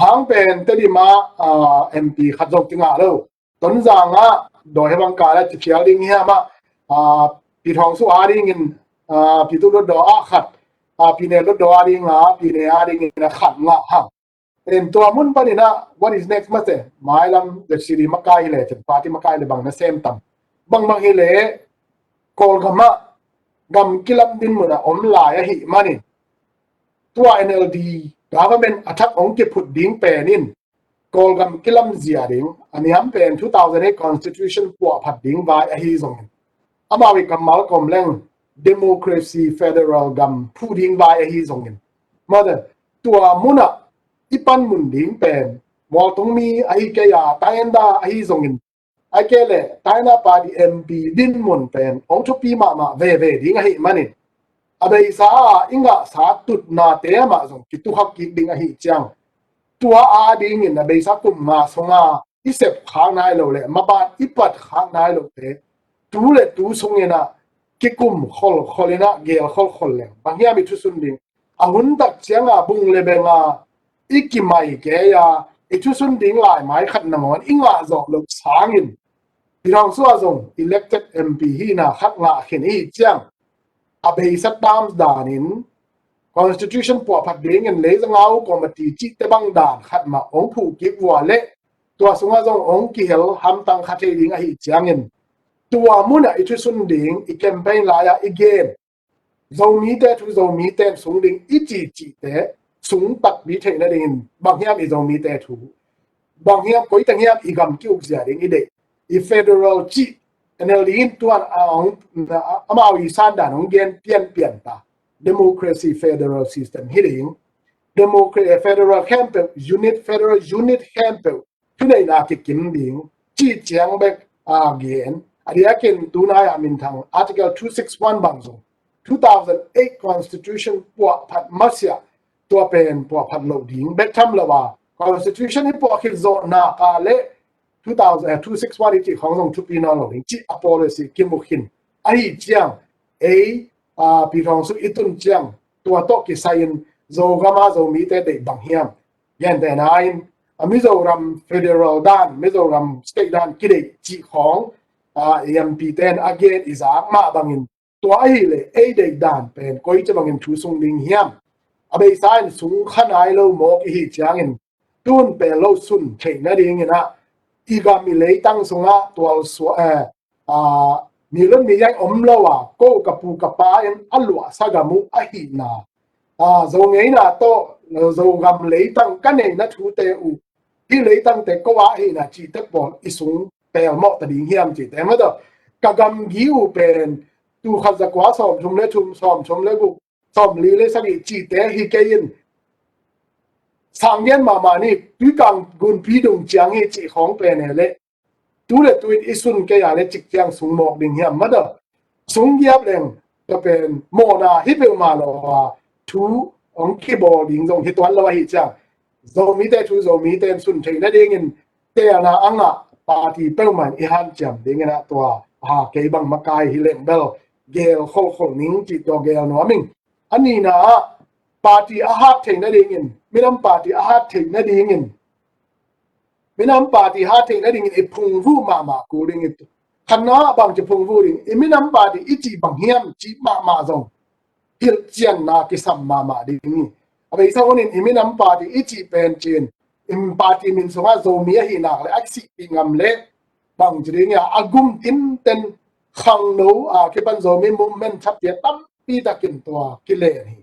Hang pen Tedim ah, ah, M P khat zong kingah lo. Tonzang ah dawi he bang kal ah ci phial ding hiam ah, ah, Pi Thawng Su a dingin, ah, Pi Tu Hluttaw ah khat, ah, Pi Ne Hluttaw a ding ah, Pi Ne a dingin a khat ngah hang. En tua mun panin ah what is next mah se mailam Z C D makai hi le cin party makai le bang na sem tam. Bangbang hi le Kawlgam ah gam kilam dinmun ah om lai ahih manin tua N L D government a thak hong kiphut ding pen in Kawlgam kilamzia ding a niam pen two thousand eight constitution puahphat ding vai ahi zongin, amau i kammal kom leng democracy federal gam phu ding vai ahi zongin, mate tua munah i panmun ding pen mualtung mi ahi kei a, taenda ahi zongin, ai kei le taina party M P dinmun pen hong thupi mahmah veve ding ahih manin a beisa a i ngahsa tutnate amah zong kitukhak kik ding ahih ciang tua a dingin a beisa kum nga sunga i sep khak nai lo le maban i pat khak nai lote tu le tu sungin ah kikum kholkhol in ah gel kholkhol leng bang hiam i thusun ding a hun tak cianga bung le benga i kimai kei a i thusun ding laimai khat nangawn i ngah zawh loh sangin Pi Thawng Su a zong elected M P hihna khat ngah khin i hih ciang a beisa terms danin constitution puahphat dingin leizangau committee cihte bang dan khat mah hong phuh kik vua le tua sungah zong hong kihel hamtang kha thei ding ahih ciangin tua munah i thusun ding i campaign lai-ah i gen Zomite thu Zomite sung ding i cihcihte sung takpi theih nadingin bang hiam i Zomite thu bang hiam koi teng hiam i gam ki-ukzia ding i deih i federal cih N L D in tuan a hong amau i sandan hong gen pianpian ta democracy federal system hi ding Democratic Federal khempeuh, unit, federal unit khempeuh thuneihna kikim ding cih ciang bek a gen. A diakin tunai a minthang Article two six one bang zong two thousand eight Constitution puahphat masiah, tua pen puahphat loh ding bek tham lo a, Constitution i puah khit zawh nak a le two thousand, eh, two six one i cih khawng zong thupi nawn lo ding cih a policy kimu khin. Ahi ciang ei, ah, Pi Thawng Suk i tun ciang tua tawh kisai-in Zogam a Zomite deih bang hiam? Gentehna in, a Mizoram federal dan, Mizoram state dan kideih cih khawng, ah, M P ten a gen i zak mah bangin, tua ahih leh ei deih dan pen koi ci bangin thu sung ding hiam? A beisa in sung kha nai lo mawk i hih ciangin, tun pen lo sun theih nadingin ah, i gam i leitang sungah tualsuah, eh, ah, mi lun mi yai om lo a, ko ka pu ka pa in a luahsa gam uh ahihna, ah, Zo ngeina tawh Zogam leitang ka neihna thute uh, hih leitangte ko a ahihna cihte pawl i sung pelmawh ta ding hiam cihte mah tawh, ka gamgi uh pen tul khat za kua sawmthum le thum, sawmthum le guk, sawmli le sagih cihte hi kei in, sang gen mahmah ni, Tuikang gunpi dung ciang hi cih khawng pen e le, tu le tu in i sun kei a le cik ciang sung mawk ding hiam mah tawh, sung giap leng ka pen mawhna hi peuhmah lo a, thu hong kibawl ding zong hi tuan lo ahih ciang, Zomite thu Zomite in sun theih nadingin teelna a ngah party peuhmah in i hanciam dingin ah tua, ha, kei bang makai hi leng bel gel kholkhol ning cih tua gel nuam ing. A nihna ah, party a hat theih nadingin, minam party a hat theih nadingin, minam party hat theih nadingin i phungvuh mahmah kul ding i, khatna ah bangci phungvuh ding, i minam party i cih bang hiam cih mahmah zong hilhcianna kisam mahmah ding hi. A beisa hunin i minam party i cih pen cin, i party min sungah Zomi ahi nak le a sihpih ngam le bangci ding a, a gum tinten khangno a kipan Zomi movement thapiak tampi takin tua kilen hi.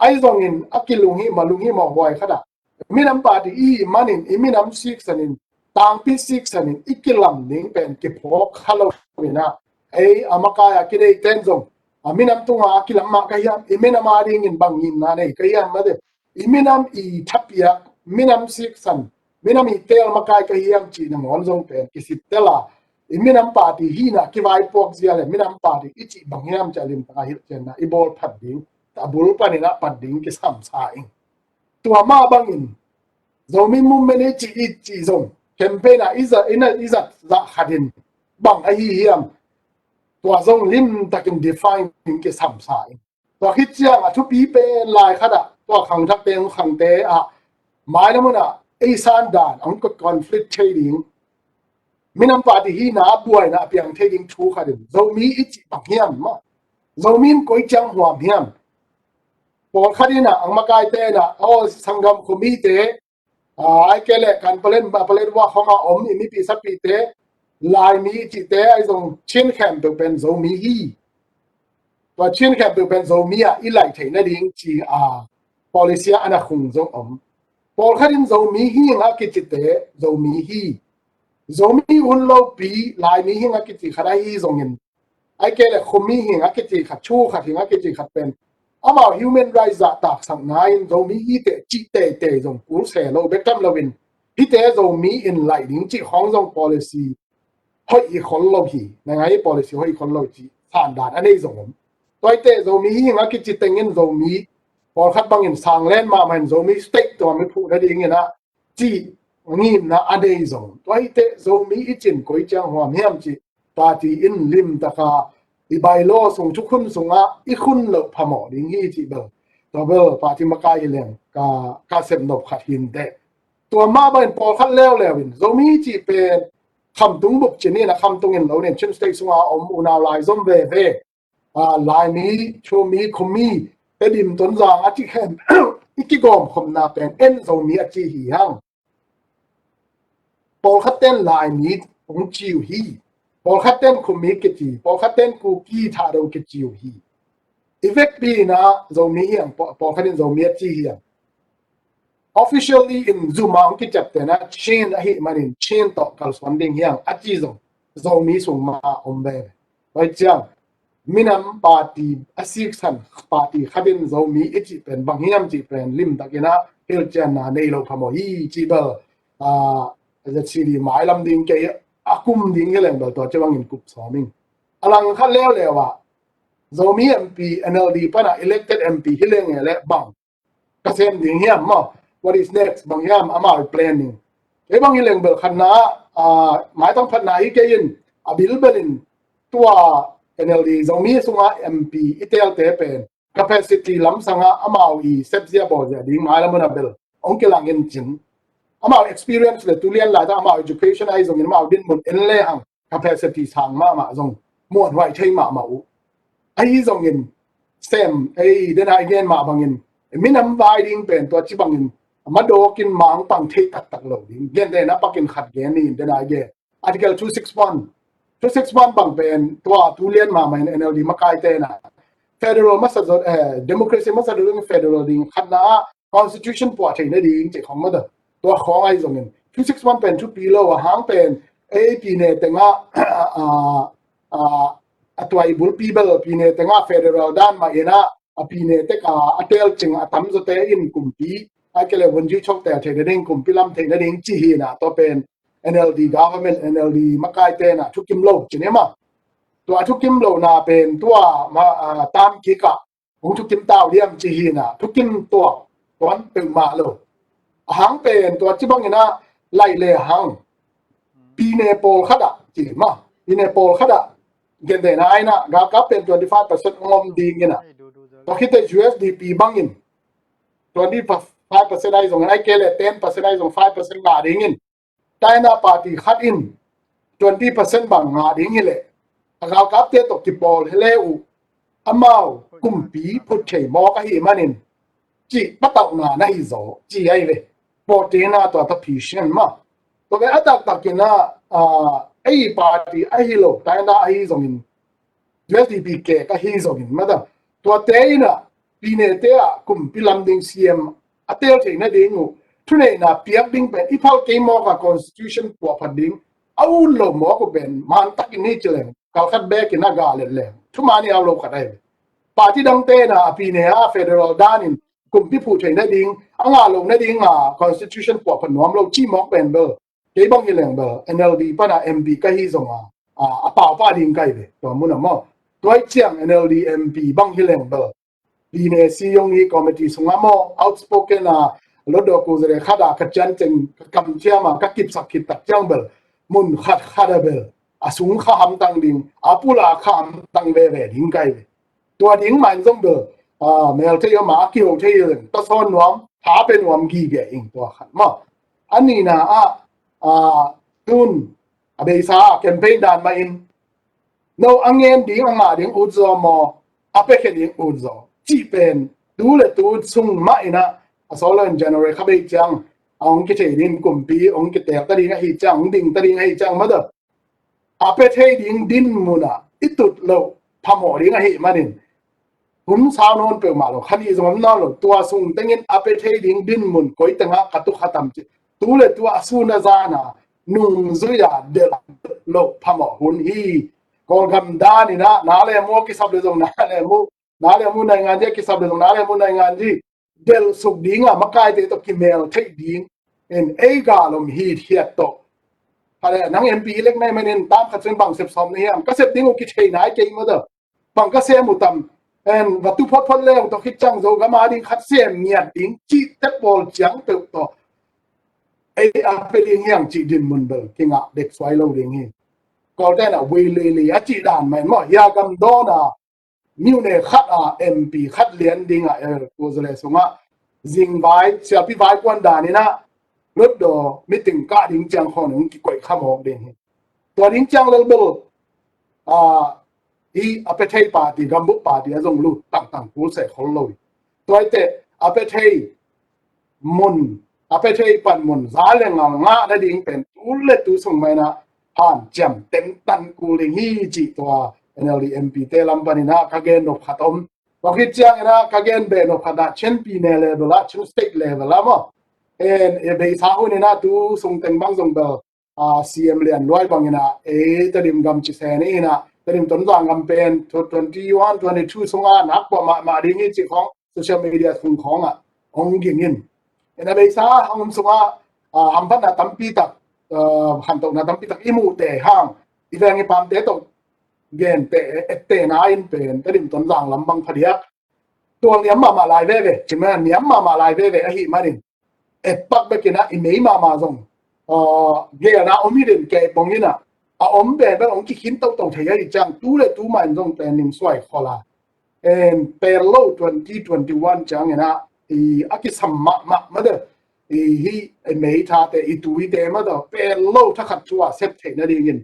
Ahi zongin a kilung hi mah, lung hi mah huai khat ah, minam party i hih manin i minam siksanin, tangpi siksanin i kilam ding pen kiphawk kha lo in ah, ei a makai a kideih ten zong a minam tunga a kilam mah ka hiam, i minam a dingin bang nginna nei ka hiam mah teh, i minam i thapiak, minam siksan, minam i teel makai ka hiam cih nangawn zong pen kisittel a, i minam party hihna kivaipuak zia le minam party i cih bang hiam cih a limtaka hilhcianna i bawl phat ding, a bul panin ah pat ding kisamsa ing. Tua mah bangin Zomi movement i cih, i cih zong campaign ah i zat, i na, i zat zah khatin bang ahi hiam, tua zong limtakin define ding kisamsa ing. Tua khit ciang a thupi pen lai khat ah tua khangthakte, khangte ah mailam hun ah ei san dan hong conflict thei ding, minam party hihna a buaina a piang thei ding thu khatin Zomi i cih bang hiam mah, Zomi in koi ciang huam hiam? Pawlkhat in ah, ang makaite in ah, aw, sanggam khomite, ah, ai kei leh kan palen, palen wak hong a om i mipi sapite, Laimi cihte, ai zong Chin khempeuh pen Zomi hi. Tua Chin khempeuh pen Zomi ah i laih theih nading ci a policy ah a na khung zong om. Pawlkhat in Zomi hi ing a kicite Zomi hi. Zomi hun lopi Laimi hi ing a kici khat ahi zongin, ai kei leh khomi hi ing a kici khat, chu khat hi ing a kici khat pen amau human rights zahtaksakna in Zomi hi teh cih teitei zong kul se lo bek tham loin, hihte Zomi in laih ding cih khawng zong policy hoih i khol lo hi, na ngai policy hoih i khol lo cih sandan a nei zong om. Tua hi teh Zomi hi ing a kici tengin Zomi pawlkhat bangin sanglen mahmah in Zomi state tua mi phuh nadingin ah cih ngimna a nei zong. Tua hi teh Zomi i cih koi ciang huam hiam cih party in limtaka i bylaw sung, thukhun sungah i khun loh phamawh ding hi cih bel, tua bel party makai hi leng ka, ka sepnop khat hi inteh. Tua mah bangin pawlkhat leuleu in Zomi cih pen khamtung bup ci ni in ah, khamtung in lo nen Chin State sungah a om unau laizom veve, ah, Laimi, Chumi, Khumi, Tedim, Tonzang a cih khem i kigawmkhopna pen en Zomi a ci hi hang. Pawlkhat ten Laimi hong ci uh hi. Pawlkhat ten Khumi kici, pawlkhat ten Kuki, Thado kici uh hi. I vekpi in ah Zomi hi hang, paw-, pawlkhat in Zomi a ci hi hang. Officially in zum a hong kiciaptehna Chin ahih manin Chin tawh kalsuan ding hi hang a ci zong Zomi sung mah om veve. Tua hi ciang minam party a siksan party khat in Zomi i cih pen bang hiam cih pen limtakin ah hilhcianna nei lo phamawh hi cih bel, ah, Z C D mailam ding kei a kum ding hi leng bel tua ci bangin kup sawm ing. A lang khat leuleu ah Zomi M P, N L D pan ah elected M P hi leng e le bang ka sem ding hiam maw? What is next? Bang hiam amau planning? Kei bang hi leng bel khatna ah, maitang phatna hi kei in a bilbel in tua N L D Zomi sunga M P i telte pen capacity lamsanga amau i sepzia bawlzia ding mailam un a bel hong kilang in cin. Amau experience le tulian laitang amau education ahi zongin amau dinmun en le hang capacity sang mahmah zong muanhuai thei mahmah uh. Ahi zongin sem ei den a i gen mah bangin minam vai ding pen tua ci bangin madawkin mangpang thei taktak lo ding. Gentehna pakin khat gen ni in den a i gen. Article two six one. Two six one bang pen tua tulian mahmah in N L D makaite na federal masa zot, eh, democracy masa zot federal ding khatna ah constitution puah theihna ding cih khawng mada. Tua khawng ahi zongin two six one pen thupi lo a hang pen ei pine tengah a, a, a tuai bulpi bel pine tengah federal dan mah inah a pine teka a telcing a tamzawte in kumpi a kele vunjui chok tel theihna ding kumpi lam theihna ding ci hinah tua pen N L D government, N L D makaite na thukim lo cin ema. Tua thukim lo na pen tua ma, a, tam kikah hong thukim tau liam ci hinah thukim tuak tuan peuhmah lo. A hang pen tua ci bangin ah laih le hang pine pawl khat ah ci ma, pine pawl khat ah gentehna ai na galkap pen twenty five percent hong om ding inah. Tua khite U S D P bangin twenty five percent ahi zongin ai kei le ten percent ahi zong five percent ngah dingin taina party khat in twenty percent bang ngah ding hileh a galkapte tawh kipawl hi le uh amau kumpi phut thei mawk ahi manin cih patauhna na hi zaw ci ahi ve. Pawtena tua ta phisian ma tua ve a taktakin ah, ah, ei party ahi lo taina ahi zongin U S D P kek ahi zongin mada tuate inah pinete ah kumpi lam ding C M a tel theihna ding uh thuneihna piak ding pen i phal kei mawk a constitution puahphat ding a ut lo mawk uh pen mantakin ni ci leng kalkhat bekin a ga let leng thumani au lo khat ahi. Party dangte na a pine a federal danin kumpi phuh theihna ding a ngah lohna ding a constitution puahphat nuam lo ci mawk pen bel kei bang hi leng bel N L D pana M P ka hi zonga a, a paupa ding kai ve tua muna maw. Tuai ciang N L D M P bang hi leng bel pine si yong hi committee sunga maw outspoken a lotdawh kuzare khata ka cian ceng ka kamciama ka kipsak khit tak ciang bel mun khat khata bel a sung kha hamtang ding a pula kha hamtang veve ding kai ve. Tua ding man zong bel a mel thei a ma a kiho thei leng ta sawn nuam tha pe nuam gige ing tua khat maw. A nina ah a tun a beisa a campaign dan mah in no a ngen ding a ngah ding ut zaw maw a pekhe ding ut zaw cih pen tu le tu sung mah inah a solo in January kha bei ciang a hong kithei ding kumpi hong kitel ta ding ahi ciang hong ding ta ding ahi ciang mada a pe thei ding din muna i tut loh phamawh ding ahi manin hun sau nawn peuhmah lo khan i zong om nawn lo tua sung tengin a pe thei ding din mun koi tengah ka tuk khatam ci tu le tu a sun a zana nungzui a delh loh phamawh hun hi. Kawlgam dan inah na le mu a kisap le zong na le mu na le mu naingan di a kisap le zong na le mu naingan di delh suk ding a makaite tawh kimel theih ding in ei galom hi hiat tawh. Hale nang M P i lek nai manin tam khat cun bang sep sawm na hiam ka sep ding uh kithei nai kei mada. Bang ka sem uh tam en va tu photphot leu tawh khit ciang Zogam a ding khat sem ngiat ding cih tek pawl ciang peuh tawh ei a pe ding hiang cih din mun bel kingah dek suai lo ding hi. Kawlte na wei leilei a cih dan mah in maw hia gam dawn a miune khat a M P khat lian ding a el kuzale sungah zingvai siapi vai kuan dan inah lotdaw meeting kah ding ciang khawng hong kikoih kha mawk ding hi. Tua ding ciang lelbel a hi a pe thei party gambuh party a zong lut tangtang kul seh khol lo hi. Tuaite a pe thei mun a pe thei pan mun za le ngal ngah nading pen tu le tu sung mai na han ciam teng tan kul ding hi cih tua N L D M P te lam pan inah ka gen nop khat om. Tua khit ciang inah ka gen beh nop khat ah Chin pine level ah Chin state level ah maw en e beisa hun inah tu sung teng bang zong bel a, C M lian luai bangin a, ei Tedim gam ci sen inah Tedim Tonzang gam pen twenty one, twenty two sungah nak pua mahmah ding hi cih khawng social media sung khawngah hong ging in. Ina beisa hong om sungah, ah, hamphatna tampi tak, ah, hantohna tampi tak i muhte hang i veng i pamte tawh gente ettena in pen Tedim Tonzang lam bang phadiak tual niam mahmah lai veve, cima niam mahmah lai veve ahi manin etpak bekinah i mei mahmah zong, ah, gelna om hi den kei bong inah a om pen bek hong kikhin toto thei ahi ciang tu le tu mah in zong pen ning suai khol a. En pel lo twenty twenty one cianginah i a kisam mahmah mate i hi i meithate i tuite mate pel lo thakhat thu a sep theih nadingin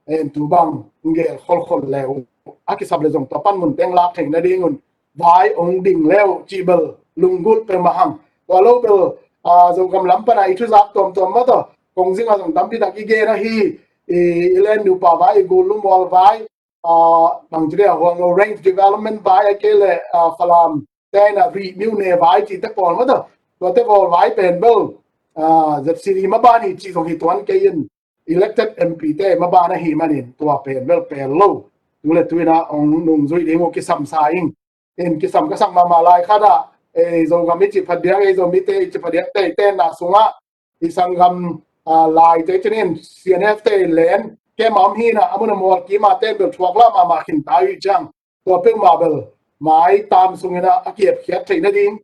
en tu bang nggel kholkhol leu a kisap le zong tua pan mun teng lak theih nadingun vai ong ding leu cih bel lunggulh peuhmah hang. Tua lo bel, ah, Zogam lam pana i thuzak tuamtuam mataw kong zingah zong tampi tak i gen ahi. I, i len nupa vai, i gul lumual vai, ah, bang ci dia huang lo range development vai a ke le, ah, Falam te na ri miu ne vai cihte pawl mataw. Tuate bawl vai pen bel, ah, Z C D maban hi cih zong hi tuan kei in elected M P te maban ahi manin tua pen bel pel lo. Tu le tu inah ong nungzui ding uh kisam sa ing. In kisam ka sak mahmah lai khatah ei Zogam i cih phadiak, ei Zomite i cih phadiak teite na sungah i sanggam, ah, laite cinin C N F te len kema om hinah a mun a mual kima ten bel thuak la mahmah khinta uh hi ciang tua peuhmah bel mai tam sunginah a kiapkhiat theih nading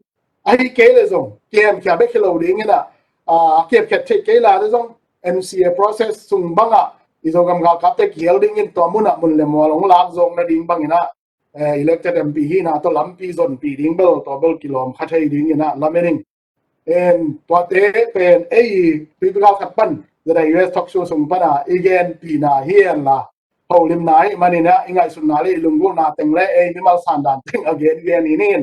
ahi kei le zong kiamkhia bek hi lo dinginah, ah, a kiapkhiat theih kei la le zong M C A process sung bangah i Zogam galkapte kihel dingin tua munah mun le mual hong lak zawk nading banginah, eh, elected M P hina tawh lampi zonpi ding bel tua bel kilawm kha thei dinginah lamen ing. En tuate pen ei tuipi gal khat pan zada U S talk show sung pana i genpihna hi en la holimna hi maninah i ngaihsutna le i lunggulhna teng le ei mimal sandan teng a gen gen hi nin.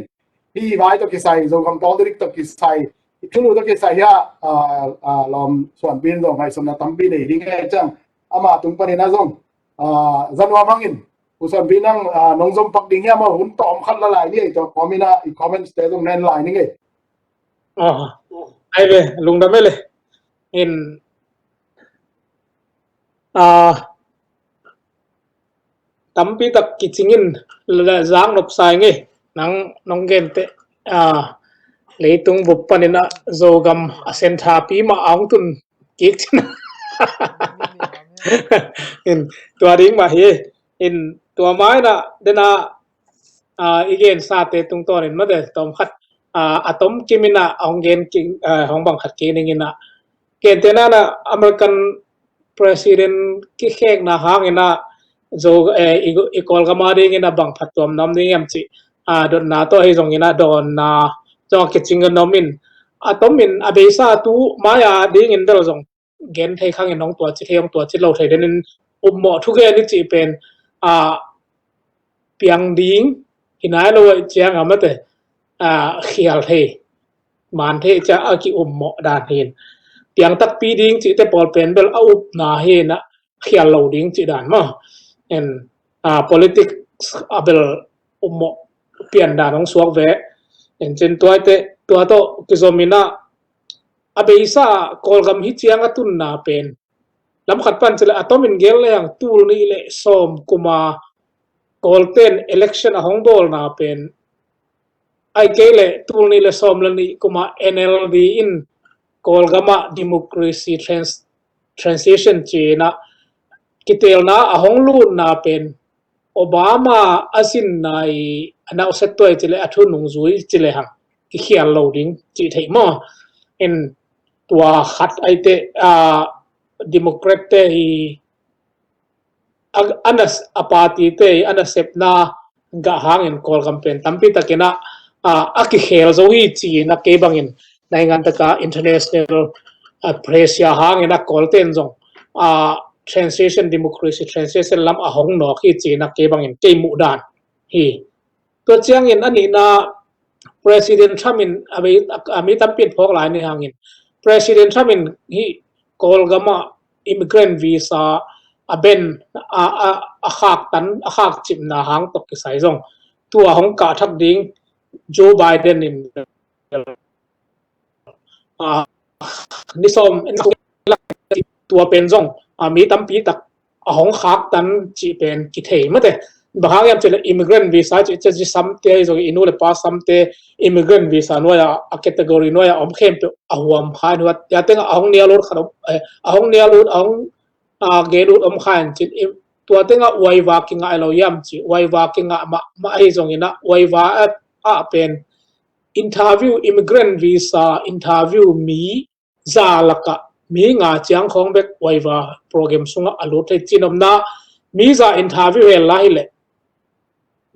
Hi vai tawh kisai, Zogam politics tawh kisai, i thulu tawh kisai hi a, ah, ah, lawm suanpi in zong ngaihsutna tampi nei ding e ciang ama tung paninah zong, ah, zanuam hangin u suanpi nang, ah, nong zom pak ding hiam a hun tawm khat la lai ni ei tawh comment ah i comments te zong nen lai ni ngei. Ah, ai ve, lungdam e le. In, ah, tampi tak kicingin zang nop sai ngei nang nong gente, ah, leitung bup paninah Zogam a senthapi mah a hong tun kik cin. In tua ding mah hi. In tua mainah dena, ah, i gensate tungtawnin mate tawm khat, ah, a tom kiminah a hong gen ki, ah, hong bang khat kininginah gentena na American President kikhekna hanginah zo, eh, i, i Kawlgama dinginah bang phattuam nam ding em cih, ah, dotna tawh hi zonginah dawnna zong a kicing a nomin a tomin a beisa tu mai-a dingin bel zong gen thei khangin hong tuaci thei hong tuaci lo thei denin upmawh thugen i cih pen, ah, piang ding hi nai lo aih cianga mate, ah, khial thei man thei cia a ki-upmawh dan hin piang takpi ding cihte pawl pen bel a upna hinah khial lo ding cih dan maw. En, ah, politics a bel upmawh pian dan hong suak ve. En cin tuaite tua tawh kizominah a beisa Kawlgam hi ciang a tunna pen lam khat pan cileh a tomin gel lehang tul nih le sawm kuma Kawlten election a hong bawlna pen ai kei le tul nih le sawm le nih kuma N L D in Kawlgamah democracy trans-, transition cinah kitelna a hong lutna pen Obama a sinna i a nauhset tuai cileh a thu nungzui cileh hang kikhial lo ding cih theih maw. In tua khat aite, ah, Democrat te hi a, a na, a party te hi a nasepna gah hangin Kawlgam pen tampi takinah, ah, a kikhel zo hi cinah kei bangin naingan taka international, ah, pressure hangin a Kawlten zong, ah, transition, democracy transition lam a hong nawk hi cinah kei bangin kei muh dan hi. Tua ciangin a nihna President Trump in a mi, a mi tampi in phawk lai ni hangin President Trump in hi Kawlgamah immigrant visa a ban a, a, a khaktan, a khakcipna hang tawh kisai zong tua hong kah thak ding Joe Biden in, ah, ni sawm en tua pen zong, ah, mi tampi tak a hong khaktan cih pen kithei mate. Bang hang hiam cih leh immigrant visa cih ciang zi samte ahi zong i nu le pa samte immigrant visa nuai-a, a category nuai-a om khempeuh a huam kha in, tua tengah a hong nial ut khat om, eh, a hong nial ut, a hong, ah, gen ut om kha in cin, tua tengah waiver kingah lo hiam cih, waiver kingah mahmah ahi zongin ah waiver ah, ah pen interview, immigrant visa interview mi za lakah mi nga ciang khawng bek waiver program sungah a lut thei cin om na, mi za interview hel lai hileh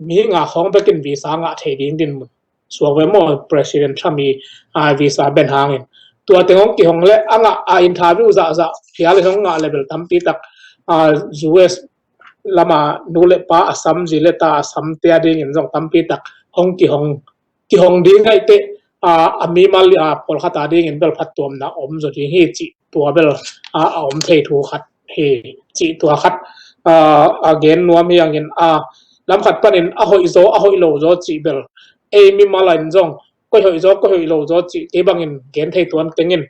mi nga khawng bekin visa ngah thei ding dinmun suak ve maw, President Trump i, ah, visa ban hangin. Tua teng hong kihong le a ngah a interview zahzah phial in hong ngah le bel tampi tak, ah, U S lama nu le pa a sam, zi le ta a samte a dingin zong tampi tak hong kihong, kihong ding ngaih teh, ah, a mimal, ah, pawlkhat a dingin bel phattuamna om zaw ding hi cih tua bel, ah, a om thei thu khat hi cih tua khat, ah, a gen nuam hi hangin, ah, lam khat panin a hoih zaw, a hoih lo zaw cih bel ei mimal in zong koi hoih zaw, koi hoih lo zaw cih kei bangin gen thei tuan keng in,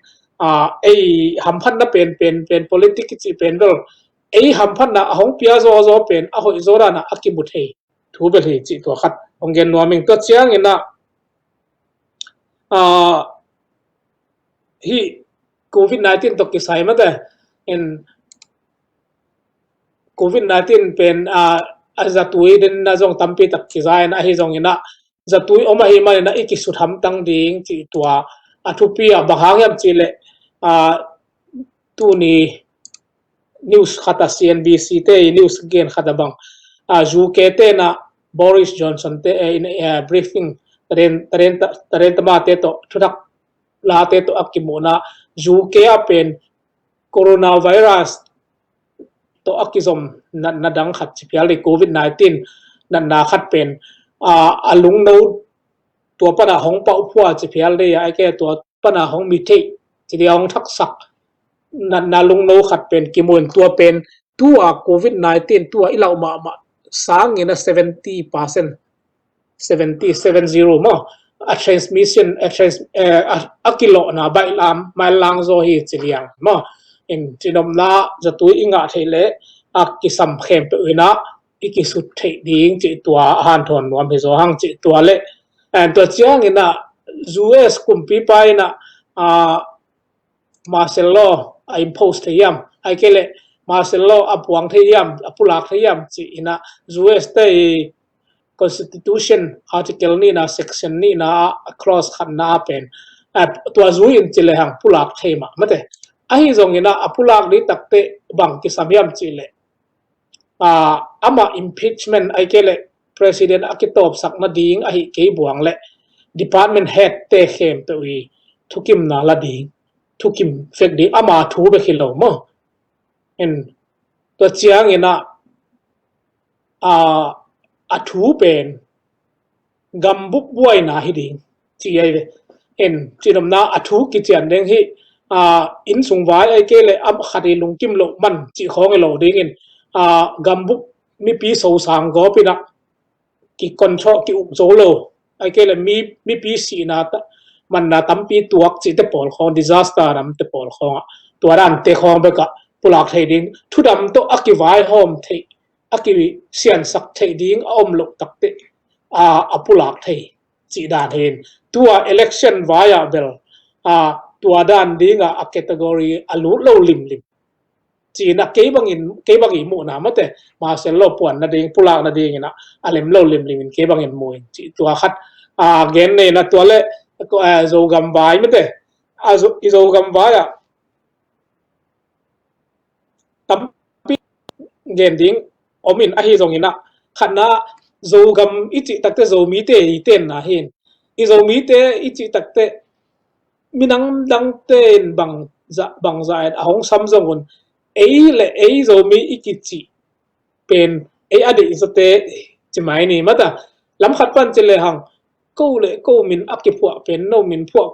ah, ei hamphatna pen, pen, pen politic cih pen bel ei hamphatna a hong pia zaw zaw pen a hoih zaw dan a kimu thei thu bel hi cih tua khat hong gen nuam ing. Tua ciangin ah, ah, hih Covid nineteen tawh kisai mate in, Covid nineteen pen, ah, a zatui den na zong tampi tak kiza in, ahi zongin ah zatui om ahih manin ah i kisut hamtang ding cih tua a thupi ah. Bang hang hiam cih leh, ah, tuni news khat ah, C N B C te i news gen khat ah bang, ah, U K te na Boris Johnson te, eh, in, eh, briefing, taren, taren, taren tama te tawh, thuthak la te tawh a kimuhna, U K ah pen coronavirus tawh a kizom natna dang khat ci phial dih, Covid nineteen natna khat pen, ah, a lungno tua pana hong pau phua ci phial dih, a, ahih kei leh tua pana hong mi theih ci dih, a hong thaksak natna lungno khat pen kimu in, tua pen tua Covid nineteen tua i lauh mahmah sangin ah seventy percent, seventy, seven zero maw, a transmission, a trans-, eh, a, a kilawhna baihlam, mailang zaw hi ci liang maw. In, ci nopna zatui i ngah theih leh a kisam khempeuh in ah i kisut theih ding cih tua a hanthawn nuam hi zaw hang cih tua leh, eh, tua ciangin ah U S kumpipa in ah, ah, martial law a impose thei hiam, ahih kei leh martial law a puang thei hiam, a pulak thei hiam ci in ah U S te i Constitution Article nihna, Section nihna, a clause khatna pen, eh, tua zui in ci lehang pulak thei mah mate. Ahi zongin ah a pulak dih takteh bang kisam hiam cih leh, ah, amah impeachment, ahih kei leh President a kitawpsak nading ahih kei buang leh department head te khempeuh i thukimna la ding, thukim vek ding, ama thu bek hi lo maw. In, tua ciangin ah, ah, a thu pen gambup buaina hi ding ci ahi ve. In, ci nopna a thu kician ding hi, ah, innsung vai ahih kei leh a khat i lungkim loh man cih khawng hi lo dingin, ah, gambup mipi sosang gawp in ah ki control, ki uk zo lo, ahih kei leh mi, mipi sihna ta-, manna tampi tuak cihte pawl khawng, disaster namte pawl khawngah tua dante khawng bekah pulak thei ding, thudam tawh a kivaihawm theih, a kisiansak theih ding a om loh takteh, a, a pulak thei cih dan hi in. Tua election vai-ah bel, a, tua dan dingah a category a lut lo limlim. Ci-in ah kei bangin, kei bang i muhna mate, martial law puan nading, pulak nadingin ah a lem lo limlim in kei bangin mu in cih tua khat, a, gen nei in ah tua leh, a, Zogam vai mate, a, Zo-, i Zogam vai-ah tampi gen ding om in, ahi zongin ah khatna Zogam i cih takteh Zomite i tenna hi in, i Zomite i cih takteh minam dangte in bangzah, bangzah in a hong sam zong un, ei le ei Zomi i kicih pen ei a deih zawte ci mai ni mata. Lam khat pan ci lehang, ko le ko min a kiphuah pen no min phuah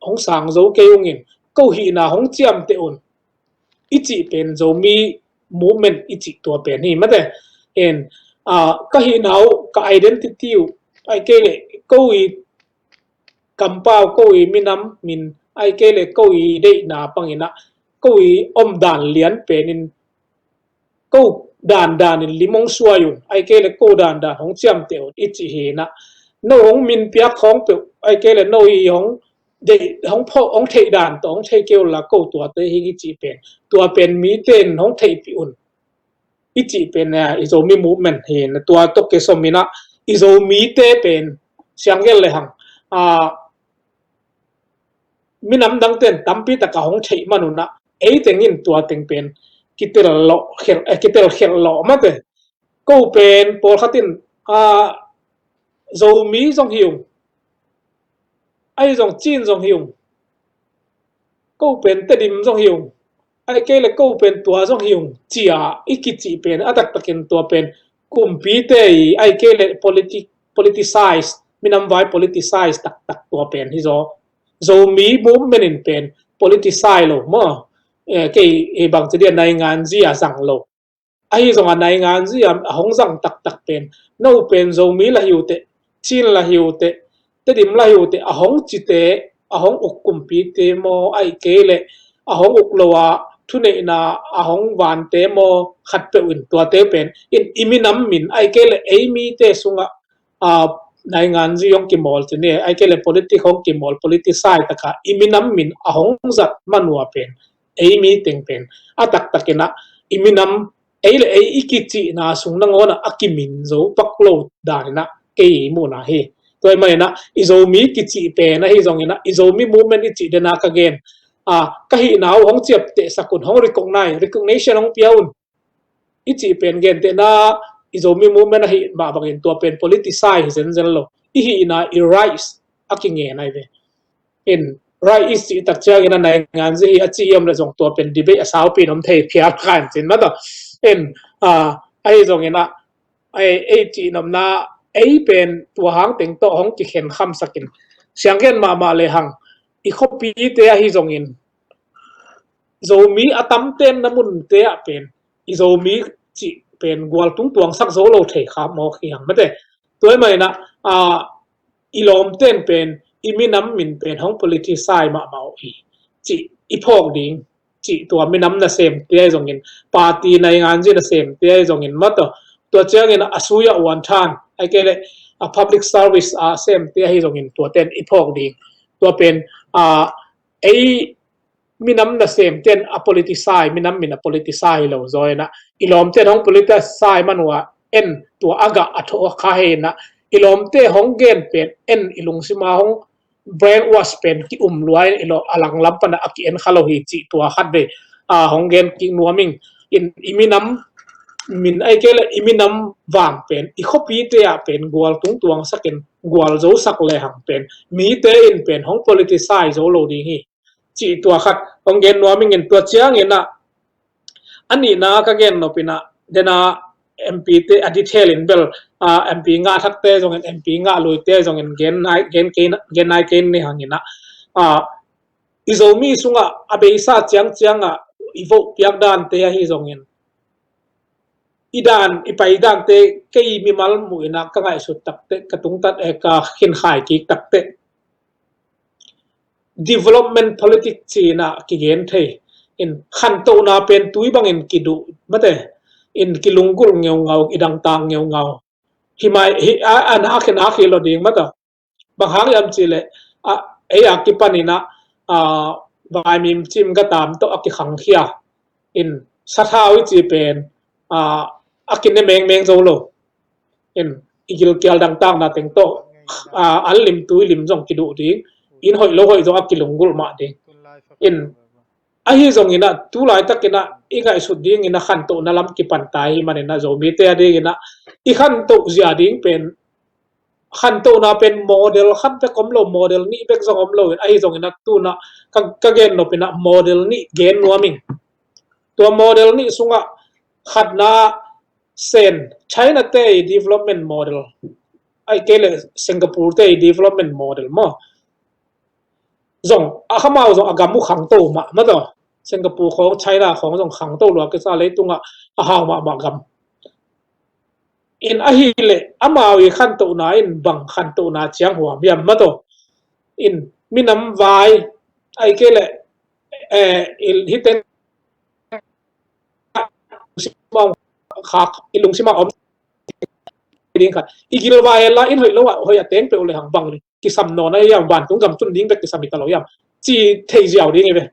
hong sang zo kei ung in, ko hihna hong ciamteh un i cih pen Zomi movement i cih tua pen hi mate. En, ah, ka hihna uh, ka identity uh, ahih kei leh ko i kampau, ko i minam min, ahih kei leh ko i deihna bangin ah, ko i omdan lian penin ko dandan in lim hong suai un, ai kei le ko dandan hong ciamteh un i cih hi na. No hong min piak khawng peuh, ai kei le no i hong deih, hong phawk, hong theih dan tawh hong thei kei un la, ko tuate hi i cih pen, tua pen mite in hong theihpih un i cih pen, a, i Zomi movement hi na. Tua tawh kisom in a, i Zomite pen siang gel le hang, a, minam dangte in tampi taka hong theih man un a, ei teng in tua teng pen kitel lawh khelh, eh, kitel khelh lawh mate. Ko pen pawlkhat in, a, Zomi zong hi ung, ahi zong Chin zong hi ung, ko pen Tedim zong hi ung, ai kei le ko pen tua zong hi ung, cia i kicih pen a taktakin tua pen kumpite i ai kei le politi-, politicize, minam vai politicize taktak tua pen hi zaw. Zomi movement in pen politicize lo maw. Eh, kei, eh, bang ci dia, nainganzi a zang lo. Ahi zong a nainganzi a, a hong zang taktak pen, no pen Zomi la hi uh teh, Chin la hi uh teh, Tedim la hi uh teh, a hong cite, a hong uk kumpite maw, ai kei le a hong uk lo a thuneihna a hong vante maw, khat peuh in tuate pen in i minam min, ai kei le ei mite sungah, a, nainganzi hong kimawl ci ni, ai kei le politic hong kimawl, politicize taka i minam min a hong zat man uh a pen, ei mi teng pen a taktakin a, i minam, ei le ei i kicihna sung nangawn a, a kimin zo pak lo dan in a kei i muhna hi. Tua ahih manin a, i Zomi kicih pen ahi zongin a, i Zomi movement i cih den a ka gen, a, ka hihna uh hong ciaptehsak un, hong recognize, recognition hong pia un i cih pen gentehna, i Zomi movement ahih mah bangin tua pen politicize hi zenzen lo. I hihna, i rights a kingen ahi ve. In, rights i cih tak ciangin a nainganzi hi a ci i om le zong tua pen debate a saupi in om thei phial kha in cin mah tawh. In, a, ahi zongin a, ei, ei cih nopna, ei pen tua hang teng tawh hong kikhen khamsak in. Siang gen mahmah le hang, i khuapite ahi zongin, Zomi a tamten na munte ah pen, i Zomi cih pen gual tung tuangsak zo lo thei kha mawk hi hang mate. Tua ahih manin a, a, i lawmten pen, i minam min pen hong politicize mahmah uh hi cih i phawk ding, cih tua minam nasemte ahi zongin, party nainganzi nasemte ahi zongin mah tawh, tua ciangin a sui a uan than, ai kei le a public service a semte ahi zongin tuaten i phawk ding. Tua pen, a, ei minam nasemten a politicize, minam min a politicize hi lo zaw in a, i lawmten hong politicize man uh a, en tua a gah a thawh kha hi in a, i lawmte hong gen pen en i lungsima hong brainwash pen ki-um lua in i lo a langlam pan a ki-en kha lo hi cih tua khat vei, a, hong gen kik nuam ing. In, i minam min ai kei le i minam vang pen, i khuapite ah pen gual tung tuangsak in, gual zosak le hang pen, mite in pen hong politicize zo lo ding hi cih tua khat hong gen nuam ing. In, tua ciangin a, a nihna ka gen nop in a, den a M P te a detail in bel, a, M P Ngah Thakte zongin, M P Ngah Luite zongin gen nai, gen kei, gen nai kei ni hang in a, a, i Zomi sungah a beisa ciangciang a i vote piak dante ahi zongin, i dan, i pai dante kei mimal muh in a ka ngaihsut takte, ka tungtat, eh, ka khinkhai kik takte, development politics ci in a kigen thei. In, khantohna pen tui bangin kiduh mate, in, kilunggulh ngeungau, i dangtang ngeungau. Hi mai, hi, a, a nak hi, nak hi lo ding mah tawh. Bang hang hiam cih leh, a, ei a kipan in a, a, vaimim cim gatam tawh a kikhangkhia. In, sathau i cih pen, a, a kine mengmeng zo lo. In, i gilkial dangtakna teng tawh, a, an lim tui lim zong kiduh ding, in hoih lo hoih zong a kilunggulh mah ding. In, ahi zongin a, tu laitak in a, i ngaihsut ding in a khantohna lam kipan ta ahih manin a, Zomite a ding in a, i khantoh zia ding pen, khantohna pen model khat bek om lo, model nih bek zong om lo in, ahi zongin a, tu in a, ka, ka gen nop in a, model nih gen nuam ing. Tua model nih sungah khatna, Sen, China te i development model, ai kei le Singapore te i development model maw. Zong, a khamau zong a gam uh khangto mah, mah tawh. Singapore khawng, China khawng zong khangto lua kisa, leitungah a hau mahmah gam. In, ahih leh amau i khantohna in bang khantohna ciang huam hiam mah tawh. In, minam vai, ai kei le, eh, i, hih teng a om khak, i lungsim a om ding khat. I gilvai hela in hoih lo ah, hoih a teng peuh le hang bang le kisam nawn a hiam, vantung gam tun ding bek kisam hi ta lo hiam, ci thei ziau ding hi ve.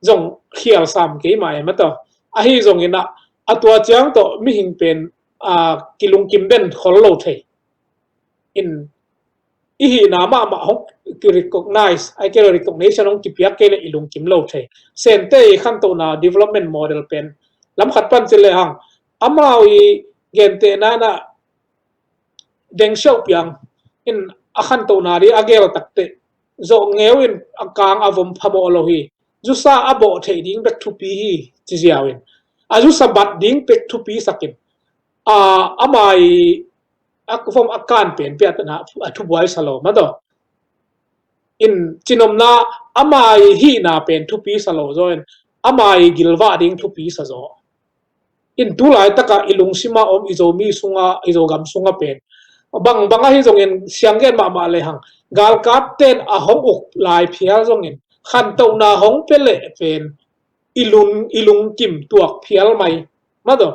Zong khial sam kei mah em a tawh. Ahi zongin ah, a tua ciang tawh mihing pen, a, kilungkim den khol lo thei. In, i hihna mahmah hong ki-recognize, ai kei le recognition hong kipiak kei le i lungkim lo thei. Sente i khantohna development model pen lam khat pan ci le hang, amau i gentehna in ah, Deng Xiaoping in a khantohna ding a gel takteh, zawh ngeu in a kang a vom phamawh lo hi. Zusa a bawh theih ding bek thupi hi, ci ziau in. A zusa bat ding bek thupi sak in. A, ama i a vom a kan pen pia tana a thubuai sa lo mah tawh. In, cinopna, ama i hihna pen thupi sa lo zaw in, ama i gilvah ding thupi sa zaw. In, tu laitakah i lungsima om i Zomi sunga, i Zogam sunga pen bang bang ahi zongin, sianggen mahmah le hang, galkapten a hong uk lai phial zongin khantohna hong pia leh pen i lung, i lungkim tuak phial mai mah tawh.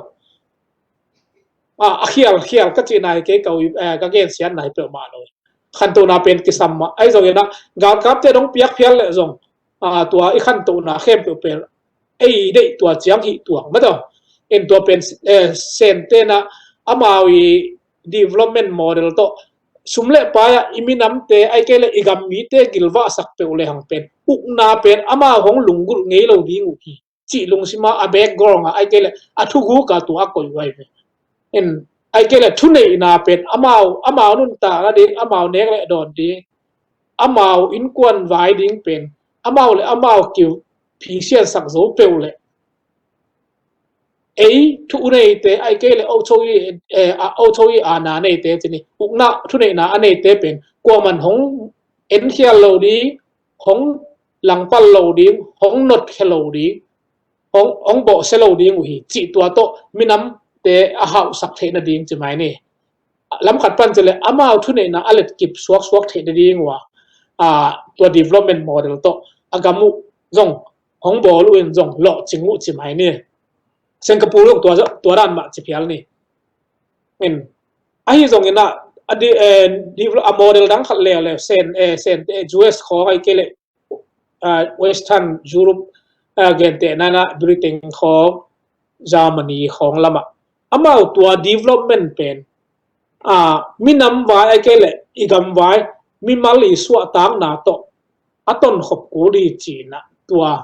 A, a khial, khial ka cihna hi kei, ka, eh, ka gensiat nai peuhmah lo. Khantohna pen kisam mah ahi zongin ah, galkapte dong piak phial leh zong, a, tua i khantohna khempeuh pen ei deih tua ciang hih tuak mah tawh. In, tua pen, eh, Sente in ah amau i development model tawh sum le pai ah i minamte, ai kei le i gam mite gilvahsak peuh le hang pen, ukna pen amau hong lunggulh ngei lo ding uh hi, cih lungsima a background a, ai kei le a thuguk a tua a koih uh ahi ve. In, ai kei le thuneihna pen amau, amau nuntakna ding, amau nek le dawn ding, amau innkuan vai ding pen amau le amau kiphisiansak zo peuh le, ei thu neite, ai kei le ocho i, eh, a, ocho i aana neite, cini ukna thuneihna a neite pen kuaman hong enkhial lo ding, hong langpal lo ding, hong notkhia lo ding, hong, hong bawhsia lo ding uh hi, cih tua tawh minamte a hauhsak theih nading ci mai ni. Lam khat pan ci le amau thuneihna a letkip suaksuak theih nading uh a, a, tua development model tawh a gam uh zong hong bawl uh in zong lawhcing uh ci mai ni. Singapore zong tua, tua dan mah ci phial ni. In, ahi zongin ah, a di, eh, develop, a model dang khat leuleu, Sen, eh, Sen, eh, U S khawng ai kei le, ah, Western Europe, ah, gentehna in ah Britain khawng, Germany khawng lamah amau tua development pen, ah, minam vai ai kei le i gam vai, mimal i suahtakna tawh a tonkhop kul hi ci-in ah, tua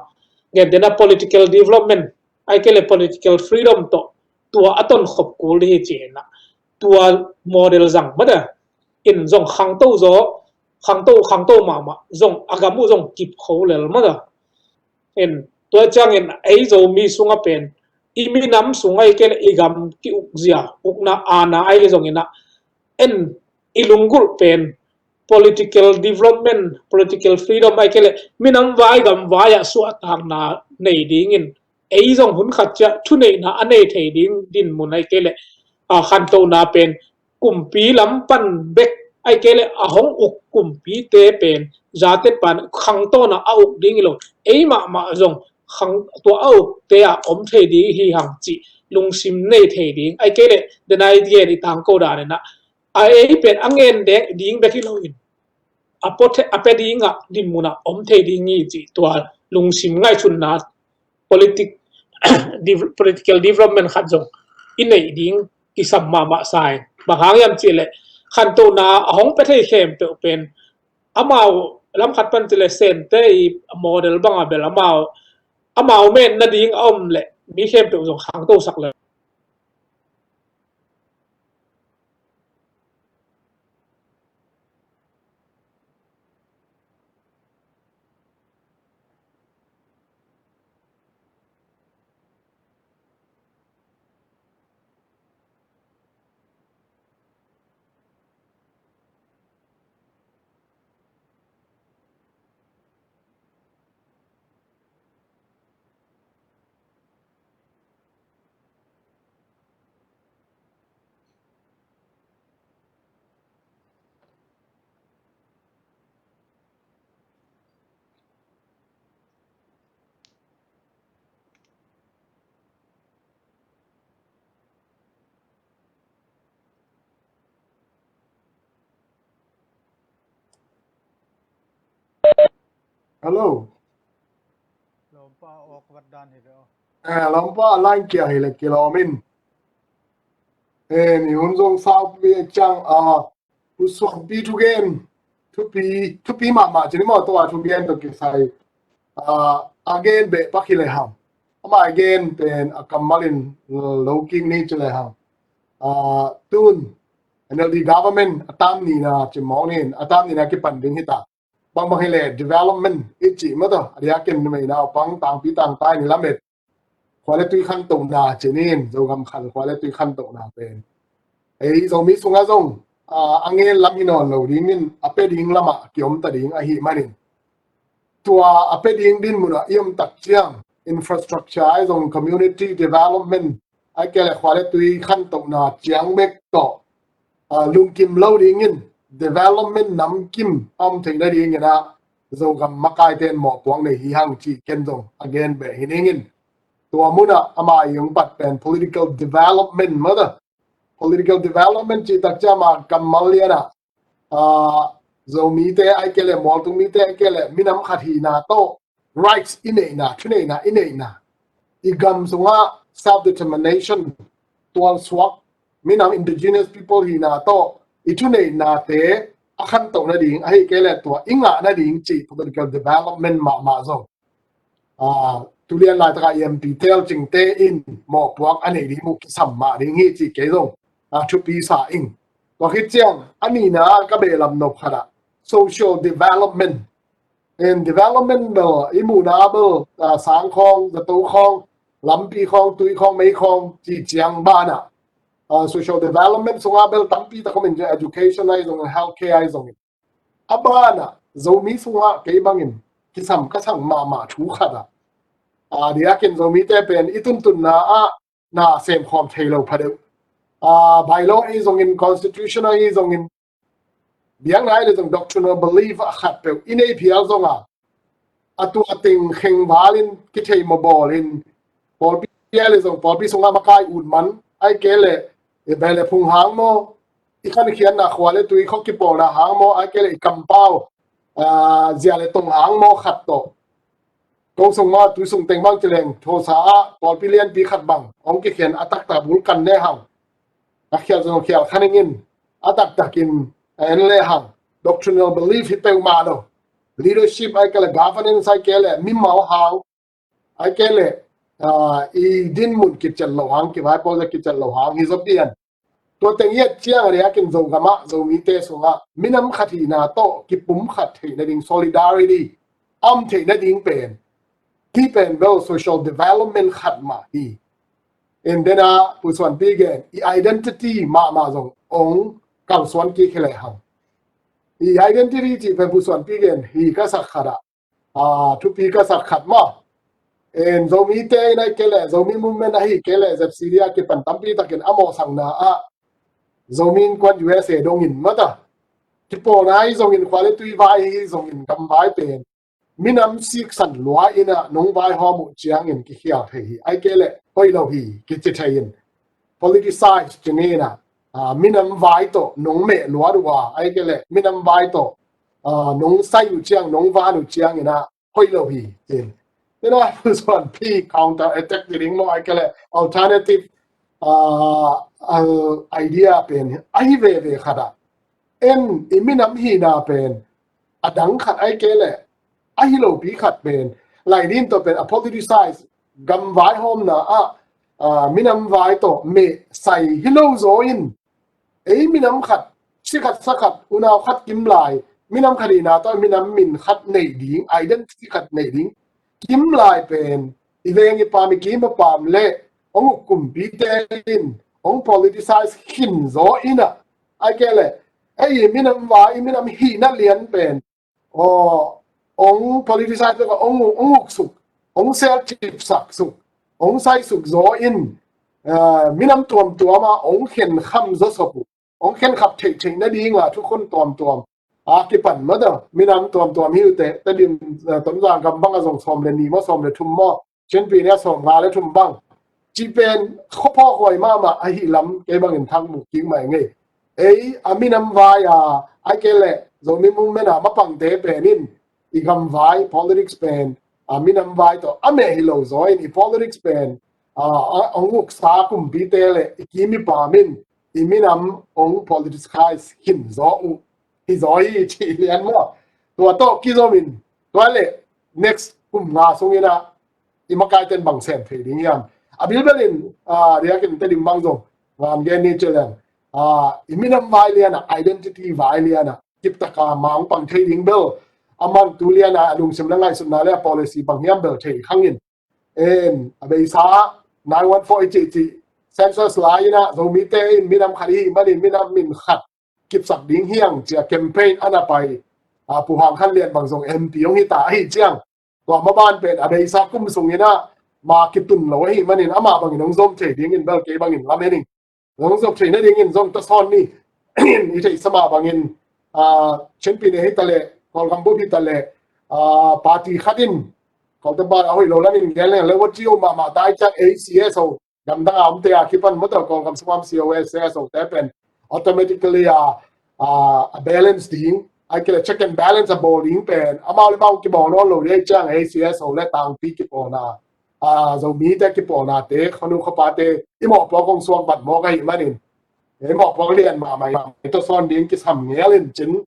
gentehna political development ai kei le political freedom tawh tua a tonkhop kul hi ci-in ah, tua model zang mah tawh. In, zong khangto zaw, khangto, khangto mahmah, zong a gam uh zong kip kho lel mah tawh. In, tua ciangin ei Zomi sunga pen, i minam sunga ai kei le i gam ki-ukzia, ukna aana ahi zongin ah, en, i lunggulh pen political development, political freedom ai kei le minam vai gam vai ah suahtakna nei dingin, ei zong hun khat ciah thuneihna a nei thei ding dinmun ai kei le, a, khantohna pen kumpi lam pan bek ai kei le a hong uk kumpite pen, zate pan khangtawna a uk ding hi lo, ei mahmah zong khang, tua a ukte ah om thei ding hi hang cih lungsim nei thei ding ai kei le, denai gen i tangko dan in ah, a ei pen a ngen dek ding bek hi lo in, a pua the-, a pia dingah dinmun ah om thei ding hi cih tua lungsim ngaihsutna politic, dev-, political development khat zong i neih ding kisam mahmah sa in. Bang hang hiam cih leh, khantohna a hong pia thei khempeuh pen amau lam khat pan ci le Sente i model bang a bel amau, amau men nading a om leh mi khempeuh zong khangtosak le Hello. Lawmpa awkward dan hi ve aw. Eh, lawmpa line kia hi le kilawm in. Eh, ni hun zong saupi ciang, ah, Pu Suanpi thugen, thupi, thupi mahmah ci ni maw, tua thugen tawh kisai. Ah, a gen beh pak hi le hang. Ama a gen pen a kammal in lo kik ni ci le hang. Ah, tun, N L D government a tam nina ci mawk ni in, a tam nina kipan ding hi ta. Bangbang hi le development i cih mah tawh, a diakin numei naupang tangpi tangtai ni lamet. Khua le tui khantohna ci ni in, Zogam khal khua le tui khantohna pen. Ei Zomi sungah zong, ah, a ngen lam hi nawn lo dingin, a pia ding lamah kiom ta ding ahih manin. Tua a pia ding dinmun ah i om tak ciang, infrastructure ahi zong, community development, ahih kei le khua le tui khantohna ciang bek tawh, ah, lungkim lo dingin, development namkim a om theih nadingin ah, Zogam makaite in mawhpuak nei hi hang cih ken zong a gen beh hi ning in. Tua munah ama i hong pat pen political development mah ta. Political development cih tak ciang ama kammal lian ah, ah, Zomite ahih kei le, mualtung mite ahih kei le, minam khat hihna tawh, rights i neihna, thuneihna i neihna, i gam sungah self-determination, tualsuak, minam indigenous people hihna tawh i thuneihnate a khantoh nading, ahih kei le tua i ngah nading cih political development mahmah zong, ah, tulian laitakah M P tel cingte in mawhpuak a neih ding uh kisam mah ding hi cih kei zong, ah, thupi sa ing. Tua khit ciang a nihna ka beh lam nop khat ah social development, and development bel i muhna bel, ah, sang khawng, zato khawng, lampi khawng, tui khawng, mei khawng cih ciang banah, ah, social development sungah bel tampi tak om in, education ahi zongin, healthcare ahi zongin. A banah Zomi sungah kei bangin kisam ka sang mahmah thu khat ah, ah, a diakin Zomite pen i tuntunna ah na semkhawm thei lo pha deuh. Ah, bylaw ahi zongin, constitution ahi zongin, biakna ahi le zong doctrinal belief a khat peuh i nei phial zong a, a tua teng khengval in kithei mawh bawl in, pawlpi ahi le zong pawlpi sungah makai ut man, ahih kei le i beh le phung hang maw, i khankhiatna khua le tui khawng kipawlna hang maw, ahih kei le i kampau, ah, zia le tong hang maw khat tawh, ko sung maw, tui sung teng bang ci leng, thawhsa ah pawlpi lianpi khat bang hong kikhen a taktak bul kan le hang, a khial zong khial kha ning in, a taktakin a en le hang, doctrinal belief hi peuhmah lo, leadership ahih kei le, governance ahih kei le, mimal hang ahih kei le, ah, i dinmun kiciat lo hang, kivaipuak zia kiciat lo hang hi zaw pian. Tua teng i et ciang a diakin Zogam ah, Zomite sungah minam khat hihna tawh kipumkhat theih nading, solidarity a om theih nading pen, hih pen bel social development khat mah hi. And then ah, Pu Suanpi gen, i identity mahmah zong hong kalsuan kik hi le hang. I identity cih pen Pu Suanpi gen hi ka sak khat ah, ah, thupi ka sak khat mah. And Zomite in ahih kei le, Zomi movement ahih kei le, Z C D a kipan tampi takin a mawhsakna ah, Zomi Innkuan U S A dongin mah ta, kipawlna ahi zongin, khua le tui vai ahi zongin, gam vai pen minam siksan lua in ah nong vaihawm uh ciangin kikhial thei hi, ahih kei le hoih lo hi kici thei in, politicize ci ni in ah, ah, minam vai tawh nong meh luat uh a, ahih kei le minam vai tawh, ah, nong sai uh ciang, nong van uh ciangin ah hoih lo hi, ci in. Then ah, Pu Suanpi counter attack ci ding maw, ahih kei le alternative, ah, ah, idea pen ahi veve khat ah, en i minam hihna pen a dang khat ahih kei le, ahi lopi khat pen, lai din tawh pen a politicize, gam vaihawmna ah, ah, minam vai tawh meh sai hi lo zaw in, ei minam khat, si khat sa khat, unau khat kim lai, minam khat hihna tawh minam min khat nei ding, identity khat nei ding kim lai pen, i veng i paam, i kim i paam le hong uk kumpite in hong politicize khin zaw in ah, ahih kei le, ei minam vai, i minam hihna lian pen, aw, hong politicize lo, hong, hong uk suk, hong selcipsak suk, hong sai suk zaw in, ah, minam tuamtuam ah hong khenkham zaw sop uh, hong khenkhap theihtheih nading ah thukhun tuamtuam a kipan mah ta, minam tuamtuam hi uh teh, Tedim, ah, Tonzang gam bang ah zong sawm le nih maw, sawm le thum maw, Chin Pyine ah sawm nga le thum bang cih pen khuaphawk huai mahmah ahih lam kei bangin thak mu kik mai ngei. Ei a minam vai a, ahih kei le Zomi movement a mapangte pen in, i gamvai politics pen, a, minam vai tawh a meh hi lo zaw in i politics pen, a, a, hong uksa kumpite le i kim i pam in i minam hong politicize khin zaw uh hi zaw hi ci lian maw. Tua tawh kizom in tua le next kum nga sungin ah i makaiten bang sem thei ding hiam. A bilbel in, a, riakin Tedim bang zong ngan gen ni ci leng, a, i minam vai lian ah, identity vai lian ah kiptaka mang pang thei ding bel a man tu lian ah a lungsim le ngaihsutna le a policy bang hiam bel thei khang in. En, a beisa nine one four i cih cih census lai in ah Zomite in minam khat i hih manin minam min khat kipsak ding hi hang ci a campaign a na pai, a, Pu Hang Khan Lian bang zong M P hong hi ta ahi ciang, tua maban pen a beisa kum sungin ah ma kitun lo ahih manin amah bangin hong zom thei dingin bel kei bangin lamen ing. Hong zom thei nadingin zong tasawn ni. I theihsa mah bangin, a, Chin Pyine hi ta leh, Kawlgam bup hi ta leh, a, party khat in, Kawlte pa a hoih lo lamin gen leng le, ua ci uh mahmah ta ahih ciang A C S O, gamdang a omte a kipan maw, tua Kawlgam sungah om C O S, C S O te pen automatically a, a, a balance ding, ahih kei leh check and balance a bawl ding pen amau le amau kibawl nawn lo ding ahih ciang A C S O le tangpi kipawlna, a, Zomite kipawlnate, khuanu khuapate i mawhpuak hong suak bat mawk ahih manin, i mawhpuak lian mahmah i tasawn ding kisam ngel in cin.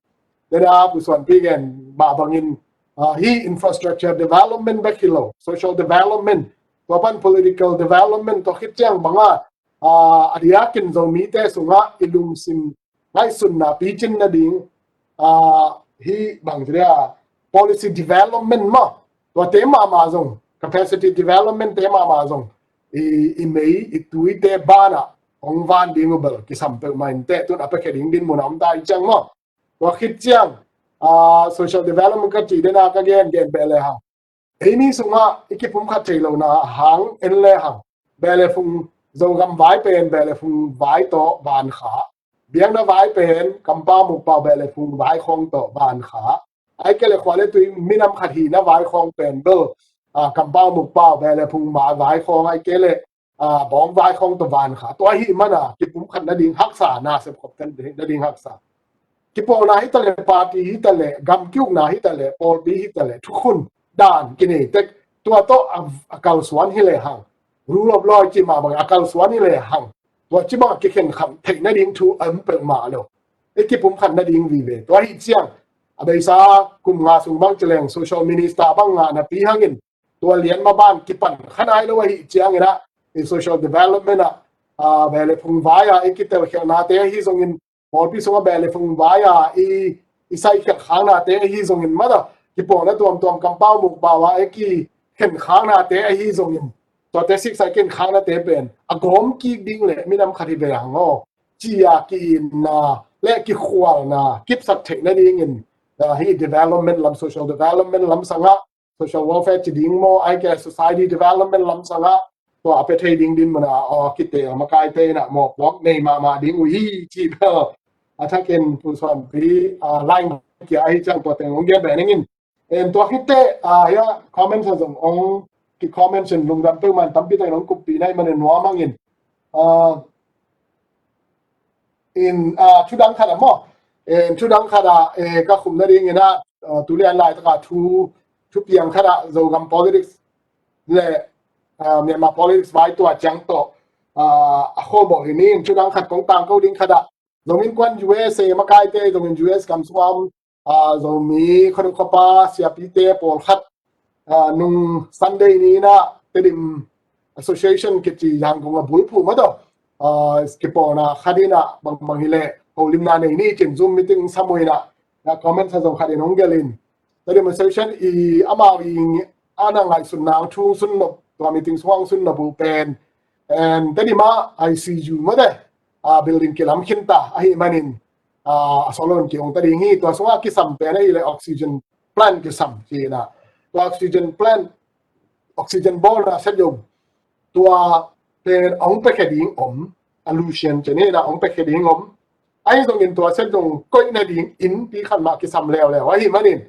Dena Pu Suanpi gen mah bangin, a, hi infrastructure development bek hi lo, social development, tua pan political development, tua khit ciang banga, a, a diakin Zomite sungah i lungsim ngaihsutna picin nading, a, hi bang ci dia, policy development maw, tuate mahmah zong, capacity development te mahmah zong, i, i mei, i tuite banah hong van ding uh bel kisam peuhmah in teh, tun a piakhia ding dinmun a om ta ahih ciang maw. Tua khit ciang, a, social development ka cih dena ka gen gen beh le hang, eimi sungah i kipumkhat thei lohna hang en le hang, beh le phung, Zogam vai pen beh le phung vai tawh van kha, biakna vai pen kampau mukpau beh le phung vai khawng tawh van kha, ahih kei leh khua le tui minam khat hihna vai khawng pen bel, a, kampau mukpau beh le phung vai khawng, ahih kei leh, a, bawng vai khawng tawh van kha. Tua ahih mana kipumkhat nading haksa, na sepkhop nading haksa. Kipawlna hi ta leh, party hi ta leh, gam kiukna hi ta leh, pawlpi hi ta leh, thukhun dan kinei tek, tua tawh a, a kalsuan hi le hang, rule of law i cih mah bangin a kalsuan hi le hang, tua ci bangah kikhen kham theih nading thu a om peuhmah lo. I kipumkhat nading vive. Tua ahih ciang a beisa kum nga sung bang ci leng social minister bang ngah napi hangin tua lian maban kipan kha nai lo ahih ciangin ah, i social development ah, a, beh le phung vai a i kitelkhialhnate ahi zongin, pawlpi sungah beh le phung vai a i, i saikhialh khangnate ahi zongin, mata kipawlna tuamtuam kampau mukpau a i kikhen khangnate ahi zongin, tuate siksa i khen khangnate pen a gawm kik ding le minam khat hi ve hang aw ci a ki-itna le kikhualna kipsak theih nadingin, a, hi development lam, social development lam sangah, social welfare ci ding maw, ahih kei leh society development lam sangah, tua a pia thei ding dinmun ah, aw, kite a makaite in ah mawhpuak nei mahmah ding uh hi ci bel a thakin Pu Suanpi, a, line kia ahih ciang tua teng hong gen beh ning in. En, tua khit teh, a, hia comments a zong hong ki comments in lungdam peuhmah in, tampi takin hong kuppih na ahih manin nuam hang in. A, in, a, thu dang khat ah maw. En, thu dang khat ah, e, ka khum nadingin ah, a, tu lian laitak ah thu, thupiang khat ah Zogam politics le, a, Myanmar politics vai tua ciang tawh, a, a khualbawh hi ni. In, thu dang khat kong tangko ding khat ah, Zomi Innkuan U S A makaite, zongin U S gam sungah om, a, Zomi khuanu khuapa siapite pawlkhat, a, nung Sunday ni in ah Tedim Association kici Yangon a bulphuh mah tawh, a, kipawlna khat in ah bangbang hi leh holimna nei ni cin Zoom meeting sam uh in ah, a, comments a zong khat in hong gelh in. Tedim Association i amau i a na ngaihsutna hong thu hong sun nop, tua meeting sungah hong sun nop uh pen, en, Tedim ah I C U mah teh, a, building kilam khinta ahih manin, a, a sawlon ki-ong ta ding hi. Tua sungah kisam pen ahih leh oxygen plant kisam hi in ah. Tua oxygen plant, oxygen bawlna set zong tua pen hong piakhia ding om, a Lucian ci-in ah hong piakhia ding om. Ahi zongin tua set zong koih nading innpi khat mah kisam leuleu ahih manin,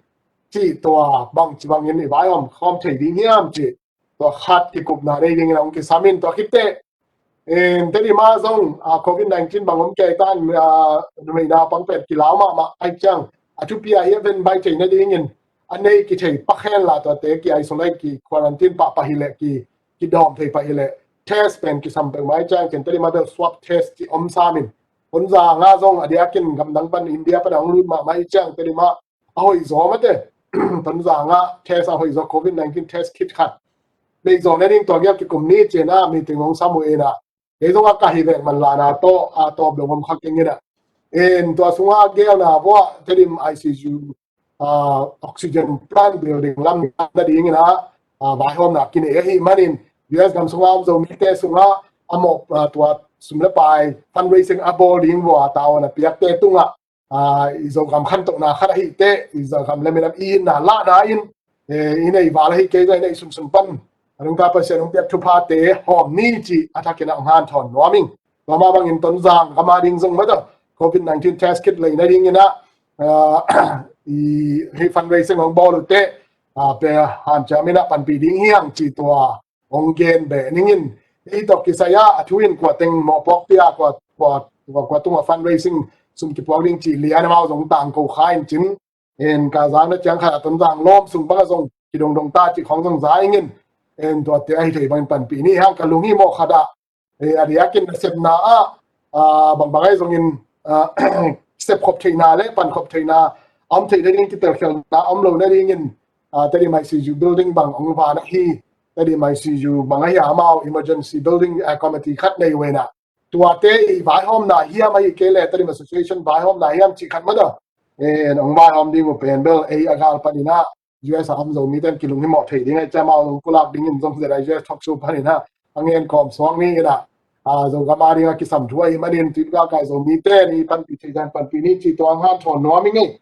ci tua bangci bangin i vai om khawm thei ding hiam ci, tua khat kikupna nei dingin hong kisam in. Tua khit teh, en, Tedim ah zong, a, covid nineteen bang om kei tan, a, numei naupang pen kilau mahmah ahih ciang a thupi a i a ven bai thei nadingin, a nei kithei pah hen la, tuate ki isolate, ki quarantine pahpah hileh, ki kidawm thei pah hileh, test pen kisam peuhmah ahih ciang ken Tedim ah bel swab test ci om sam in. Tonzang ah zong a diakin gamdang pan India pan a hong lut mahmah ahih ciang Tedim ah a hoihzaw mate, Tonzang ah test a hoihzaw, covid nineteen test kit khat nei zaw nading tua gel kikum ni ci-in ah meeting hong sam uh in ah, kei zong a ka hi vek man la na tawh a tawp dong om kha keng in ah. En tua sungah gelna vuah Tedim I C U, ah, oxygen plant building lam nading in ah, ah, vaihawmna kinei ahih manin U S gam sungah om Zomite sungah a mawh, ah, tua sum le pai fundraising a bawl ding vua tavuan a piakte tungah, ah, i Zogam khantohna khat ahih teh, i Zogam le minam i itna lahna in, eh, i nei val ahih kei zong i nei sunsun pan a nungta Pasian hong piak thuphate hawm ni ci a thakin ah hong hanthawn nuam ing. Tua mah bangin Tonzang gam a ding zong mate, covid nineteen test kit lei nading in ah, ah, i hih fundraising hong bawl uh teh, ah, pe hanciam in ah panpih ding hi hang ci tua hong gen beh ning in. Hih tawh kisai ah a thu in kua teng mawhpuakpih a, kua, kua, kua, kua tungah fundraising sum kipuak ding cih lian amau zong tangko kha in cin. En ka zang na ciang khat a Tonzang lawm sung bang a zong kidongdong ta cih khawng zong za ing in. En tuate ahi thei bangin panpih ni hang ka lunghimawh khat ah, eh, a diakin nasepna ah, ah, bangbang ahi zongin, ah, sep khop theihna le pan khop theihna a om theih nading, kitelkhialhna a om lo nadingin, ah, Tedim I C U building bang hong van ahi, Tedim I C U bang ahi a amau emergency building, ah, committee khat nei uh in ah. Tuate i vaihawmna hiam ahih kei leh Tedim Association vaihawmna hiam cih khat mate, en hong vaihawm ding uh pen bel ei a gal panin ah U S a om Zomite in kilunghimawh thei ding ahih ciang amau hong pulak dingin zong Z I U S talk show panin ah a ngen kawm suak ni in ah, ah, Zogam a ding a kisam thu ahih manin tuipi galkai Zomite in i panpih theih zah in panpih ni ci tua hong hanthawn nuam ing ei.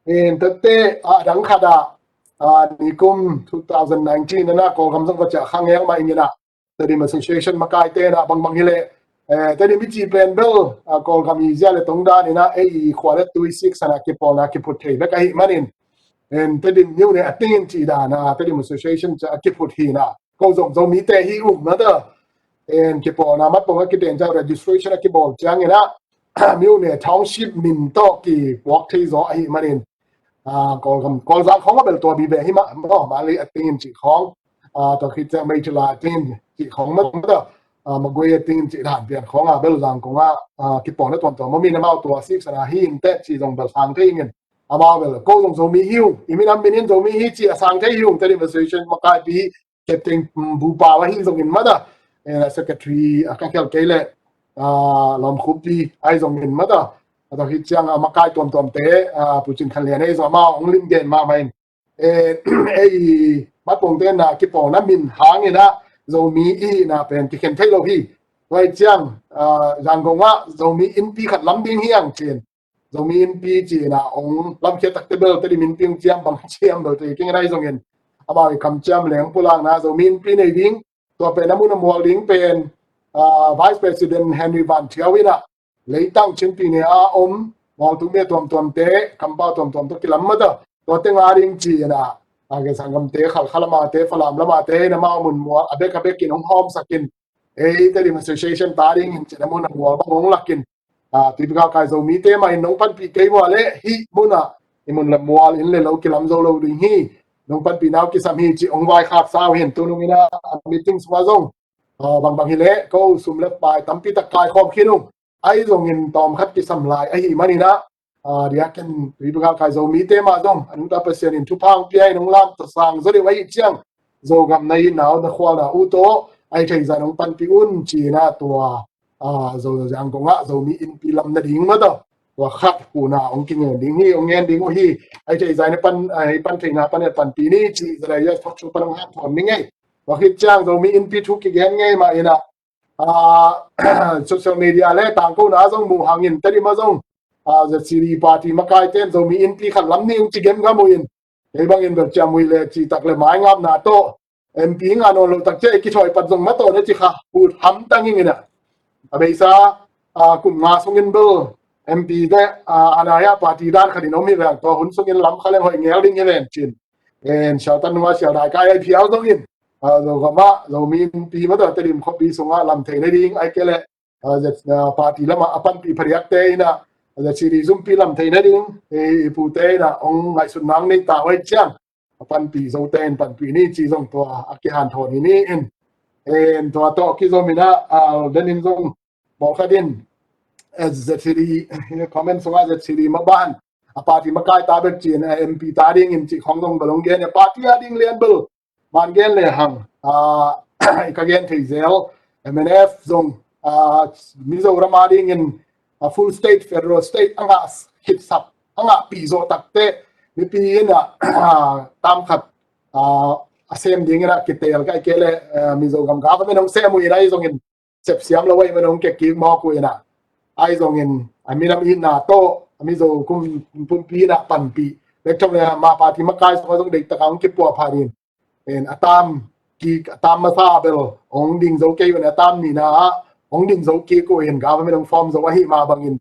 En tete a dang khat ah, ah, nikum two thousand nineteen in ah Kawlgam zong va ciah kha ngel mah ing in ah, Tedim Association makaite in ah bangbang hileh, eh, Tedim i cih pen bel, ah, Kawlgam i zia le tong dan in ah ei i khua le tui siksan a kipawlna kiphut thei bek ahih manin, en Tedim myone a ting in cih dan a Tedim Association ci a kiphut hi in ah, ko zong Zomite hi uh mate, en kipawlna matpong a kiten ciang registration a kibawl ciangin ah myone township min tawh kipuak thei zaw ahih manin, ah, Kawlgam, Kawlzang khawng a bel tua bi ve hi mah, mah, Mandalay a ting in cih khawng, ah, tua khit ciang Meitei a ting in cih khawng mah, mah, ah, Magway a ting in cih dan pian khawng a bel Zangkong ah, ah, kipawlna tuamtuam om in amau tua siksan a hi in teh cih zong bel sang thei ing in. Amau bel ko zong Zomi hi uh, i minam min in Zomi hi cih a sang thei hi uh, Tedim Association makaipi Captain, mm, Bupau ahi zongin mate, eh, secretary a ka khial kei leh, ah, Lawmkhuppi ahi zongin mate, a tua khit ciang a makai tuamtuamte, ah, Pu Cin Khan Lian ahi zong amau hong lim gen mahmah in. Eh, ei matpongte in ah kipawlna min hangin ah Zomi i hihna pen kikhen thei lo hi. Tua ahih ciang, ah, Zangkong ah Zomi innpi khat lam ding hi hang ci-in, Zomi innpi ci-in ah hong lamkhia takte bel Tedim innpi hong ciam bang ciam bel te keng rai zongin, amau i kamciam leng pulakna Zomi innpi nei ding, tua pen a mun a mual ding pen, ah, Vice President Henry Van Thiau in ah leitang Chin Pyine a om mualtung mi a tuamtuamte, kampau tuamtuam tawh kilam mate, tua teng a ding ci-in ah, ah, ke sanggamte, Khalkha lamate, Falam lamate in amau mun mual a bek a bek in hong hawmsak in, ei Tedim Association ta dingin ci-in a mun a mual bang hong lak in, ah, tuipi galkai Zomite mah in nong panpih kei vua leh hih mun ah i mun le mual, inn le lo kilam zo lo ding hi, nong panpihna uh kisam hi cih hong vaikhaksa uh hi in, tu nung in ah meeting sungah zong, ah, bangbang hileh ko sum le pai tampi tak kaikhawm khin uh, ahi zongin tawmkhat kisam lai ahih manin ah, ah, diakin tuipi galkai Zomite mah zong a nungta Pasian in thupha hong pia in hong lamto sang zaw deuh ahih ciang, Zogam na itna uh, na khualna uh tawh ahi thei zah in hong panpih un ci-in ah tua, ah, Zo, Zangkong ah Zomi innpi lam nading mate, tua khat huhna hong kingen ding hi, hong ngen ding uh hi. Ahi thei zah in pan, ah, i pan theihna pan in panpih ni cih Z I U S talk show pan hong hanthawn ning ei. Tua khit ciang Zomi innpi thu kigen ngei mah in ah, ah, social media le tangkona zong muh hangin Tedim ah zong, ah, Z C D party makaite in Zomi innpi khat lam ni hong ci gemgam uh in, kei bangin bel ciamui le cih tak le maingapna tawh M P ngah nawn loh tak ciang i kithawi pat zong mataw na ci kha, put hamtang ing in ah. A beisa, ah, kum nga sungin bel M P te, ah, a nai-ah party dan khat in om hi veng, tua hun sungin lam kha leng hoih ngel ding hi ven cin. En sialtan nunga sialdai kai ai phiau zongin, ah, Zogam ah Zomi innpi mataw Tedim khuapi sungah lam thei nading, ahih kei leh, ah, Z-, ah, party lamah a panpih phadiakte in ah, Z C D zumpi lam thei nading, eh, i pute in ah hong ngaihsutna hong nei ta uh ahih ciang, a panpih zote in panpih ni ci zong tua a kihanthawn hi ni in. En tua tawh kizom in ah, a, den in zong pawlkhat in, eh, Z C D, comment sungah Z C D maban a party makai ta bek ci in, a M P ta ding in ci khong zong bel hong gen, a party a ding lian bel man gen le hang, a, ka gen thei zel, M N F zong, a, Mizoram a ding in, a, full state, federal state a ngah khitsap, a ngahpih zawh takte mipi in ah, a, tam khat, a, a sem ding in ah kitel ka i ke le, a, Mizoram government hong sem uh in ahi zong in sepsiam lo ahi man hong kekik mawk uh in ah, ahi zong in a minam itna tawh a Mizo kum pumpi in ah panpih bek tham le ma party makai sungah zong deih taka hong kipuah phat in, en a tam kik, a tam masa bel hong ding zo kei uh in, a tam nihna ah hong ding zo kik uh in, government hong form zo ahi mah bangin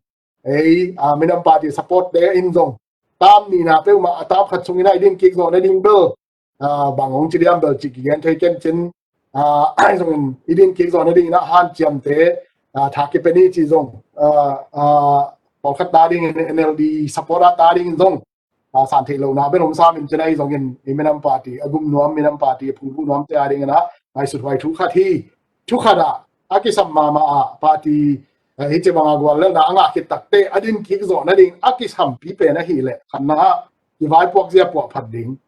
ei, a, minam party support te in zong tam nihna peuhmah a tam khat sungin a i din kik zawh nading bel, a, bang hong ci diam bel ci kigen thei ken cin, a, ahi zongin i din kik zawh nading in ah hanciamte, a, tha kipia ni ci zong, a, a, pawlkhat ta ding in, N L D supporter ta ding in zong, a, san theih lohna bel om sam in cin, ahi zongin i minam party a gum nuam, minam party a phungvuh nuamte a ding in ah ngaihsut huai thu khat hi. Thu khat ah a kisam mahmah ah party, eh, hi ci bang a guallelhna a ngah khit takte a din kik zawh nading a kisampi pen ahih leh, khatna ah kivaipuak zia puah phat ding,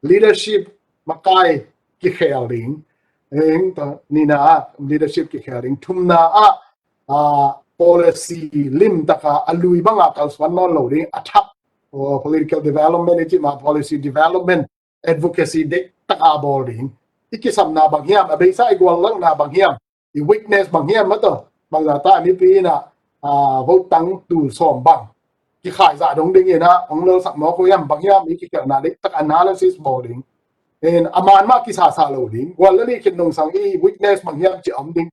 leadership makai kikhel ding, eng ta, nihna ah leadership kikhel ding, thumna ah, a, policy lim taka a lui banga kalsuan nawn lo ding, a thak, o, political development i ci ma, policy development, advocacy deih taka bawl ding. I kisamna bang hiam, a beisa i guallelhna bang hiam, i weakness bang hiam, mataw, bang zata mipi in ah, a, vote tang tul sawm bang kikhaizah dong ding in ah hong lelsak mawk uh hiam, bang hiam i kikhelhna deih tak analysis bawl ding. En a man mah kisasa lo ding, guallelh i khit nungsang i weakness bang hiam ci om ding,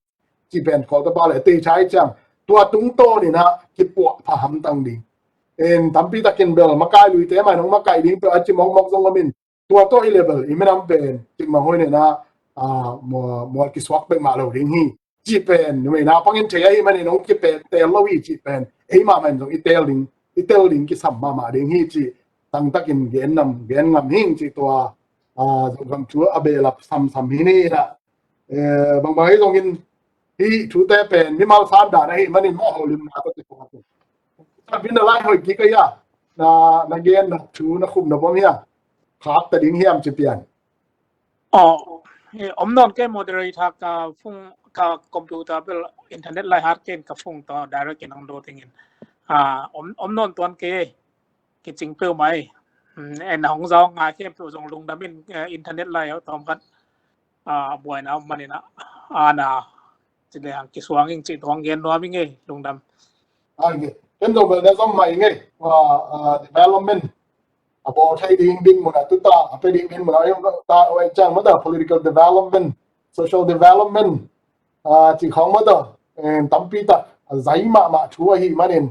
ci pen Kawltepa le tei thai ciang tua tungtawn in ah kipuah pha hamtang ding. En tampi takin bel makai luite mah in hong makai ding peuh a ci mawkmawk zong om in, tua tawh hi le bel i minam pen cikmah huai in ah, a, mual, mual kisuak peuhmah lo ding hi cih pen numei naupang in thei ahih manin hong kitel lo hi cih pen ei mahmah in zong i tel ding, i tel ding kisam mahmah ding hi cih tangtakin gen nam gen ngam hing cih tua, a, Zogam thu a behlap samsam hi ni in ah, eh, bangbang hi zongin hih thute pen mimal san dan ahih manin mawh holimna tawh kikawm a, a vin a lai hoih kik a hia, na, na gen na thu na khum na bom hia, khak ta ding hiam ci pian. Aw, eh, om nawn kei, moderator ka phone, ka computer bel internet lai hat kei in ka phone tawh direct in hong dot ding in. Ah, om, om nawn tuan kei, kicing peuhmah ei. Hmm, en hong zong ngai khempeuh zong lungdam in, eh, internet lai a tawm khat, ah, buaina om manin ah, a na, ci le hang kisuang ing cih tuang gen nuam ing ei, lungdam. Ai, ken zong bel na zom mah ing ei, ah, ah, development a bawl thei ding dinmun a tuta a pia ding dinmun a, ta, a, ciang mata political development, social development, a, ci khawng mata, em, tampi tak a zai mahmah thu ahih manin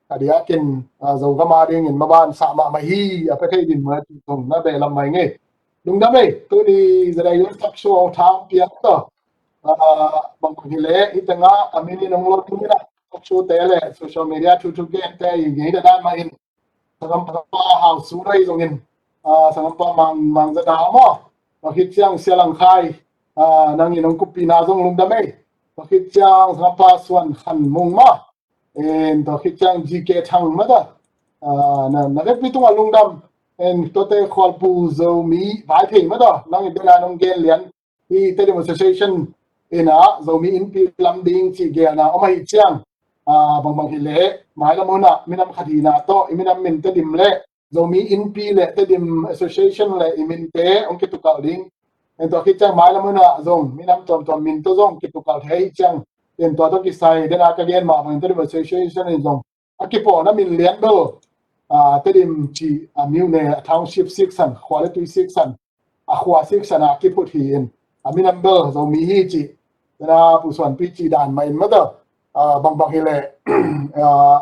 a diakin, a, Zogam a dingin maban sah mahmah hi a pia thei dinmun a ci zong na behlap mah ing ei. Lungdam ei, tuni Zedai Talk Show a tham piang tawh, a, bang hi leh hih tengah a min in hong lot ding in ah, talk show te le social media thu thu gen te i ngei dan mah in, sanggampa Hau Su Rei zongin, a, sanggampa Mang, Mang Za Da maw, tua khit ciang Sia Lang Khai, a, nangin hong kuppihna zong lungdam ei. Tua khit ciang sanggampa Suan Khan Mung maw, en, tua khit ciang G K Thang mata, a, na, na vekpi tungah lungdam. En, tuate Khualpu Zomi Vaiphei mata, nangin bel a nong gen lian, hih Tedim Association in ah Zomi Innpi lam ding cih gelna om ahih ciang, a, bangbang hi leh mailam hun ah minam khat hihna tawh i minam min Tedim le Zomi Innpi le Tedim Association le i minte hong kitukalh ding. En, tua khit ciang mailam hun ah zong minam tuamtuam min tawh zong kitukalh thei ahih ciang, en, tua tawh kisai den a ka gen mah bangin Tedim Association in zong a kipawlna min lian bel, a, Tedim cih, a, myone, a, township siksan, khua le tui siksan, a, khua siksan a kiphut hi in, a, minam bel Zomi hi cih, na Pu Suanpi cih dan mah in mata, a, bangbang hi leh, a,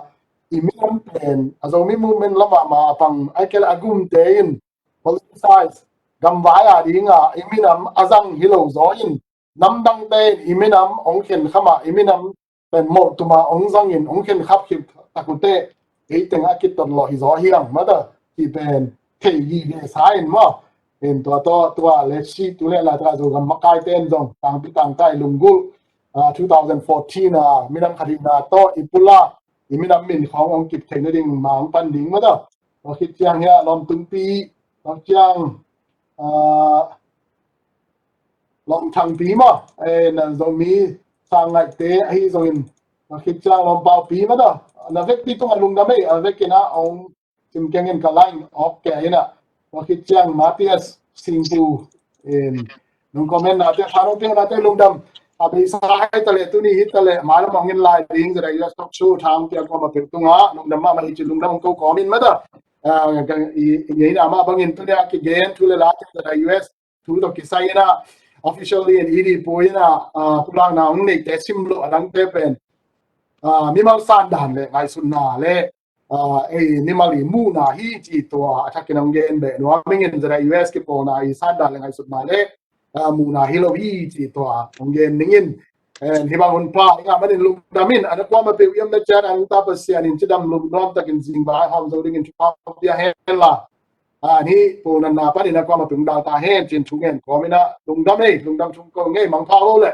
i minam pen a Zomi movement lamah mah a pang, ahih kei leh a gumte in politicize, gamvai a ding a i minam a zang hi lo zaw in, namdangte in i minam hong khenkham a, i minam pen molh tum a hong zangin hong khenkhap khit tak uh teh, ei teng a kiton lawh hi zaw hi ang mata, cih pen thei gige sa in maw. In tua tawh tua le si tu le la taka Zogam makai ten zong tangpi tangkai lunggulh, ah, two thousand fourteen a minam khat hihna tawh i pulak i minam min khawng hong kip theihna ding mah hong pan ding mah tawh. Tua khit ciang hiah lawmtungpi, tua ciang, ah, lawmthangpi maw, eh, na Zomi sang ngaihte ahi zongin, tua khit ciang lawmpaupi mah tawh. Na vekpi tungah lungdam ei, a vekin ah hong sim keng in ka line off kei in ah. Tua khit ciang Matias Singpu in nong comment nate, tha nong piak nate lungdam. A beisa hi ta leh, tuni hi ta leh, mailam hong in lai ding, ZIUS talk show thang piak kawm a pek tungah lungdam mahmah hi ci lungdam hong ko kawm in mah tawh. Ah, i, i ngeina mah bangin tuni a kigen thu le la ZIUS thu tawh kisai in ah officially in i dih pui in ah, ah, pulakna hong neite sim loh a dangte pen, ah, mimal sandan le ngaihsutna le, ah, ei, mimal i muhna hi ci tua a thakin hong gen beh nuam ing in, ZIUS kipawlna i sandan le ngaihsutna le, ah, muhna hi lo hi ci tua hong gen ning in. Eh, hih bang hun pha i ngah manin lungdam in, a na kuamah peuh i omna ciat a nungta Pasian in cidam lungnuam takin zing vai hawm zo dingin thupha pia hen la. Ah, hih pulnatna panin a kuamah peuh dal ta hen cin thu ngen kawm in ah lungdam ei, lungdam thu ko ngei, mangpha o le.